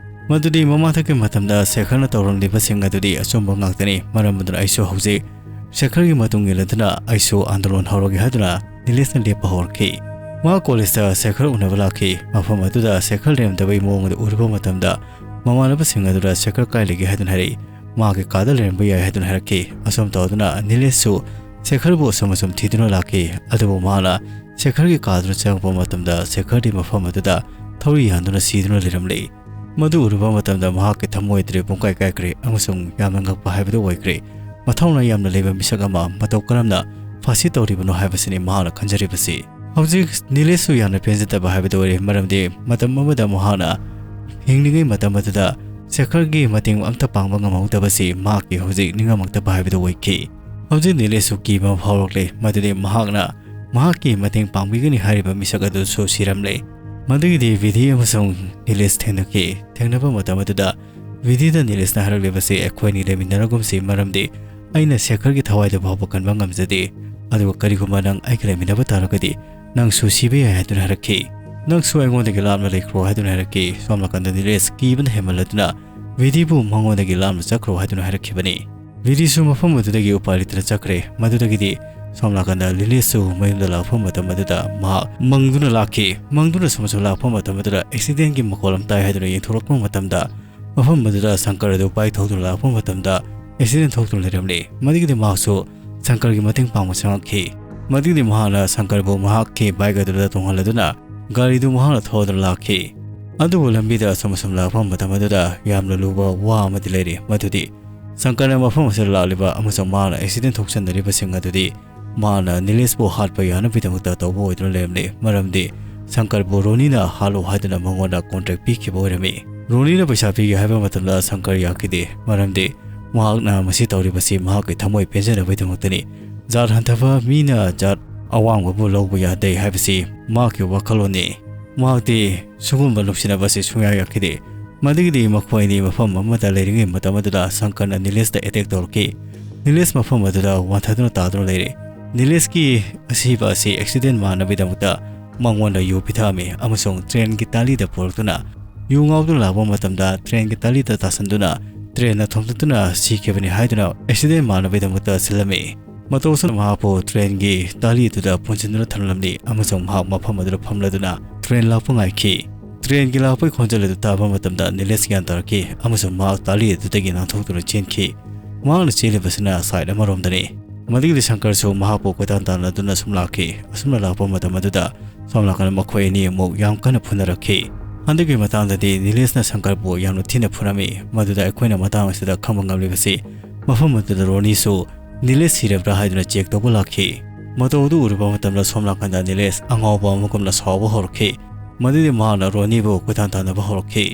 ꯃꯗꯨꯗꯤ ꯃꯃꯥꯊꯛꯀꯤ ꯃꯇꯝꯗ ꯁꯦꯈꯔꯅ ꯇꯧꯔꯝꯂꯤꯕꯁꯤꯡ ꯑꯗꯨꯗꯤ ꯑꯆꯨꯝꯕ ꯉꯥꯛꯇꯅꯤ꯫ ꯃꯔꯝ ꯑꯗꯨꯅ ꯑꯩꯁꯨ ꯍꯧꯖꯤꯛ ꯁꯦꯈꯔꯒꯤ ꯃꯇꯨꯡ ꯏꯜꯂꯗꯨꯅ ꯑꯩꯁꯨ ꯑꯥꯟꯗꯣꯂꯣꯟ ꯍꯧꯔꯒꯦ ꯍꯥꯏꯗꯨꯅ ꯅꯤꯂꯦꯁꯅ ꯂꯦꯞꯄ ꯍꯧꯔꯛꯈꯤ꯫ ꯃꯍꯥꯛ ꯀꯣꯂꯦꯖꯇ ꯁꯦꯈꯔ ꯎꯅꯕ ꯂꯥꯛꯈꯤ꯫ ꯃꯐꯝ ꯑꯗꯨꯗ ꯁꯦꯈꯔ ꯂꯩꯔꯝꯗꯕꯒꯤ ꯃꯑꯣꯡ ꯑꯗꯨ ꯎꯔꯨꯕ ꯃꯇꯝꯗ ꯃꯃꯥꯟꯅꯕꯁꯤꯡ ꯑꯗꯨꯗ ꯁꯦꯈꯔ ꯀꯥꯏ ꯂꯩꯒꯦ ꯍꯥꯏꯗꯨꯅ ꯍꯥꯏꯔꯛꯏ꯫ ꯃꯍꯥꯛꯀꯤ ꯀꯥꯗ ꯂꯩꯔꯝꯕ ꯌꯥꯏ ꯍꯥꯏꯗꯨꯅ ꯍꯥꯏꯔꯛꯈꯤ꯫ ꯑꯁꯨꯝ ꯇꯧꯗꯨꯅ ꯅꯤꯂꯦꯁꯁꯨ ꯁꯦꯈꯔꯕꯨ ꯑꯁꯨꯝ ꯑꯁꯨꯝ ꯊꯤꯗꯨꯅ ꯂꯥꯛꯈꯤ꯫ ꯑꯗꯨꯕꯨ ꯃꯍꯥꯛꯅ ꯁꯦꯈꯔꯒꯤ ꯀꯥꯗꯨꯗ ꯆꯪꯉꯛꯄ ꯃꯇꯝꯗ ꯁꯦꯈꯔꯗꯤ ꯃꯐꯝ ꯑꯗꯨꯗ ꯊꯧꯔꯤ ꯌꯥꯟꯗꯨꯅ ꯁꯤꯗꯨꯅ ꯂꯩꯔꯝꯂꯦ꯫ ꯃꯗꯨ ꯎꯔꯨꯕ ꯃꯇꯝꯗ ꯃꯍꯥꯛꯀꯤ ꯊꯃꯣꯏ ꯑꯗꯨ ꯄꯨꯡꯀꯥꯏ ꯀꯥꯏꯈ꯭ꯔꯦ ꯑꯃꯁꯨꯡ ꯌꯥꯝꯅ ꯉꯛꯄ ꯍꯥꯏꯕꯗꯨ ꯑꯣꯏꯈ꯭ꯔꯦ꯫ ꯃꯊꯧꯅꯥ ꯌꯥꯝꯅ ꯂꯩꯕ ꯃꯤꯁꯛ ꯑꯃ ꯃꯇꯧ ꯀꯔꯝꯅ ꯐꯥꯁꯤ ꯇꯧꯔꯤꯕꯅꯣ ꯍꯥꯏꯕꯁꯤꯅꯤ ꯃꯍꯥꯛꯅ ꯈꯟꯖꯔꯤꯕꯁꯤ꯫ ꯍꯧꯖꯤꯛ ꯅꯤꯂꯦꯁꯁꯨ ꯌꯥꯝꯅ ꯄꯦꯟꯖꯗꯕ ꯍꯥꯏꯕꯗꯨ ꯑꯣꯏꯔꯦ, ꯃꯔꯝꯗꯤ ꯃꯇꯝ ꯑꯃꯗ ꯃꯍꯥꯛꯅ ꯍꯤꯡꯂꯤꯉꯩ ꯃꯇꯝ ꯑꯗꯨꯗ ꯁꯦꯈꯔꯒꯤ ꯃꯇꯦꯡ ꯑꯝꯇ ꯄꯥꯡꯕ ꯉꯝꯍꯧꯗꯕꯁꯤ ꯃꯍꯥꯛꯀꯤ ꯍꯧꯖꯤꯛ ꯅꯤꯡꯉꯝꯃꯛꯇꯕ ꯍꯥꯏꯕꯗꯨ ꯑꯣꯏꯈꯤ꯫ ꯍꯧꯖꯤꯛ ꯅꯤꯂꯦꯁꯁꯨ ꯀꯤꯕ ꯑꯃ ꯐꯥꯎꯔꯛꯂꯦ, ꯃꯗꯨꯗꯤ ꯃꯍꯥꯛꯅ ꯃꯍꯥꯛꯀꯤ ꯃꯇꯦꯡ ꯄꯥꯡꯕꯤꯒꯅꯤ ꯍꯥꯏꯔꯤꯕ ꯃꯤꯁꯛ ꯑꯗꯨꯁꯨ ꯁꯤꯔꯝꯂꯦ꯫ ꯃꯗꯨꯒꯤꯗꯤ ꯕꯤꯗꯤ ꯑꯃꯁꯨꯡ ꯅꯤꯂꯤꯁ ꯊꯦꯡꯅꯈꯤ꯫ ꯊꯦꯡꯅꯕ ꯃꯇꯝ ꯑꯗꯨꯗ ꯕꯤꯗꯤꯗ ꯅꯤꯂꯤꯁꯅ ꯍꯥꯏꯔꯛꯂꯤꯕꯁꯤ, "ꯑꯩꯈꯣꯏꯅꯤ ꯂꯩꯃꯤꯟꯅꯔꯒꯨꯝꯁꯤ, ꯃꯔꯝꯗꯤ ꯑꯩꯅ ꯁꯦꯈꯔꯒꯤ ꯊꯋꯥꯏꯗ ꯐꯥꯎꯕ ꯀꯟꯕ ꯉꯝꯖꯗꯦ, ꯑꯗꯨꯒ ꯀꯔꯤꯒꯨꯝꯕ ꯅꯪ ꯑꯩꯒ ꯂꯩꯃꯤꯟꯅꯕ ꯇꯥꯔꯒꯗꯤ ꯅꯪꯁꯨ ꯁꯤꯕ ꯌꯥꯏ" ꯍꯥꯏꯗꯨꯅ ꯍꯥꯏꯔꯛꯈꯤ꯫ "ꯅꯪꯁꯨ ꯑꯩꯉꯣꯟꯗꯒꯤ ꯂꯥꯞꯅ ꯂꯩꯈ꯭ꯔꯣ" ꯍꯥꯏꯗꯨꯅ ꯍꯥꯏꯔꯛꯈꯤ꯫ ꯁꯣꯝ ꯅꯥꯀꯟꯗ ꯅꯤꯂꯤꯁ ꯀꯤꯕꯅ ꯍꯦꯟꯃꯜꯂꯗꯨꯅ ꯕꯤꯗꯤꯕꯨ ꯃꯉꯣꯟꯗꯒꯤ ꯂꯥꯞꯅ ꯆꯠꯈ꯭ꯔꯣ ꯍꯥꯏꯗꯨꯅ ꯍꯥꯏꯔꯛꯈꯤꯕꯅꯤ꯫ ꯕꯤꯗꯤꯁꯨ ꯃꯐꯝ ꯑꯗꯨꯗꯒꯤ ꯎꯄꯥꯏ ꯂꯩꯇꯅ ꯆꯠꯈ꯭ꯔꯦ꯫ ꯃꯗꯨꯗꯒꯤꯗꯤ ꯁꯣꯝ ꯅꯥꯀꯟꯗ ꯂꯤꯂꯤꯁꯁꯨ ꯃꯌꯨꯝꯗ ꯂꯥꯛꯄ ꯃꯇꯝ ꯑꯗꯨꯗ ꯃꯍꯥꯛ ꯃꯪꯗꯨꯅ ꯂꯥꯛꯈꯤ꯫ ꯃꯪꯗꯨꯅ ꯁꯨꯝ ꯁꯨꯝ ꯂꯥꯛꯄ ꯃꯇꯝ ꯑꯗꯨꯗ ꯑꯦꯛꯁꯤꯗꯦꯟꯒꯤ ꯃꯈꯣꯜ ꯑꯃ ꯇꯥꯏ ꯍꯥꯏꯗꯨꯅ ꯌꯦꯡꯊꯣꯛꯂꯛꯄ ꯃꯇꯝꯗ, ꯃꯐꯝ ꯑꯗꯨꯗ ꯁꯪꯀꯔ ꯑꯗꯨ ꯕꯥꯏꯛ ꯊꯧꯗꯨꯅ ꯂꯥꯛꯄ ꯃꯇꯝꯗ ꯑꯦꯛꯁꯤꯗꯦꯟ ꯊꯣꯛꯇꯨꯅ ꯂꯩꯔꯝꯂꯦ꯫ ꯃꯗꯨꯒꯤꯗꯤ ꯃꯍꯥꯛꯁꯨ ꯁꯪꯀꯔꯒꯤ ꯃꯇꯦꯡ ꯄꯥꯡꯕ ꯆꯪꯂꯛꯈꯤ꯫ ꯃꯗꯨꯒꯤꯗꯤ ꯃꯍꯥꯛꯅ ꯁꯪꯀꯔꯕꯨ ꯃꯍꯥꯛꯀꯤ ꯕꯥꯏꯛ ꯑꯗꯨꯗ ꯇꯣꯡꯍꯜꯂꯗꯨꯅ ꯒꯥꯔꯤꯗꯨ ꯃꯍꯥꯛꯅ ꯊꯧꯗꯨꯅ ꯂꯥꯛꯈꯤ꯫ ꯑꯗꯨꯕꯨ ꯂꯝꯕꯤꯗ ꯑꯁꯨꯝ ꯑꯁꯨꯝ ꯂꯥꯛꯄ ꯃꯇꯝ ꯑꯗꯨꯗ ꯌꯥꯝꯅ ꯂꯨꯕ ꯋꯥ ꯑꯃꯗꯤ ꯂꯩꯔꯤ, ꯃꯗꯨꯗꯤ ꯁꯪꯀꯔꯅ ꯃꯐꯝ ꯑꯁꯤꯗ ꯂꯥꯛꯂꯤꯕ ꯑꯃꯁꯨꯡ ꯃꯍꯥꯛꯅ ꯑꯦꯛꯁꯤꯗꯦꯟ ꯊꯣꯛꯆꯟꯅꯔꯤꯕꯁꯤꯡ ꯑꯗꯨꯗꯤ ꯃꯍꯥꯛꯅ ꯅꯤꯂꯤꯁꯄꯨ ꯍꯥꯠꯄ ꯌꯥꯅꯕꯒꯤꯗꯃꯛꯇ ꯇꯧꯕ ꯑꯣꯏꯗꯨꯅ ꯂꯩꯔꯝꯂꯦ, ꯃꯔꯝꯗꯤ ꯁꯪꯀꯔꯕꯨ ꯔꯣꯅꯤꯅ ꯍꯥꯠꯂꯣ ꯍꯥꯏꯗꯨꯅ ꯃꯉꯣꯟꯗ ꯀꯣꯟꯇ꯭ꯔꯦꯛ ꯄꯤꯈꯤꯕ ꯑꯣꯏꯔꯝꯃꯤ꯫ ꯔꯣꯅꯤꯅ ꯄꯩꯁꯥ ꯄꯤꯒꯦ ꯍꯥꯏꯕ ꯃꯇꯝꯗ ꯁꯪꯀꯔ ꯌꯥꯈꯤꯗꯦ, ꯃꯔꯝꯗꯤ ꯃꯍꯥꯛꯅ ꯃꯁꯤ ꯇꯧꯔꯤꯕꯁꯤ ꯃꯍꯥꯛꯀꯤ ꯊꯃꯣꯏ ꯄꯦꯟꯖꯅꯕꯒꯤꯗꯃꯛꯇꯅꯤ꯫ ꯖꯥꯠ ꯍꯟꯊꯕ ꯃꯤꯅ ꯖꯥꯠ ꯑꯋꯥꯡꯕꯕꯨ ꯂꯧꯕ ꯌꯥꯗꯦ ꯍꯥꯏꯕꯁꯤ ꯃꯍꯥꯛꯀꯤ ꯋꯥꯈꯜꯂꯣꯟꯅꯤ꯫ ꯃꯍꯥꯛꯇꯤ ꯁꯤꯒꯨꯝꯕ ꯅꯨꯡꯁꯤꯅꯕ ꯑꯁꯤ ꯁꯨꯡꯌꯥ ꯌꯥꯈꯤꯗꯦ꯫ ꯃꯗꯨꯒꯤꯗꯤ ꯃꯈꯣꯏ ꯑꯅꯤ ꯃꯐꯝ ꯑꯃꯗ ꯂꯩꯔꯤꯉꯩ ꯃꯇꯝ ꯑꯗꯨꯗ ꯁꯪꯀꯔꯅ ꯅꯤꯂꯤꯁꯇ ꯑꯦꯇꯦꯛ ꯇꯧꯔꯛꯈꯤ꯫ ꯅꯤꯂꯤꯁ ꯃꯐꯝ ꯑꯗꯨꯗ ꯋꯥꯟꯊꯗꯨꯅ ꯇꯥꯗꯨꯅ ꯂꯩꯔꯦ꯫ ꯅꯤꯂꯤꯁꯀꯤ ꯑꯁꯤꯕ ꯑꯁꯤ ꯑꯦꯛꯁꯤꯗꯦꯟ ꯃꯥꯟꯅꯕꯒꯤꯗꯃꯛꯇ ꯃꯉꯣꯟꯗ ꯌꯨ ꯄꯤꯊꯛꯑꯝꯃꯤ ꯑꯃꯁꯨꯡ ꯇ꯭ꯔꯦꯟꯒꯤ ꯇꯥꯂꯤꯗ ꯄꯨꯔꯛꯇꯨꯅ ꯌꯨ ꯉꯥꯎꯗꯨꯅ ꯂꯥꯛꯄ ꯃꯇꯝꯗ ꯇ꯭ꯔꯦꯟꯒꯤ ꯇꯥꯂꯤꯗ ꯇꯥꯁꯟꯗꯨꯅ ꯇ꯭ꯔꯦꯟꯅ ꯊꯣꯝꯇꯠꯇꯨꯅ ꯁꯤꯈꯤꯕꯅꯤ ꯍꯥꯏꯗꯨꯅ ꯑꯦꯛꯁꯤꯗꯦꯟ ꯃꯥꯟꯅꯕꯒꯤꯗꯃꯛꯇ ꯁꯤꯜꯂꯝꯃꯤ꯫ ꯃꯇꯧ ꯑꯁꯨꯝꯅ ꯃꯍꯥꯛꯄꯨ ꯇ꯭ꯔꯦꯟꯒꯤ ꯇꯥꯂꯤ ꯑꯗꯨꯗ ꯄꯨꯟꯁꯤꯟꯗꯨꯅ ꯊꯝꯂꯝꯂꯤ ꯑꯃꯁꯨꯡ ꯃꯍꯥꯛ ꯃꯐꯝ ꯑꯗꯨꯗ ꯐꯝꯂꯗꯨꯅ ꯇ꯭ꯔꯦꯟ ꯂꯥꯛꯄ ꯉꯥꯏꯈꯤ꯫ ꯇ꯭ꯔꯦꯟꯒꯤ ꯂꯥꯛꯄꯒꯤ ꯈꯣꯟꯖꯦꯜ ꯑꯗꯨ ꯇꯥꯕ ꯃꯇꯝꯗ ꯅꯤꯂꯤꯁ ꯒ꯭ꯌꯥꯟ ꯇꯥꯔꯛꯈꯤ ꯑꯃꯁꯨꯡ ꯃꯍꯥꯛ ꯇꯥꯂꯤ ꯑꯗꯨꯗꯒꯤ ꯅꯥꯟꯊꯣꯛꯇꯨꯅ ꯆꯦꯟꯈꯤ꯫ ꯃꯍꯥꯛꯅ ꯆꯦꯜꯂꯤꯕꯁꯤꯅ ꯁꯥꯏꯠ ꯑꯃꯔꯣꯝꯗꯅꯤ꯫ ꯃꯗꯨꯒꯤꯗꯤ ꯁꯪꯀꯔꯁꯨ ꯃꯍꯥꯛꯄꯨ ꯀꯣꯏꯇꯥꯟ ꯇꯥꯟꯅꯗꯨꯅ ꯁꯨꯝ ꯂꯥꯛꯈꯤ꯫ ꯑꯁꯨꯝꯅ ꯂꯥꯛꯄ ꯃꯇꯝ ꯑꯗꯨꯗ ꯁꯣꯝ ꯅꯥꯀꯟꯗ ꯃꯈꯣꯏ ꯑꯅꯤ ꯑꯃꯨꯛ ꯌꯥꯝ ꯀꯟꯅ ꯐꯨꯅꯔꯛꯈꯤ꯫ ꯍꯟꯗꯛꯀꯤ ꯃꯇꯥꯡꯗꯗꯤ ꯅꯤꯂꯤꯁꯅ ꯁꯪꯀꯔꯕꯨ ꯌꯥꯝꯅ ꯊꯤꯅ ꯐꯨꯔꯝꯃꯤ꯫ ꯃꯗꯨꯗ ꯑꯩꯈꯣꯏꯅ ꯃꯇꯥꯡ ꯑꯁꯤꯗ ꯈꯪꯕ ꯉꯝꯂꯤꯕꯁꯤ ꯃꯐꯝ ꯑꯗꯨꯗ ꯔꯣꯅꯤꯁꯨ ꯅꯤꯂꯤꯁ ꯁꯤꯔꯕ꯭ꯔꯥ ꯍꯥꯏꯗꯨꯅ ꯆꯦꯛ ꯇꯧꯕ ꯂꯥꯛꯈꯤ꯫ ꯃꯇꯧ ꯑꯗꯨ ꯎꯔꯨꯕ ꯃꯇꯝꯗ ꯁꯣꯝ ꯅꯥꯀꯟꯗ ꯅꯤꯂꯤꯁ ꯑꯉꯥꯎꯕ ꯑꯃꯒꯨꯝꯅ ꯁꯥꯎꯕ ꯍꯧꯔꯛꯈꯤ꯫ ꯃꯗꯨꯗꯤ ꯃꯍꯥꯛꯅ ꯔꯣꯅꯤꯕꯨ ꯀꯣꯏꯇꯥꯟ ꯇꯥꯟꯅꯕ ꯍꯧꯔꯛꯈꯤ꯫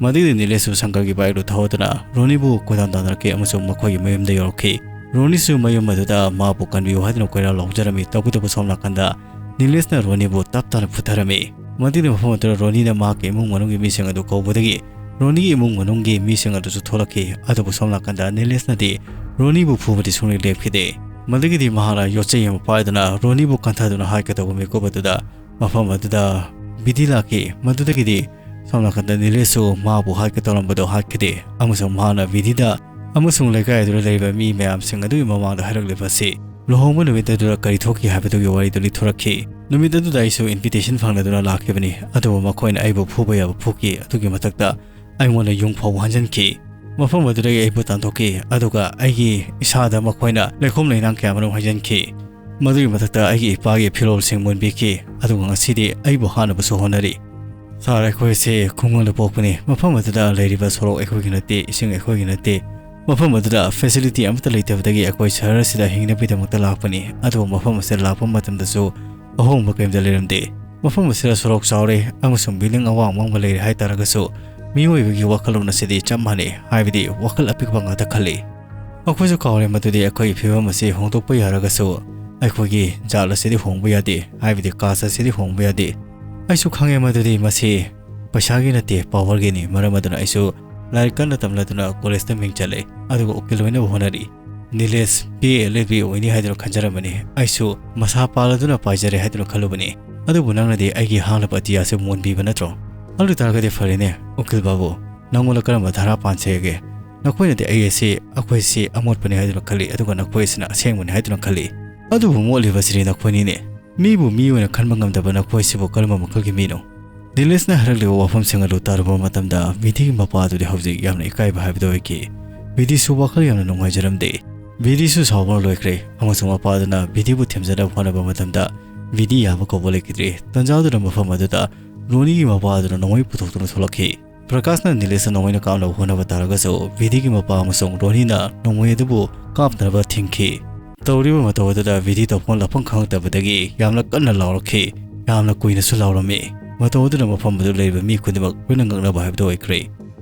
ꯃꯗꯨꯗꯤ ꯅꯤꯂꯤꯁꯁꯨ ꯁꯪꯀꯔꯒꯤ ꯕꯥꯏꯛ ꯑꯗꯨ ꯊꯧꯗꯨꯅ ꯔꯣꯅꯤꯕꯨ ꯀꯣꯏꯇꯥꯟ ꯇꯥꯟꯅꯔꯛꯈꯤ ꯑꯃꯁꯨꯡ ꯃꯈꯣꯏꯒꯤ ꯃꯌꯨꯝꯗ ꯌꯧꯔꯛꯈꯤ꯫ ꯔꯣꯅꯤꯁꯨ ꯃꯌꯨꯝ ꯑꯗꯨꯗ ꯃꯥꯕꯨ ꯀꯟꯕꯤꯌꯨ ꯍꯥꯏꯗꯨꯅ ꯀꯣꯏꯔꯥ ꯂꯥꯎꯖꯔꯝꯃꯤ꯫ ꯇꯧꯕꯇꯕꯨ ꯁꯣꯝ ꯅꯥꯀꯟꯗ ꯅꯤꯂꯦꯁꯅ ꯔꯣꯅꯤꯕꯨ ꯇꯞ ꯇꯥꯅ ꯐꯨꯊꯔꯝꯃꯤ꯫ ꯃꯗꯨꯒꯤ ꯃꯐꯝ ꯑꯗꯨꯗ ꯔꯣꯅꯤꯅ ꯃꯍꯥꯛꯀꯤ ꯏꯃꯨꯡ ꯃꯅꯨꯡꯒꯤ ꯃꯤꯁꯤꯡ ꯑꯗꯨ ꯀꯧꯕꯗꯒꯤ ꯔꯣꯅꯤꯒꯤ ꯏꯃꯨꯡ ꯃꯅꯨꯡꯒꯤ ꯃꯤꯁꯤꯡ ꯑꯗꯨꯁꯨ ꯊꯣꯛꯂꯛꯈꯤ꯫ ꯑꯗꯨꯕꯨ ꯁꯣꯝ ꯅꯥꯀꯟꯗ ꯅꯤꯂꯦꯁꯅꯗꯤ ꯔꯣꯅꯤꯕꯨ ꯐꯨꯕꯗꯤ ꯁꯨꯡꯂꯦꯞ ꯂꯦꯞꯈꯤꯗꯦ꯫ ꯃꯗꯨꯒꯤꯗꯤ ꯃꯍꯥꯛꯅ ꯌꯣꯠꯆꯩ ꯑꯃ ꯄꯥꯏꯗꯨꯅ ꯔꯣꯅꯤꯕꯨ ꯀꯟꯊꯗꯨꯅ ꯍꯥꯠꯀꯗꯧꯕ ꯃꯤꯀꯨꯞ ꯑꯗꯨꯗ ꯃꯐꯝ ꯑꯗꯨꯗ ꯕꯤꯗꯤ ꯂꯥꯛꯈꯤ꯫ ꯃꯗꯨꯗꯒꯤꯗꯤ ꯁꯣꯝ ꯅꯥꯀꯟꯗ ꯅꯤꯂꯦꯁꯁꯨ ꯃꯥꯕꯨ ꯍꯥꯠꯀꯦ ꯇꯧꯔꯝꯕꯗꯣ ꯍꯥꯠꯈꯤꯗꯦ, ꯑꯃꯁꯨꯡ ꯃꯍꯥꯛꯅ ꯕꯤꯗꯤꯗ ꯑꯃꯁꯨꯡ ꯂꯩꯀꯥꯏ ꯑꯗꯨꯗ ꯂꯩꯔꯤꯕ ꯃꯤ ꯃꯌꯥꯝꯁꯤꯡ ꯑꯗꯨꯒꯤ ꯃꯃꯥꯡꯗ ꯍꯥꯏꯔꯛꯂꯤꯕ ꯑꯁꯤ ꯂꯨꯍꯣꯡꯕ ꯅꯨꯃꯤꯠ ꯑꯗꯨꯗ ꯀꯔꯤ ꯊꯣꯛꯈꯤ ꯍꯥꯏꯕꯗꯨꯒꯤ ꯋꯥꯔꯤꯗꯨ ꯂꯤꯊꯣꯔꯛꯈꯤ꯫ ꯅꯨꯃꯤꯠ ꯑꯗꯨꯗ ꯑꯩꯁꯨ invitation ꯐꯪꯂꯗꯨꯅ ꯂꯥꯛꯈꯤꯕꯅꯤ, ꯑꯗꯨꯕꯨ ꯃꯈꯣꯏꯅ ꯑꯩꯕꯨ ꯐꯨꯕ ꯌꯥꯕ ꯐꯨꯈꯤ꯫ ꯑꯗꯨꯒꯤ ꯃꯊꯛꯇ ꯑꯩꯉꯣꯟꯗ ꯌꯨꯝ ꯐꯥꯎꯕ ꯍꯟꯖꯤꯟꯈꯤ꯫ ꯃꯐꯝ ꯑꯗꯨꯗꯒꯤ ꯑꯩꯕꯨ ꯇꯥꯟꯊꯣꯛꯈꯤ, ꯑꯗꯨꯒ ꯑꯩꯒꯤ ꯏꯁꯥꯗ ꯃꯈꯣꯏꯅ ꯂꯩꯈꯣꯝ ꯂꯩꯅꯥꯡ ꯀꯌꯥ ꯃꯔꯨꯝ ꯍꯩꯖꯤꯟꯈꯤ꯫ ꯃꯗꯨꯒꯤ ꯃꯊꯛꯇ ꯑꯩꯒꯤ ꯏꯄꯥꯒꯤ ꯐꯤꯔꯣꯜꯁꯤꯡ ꯃꯨꯟꯕꯤꯈꯤ, ꯑꯗꯨꯒ ꯉꯁꯤꯗꯤ ꯑꯩꯕꯨ ꯍꯥꯠꯅꯕꯁꯨ ꯍꯣꯠꯅꯔꯤ꯫ ꯁꯥꯔ, ꯑꯩꯈꯣꯏꯁꯦ ꯈꯨꯡꯒꯪꯗ ꯄꯣꯛꯄꯅꯤ꯫ ꯃꯐꯝ ꯑꯗꯨꯗ ꯂꯩꯔꯤꯕ ꯁꯣꯔꯣꯛ ꯑꯩꯈꯣꯏꯒꯤ ꯅꯠꯇꯦ, ꯏꯁꯤꯡ ꯑꯩꯈꯣꯏꯒꯤ ꯅꯠꯇꯦ꯫ ꯃꯐꯝ ꯑꯗꯨꯗ facility ꯑꯃꯠꯇ ꯂꯩꯇꯕꯗꯒꯤ ꯑꯩꯈꯣꯏ ꯁꯍꯔ ꯑꯁꯤꯗ ꯍꯤꯡꯅꯕꯒꯤꯗꯃꯛꯇ ꯂꯥꯛꯄꯅꯤ꯫ ꯑꯗꯨꯕꯨ ꯃꯐꯝ ꯑꯁꯤꯗ ꯂꯥꯛꯄ ꯃꯇꯝꯗꯁꯨ ꯑꯍꯣꯡꯕ ꯀꯔꯤꯝꯇ ꯂꯩꯔꯝꯗꯦ꯫ ꯃꯐꯝ ꯑꯁꯤꯗ ꯁꯣꯔꯣꯛ ꯆꯥꯎꯔꯦ ꯑꯃꯁꯨꯡ building ꯑꯋꯥꯡ ꯑꯋꯥꯡꯕ ꯂꯩꯔꯦ ꯍꯥꯏꯇꯥꯔꯒꯁꯨ, ꯃꯤꯑꯣꯏꯕꯒꯤ ꯋꯥꯈꯜꯂꯣꯟ ꯑꯁꯤꯗꯤ ꯆꯞ ꯃꯥꯟꯅꯩ, ꯍꯥꯏꯕꯗꯤ ꯋꯥꯈꯜ ꯑꯄꯤꯛꯄ ꯉꯥꯛꯇ ꯈꯜꯂꯤ꯫ ꯑꯩꯈꯣꯏꯁꯨ ꯀꯥꯎꯔꯦ ꯃꯗꯨꯗꯤ ꯑꯩꯈꯣꯏꯒꯤ ꯐꯤꯕꯝ ꯑꯁꯤ ꯍꯣꯡꯗꯣꯛꯄ ꯌꯥꯔꯒꯁꯨ ꯑꯩꯈꯣꯏꯒꯤ ꯖꯥꯠ ꯑꯁꯤꯗꯤ ꯍꯣꯡꯕ ꯌꯥꯗꯦ, ꯍꯥꯏꯕꯗꯤ caste ꯑꯁꯤꯗꯤ ꯍꯣꯡꯕ ꯌꯥꯗꯦ꯫ ꯑꯩꯁꯨ ꯈꯪꯉꯦ ꯃꯗꯨꯗꯤ ꯃꯁꯤ ꯄꯩꯁꯥꯒꯤ ꯅꯠꯇꯦ, powerꯒꯤꯅꯤ꯫ ꯃꯔꯝ ꯑꯗꯨꯅ ꯑꯩꯁꯨ ꯂꯥꯏꯔꯤꯛ ꯀꯟꯅ ꯇꯝꯂꯗꯨꯅ collegeꯇ ꯃꯤꯡ ꯆꯜꯂꯦ, ꯑꯗꯨꯒ ꯎꯀꯤꯜ ꯑꯣꯏꯅꯕ ꯍꯣꯠꯅꯔꯤ꯫ ꯅꯤꯂꯦꯁ B A L L B ꯑꯣꯏꯅꯤ ꯍꯥꯏꯗꯨꯅ ꯈꯟꯖꯔꯝꯕꯅꯤ꯫ ꯑꯩꯁꯨ ꯃꯁꯥ ꯄꯥꯜꯂꯗꯨꯅ ꯄꯥꯏꯖꯔꯦ ꯍꯥꯏꯗꯨꯅ ꯈꯜꯂꯨꯕꯅꯤ꯫ ꯑꯗꯨꯕꯨ ꯅꯪꯅꯗꯤ ꯑꯩꯒꯤ ꯍꯥꯡꯂꯕ ꯑꯇꯤꯌꯥꯁꯦ ꯃꯨꯟꯕꯤꯕ ꯅꯠꯇ꯭ꯔꯣ? ꯑꯗꯨ ꯇꯥꯔꯒꯗꯤ ꯐꯔꯦꯅꯦ, ꯎꯀꯤꯜ ꯕꯥꯕꯨ꯫ ꯅꯪꯉꯣꯟꯗ ꯀꯔꯝꯕ ꯙꯔꯥ ꯄꯥꯟꯁꯦꯒꯦ? ꯅꯈꯣꯏꯅꯗꯤ ꯑꯩ ꯑꯁꯤ, ꯑꯩꯈꯣꯏꯁꯤ ꯑꯃꯣꯠꯄꯅꯤ ꯍꯥꯏꯗꯨꯅ ꯈꯜꯂꯤ, ꯑꯗꯨꯒ ꯅꯈꯣꯏ ꯑꯁꯤꯅ ꯑꯁꯦꯡꯕꯅꯤ ꯍꯥꯏꯗꯨꯅ ꯈꯜꯂꯤ꯫ ꯑꯗꯨꯕꯨ ꯃꯣꯠꯂꯤꯕꯁꯤꯗꯤ ꯅꯈꯣꯏꯅꯤꯅꯦ꯫ ꯃꯤꯕꯨ ꯃꯤ ꯑꯣꯏꯅ ꯈꯟꯕ ꯉꯝꯗꯕ ꯅꯈꯣꯏꯁꯤꯕꯨ ꯀꯔꯝꯕ ꯃꯈꯜꯒꯤ ꯃꯤꯅꯣ? ꯅꯤꯂꯦꯁꯅ ꯍꯥꯏꯔꯛꯂꯤꯕ ꯋꯥꯐꯝꯁꯤꯡ ꯑꯗꯨ ꯇꯥꯔꯨꯕ ꯃꯇꯝꯗ ꯕꯤꯗꯤꯒꯤ ꯃꯄꯥ ꯑꯗꯨꯗꯤ ꯍꯧꯖꯤꯛ ꯌꯥꯝꯅ ꯏꯀꯥꯏꯕ ꯍꯥꯏꯕꯗꯨ ꯑꯣꯏꯈꯤ꯫ ꯕꯤꯗꯤꯁꯨ ꯋꯥꯈꯜ ꯌꯥꯝꯅ ꯅꯨꯡꯉꯥꯏꯖꯔꯝꯗꯦ꯫ ꯕꯤꯗꯤꯁꯨ ꯁꯥꯎꯕꯅ ꯂꯣꯏꯈ꯭ꯔꯦ, ꯑꯃꯁꯨꯡ ꯃꯄꯥ ꯑꯗꯨꯅ ꯕꯤꯗꯤꯕꯨ ꯊꯦꯝꯖꯅꯕ ꯍꯣꯠꯅꯕ ꯃꯇꯝꯗ ꯕꯤꯗꯤ ꯌꯥꯕ ꯀꯧꯕ ꯂꯩꯈꯤꯗ꯭ꯔꯦ꯫ ꯇꯟꯖꯥ ꯑꯗꯨꯗ ꯃꯐꯝ ꯑꯗꯨꯗ ꯔꯣꯅꯤꯒꯤ ꯃꯄꯥ ꯑꯗꯨꯅ ꯅꯣꯡꯃꯩ ꯄꯨꯊꯣꯛꯇꯨꯅ ꯊꯣꯛꯂꯛꯈꯤ꯫ ꯄ꯭ꯔꯀꯥꯁꯅ ꯅꯤꯂꯦꯁꯇ ꯅꯣꯡꯃꯩꯅ ꯀꯥꯞꯅꯕ ꯍꯣꯠꯅꯕ ꯇꯥꯔꯒꯁꯨ ꯕꯤꯗꯤꯒꯤ ꯃꯄꯥ ꯑꯃꯁꯨꯡ ꯔꯣꯅꯤꯅ ꯅꯣꯡꯃꯩ ꯑꯗꯨꯕꯨ ꯀꯥꯞꯇꯅꯕ ꯊꯤꯡꯈꯤ꯫ ꯇꯧꯔꯤꯕ ꯃꯇꯧ ꯑꯗꯨꯗ ꯕꯤꯗꯤ ꯇꯧꯐꯝ ꯂꯥꯛꯐꯝ ꯈꯪꯉꯛꯇꯕꯗꯒꯤ ꯌꯥꯝꯅ ꯀꯟꯅ ꯂꯥꯎꯔꯛꯈꯤ꯫ ꯌꯥꯝꯅ ꯀꯨꯏꯅꯁꯨ ꯂꯥꯎꯔꯝꯃꯤ꯫ ꯃꯇꯧ ꯑꯗꯨꯅ ꯃꯐꯝ ꯑꯗꯨꯗ ꯂꯩꯔꯤꯕ ꯃꯤ ꯈꯨꯗꯤꯡꯃꯛ ꯂꯣꯏꯅ ꯉꯛꯅꯕ ꯍꯥꯏꯕꯗꯨ ꯑꯣꯏꯈ꯭ꯔꯦ꯫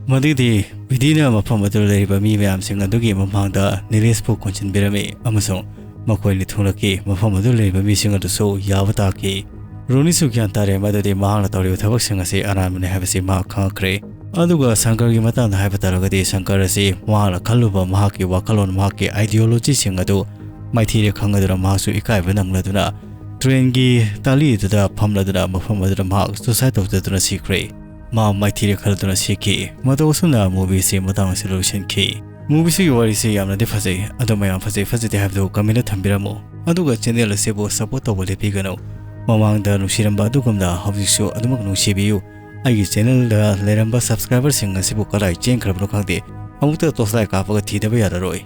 ꯃꯗꯨꯒꯤꯗꯤ ꯕꯤꯗꯤꯅ ꯃꯐꯝ ꯑꯗꯨꯗ ꯂꯩꯔꯤꯕ ꯃꯤ ꯃꯌꯥꯝꯁꯤꯡ ꯑꯗꯨꯒꯤ ꯃꯃꯥꯡꯗ ꯅꯤꯂꯦꯁꯄꯨ ꯀꯣꯟꯁꯤꯟꯕꯤꯔꯝꯃꯤ ꯑꯃꯁꯨꯡ ꯃꯈꯣꯏꯅꯤ ꯊꯣꯛꯂꯛꯈꯤ꯫ ꯃꯐꯝ ꯑꯗꯨꯗ ꯂꯩꯔꯤꯕ ꯃꯤꯁꯤꯡ ꯑꯗꯨꯁꯨ ꯌꯥꯕ ꯇꯥꯈꯤ꯫ ꯔꯣꯅꯤꯁꯨ ꯒ꯭ꯌꯥꯟ ꯇꯥꯔꯦ ꯃꯗꯨꯗꯤ ꯃꯍꯥꯛꯅ ꯇꯧꯔꯤꯕ ꯊꯕꯛꯁꯤꯡ ꯑꯁꯤ ꯑꯔꯥꯟꯕꯅꯤ ꯍꯥꯏꯕꯁꯤ ꯃꯍꯥꯛ ꯈꯪꯈ꯭ꯔꯦ꯫ ꯑꯗꯨꯒ ꯁꯪꯀꯔꯒꯤ ꯃꯇꯥꯡꯗ ꯍꯥꯏꯕ ꯇꯥꯔꯒꯗꯤ, ꯁꯪꯀꯔ ꯑꯁꯤ ꯃꯍꯥꯛꯅ ꯈꯜꯂꯨꯕ, ꯃꯍꯥꯛꯀꯤ ꯋꯥꯈꯜꯂꯣꯟ, ꯃꯍꯥꯛꯀꯤ ideologyꯁꯤꯡ ꯑꯗꯨ ꯃꯥꯏꯊꯤꯔꯦ ꯈꯪꯂꯗꯨꯅ ꯃꯍꯥꯛꯁꯨ ꯏꯀꯥꯏꯕ ꯅꯪꯂꯗꯨꯅ ꯇ꯭ꯔꯦꯟꯒꯤ ꯇꯥꯂꯤ ꯑꯗꯨꯗ ꯐꯝꯂꯗꯨꯅ ꯃꯐꯝ ꯑꯗꯨꯗ ꯃꯍꯥꯛ suicide ꯇꯧꯖꯗꯨꯅ ꯁꯤꯈ꯭ꯔꯦ꯫ ꯃꯥ ꯃꯥꯏꯊꯤꯔꯦ ꯈꯜꯂꯗꯨꯅ ꯁꯤꯈꯤ꯫ ꯃꯇꯧ ꯑꯁꯨꯝꯅ movieꯁꯤ ꯃꯇꯥꯡ ꯑꯁꯤꯗ ꯂꯣꯏꯁꯤꯟꯈꯤ꯫ Movieꯁꯤꯒꯤ ꯋꯥꯔꯤꯁꯤ ꯌꯥꯝꯅꯗꯤ ꯐꯖꯩ, ꯑꯗꯣ ꯃꯌꯥꯝ ꯐꯖꯩ ꯐꯖꯗꯦ ꯍꯥꯏꯕꯗꯨ commentꯇ ꯊꯝꯕꯤꯔꯝꯃꯨ꯫ ꯑꯗꯨꯒ channel ꯑꯁꯤꯕꯨ support ꯇꯧꯕ ꯂꯦꯞꯄꯤꯒꯅꯨ꯫ ꯃꯃꯥꯡꯗ ꯅꯨꯡꯁꯤꯔꯝꯕ ꯑꯗꯨꯒꯨꯝꯅ ꯍꯧꯖꯤꯛꯁꯨ ꯑꯗꯨꯃꯛ ꯅꯨꯡꯁꯤꯕꯤꯌꯨ꯫ ꯑꯩꯒꯤ channelꯗ ꯂꯩꯔꯝꯕ subscriberꯁꯤꯡ ꯑꯁꯤꯕꯨ ꯀꯗꯥꯏ ꯆꯦꯟꯈ꯭ꯔꯕꯅꯣ ꯈꯪꯗꯦ꯫ ꯑꯃꯨꯛꯇ torchlight ꯀꯥꯞꯄꯒ ꯊꯤꯗꯕ ꯌꯥꯔꯔꯣꯏ꯫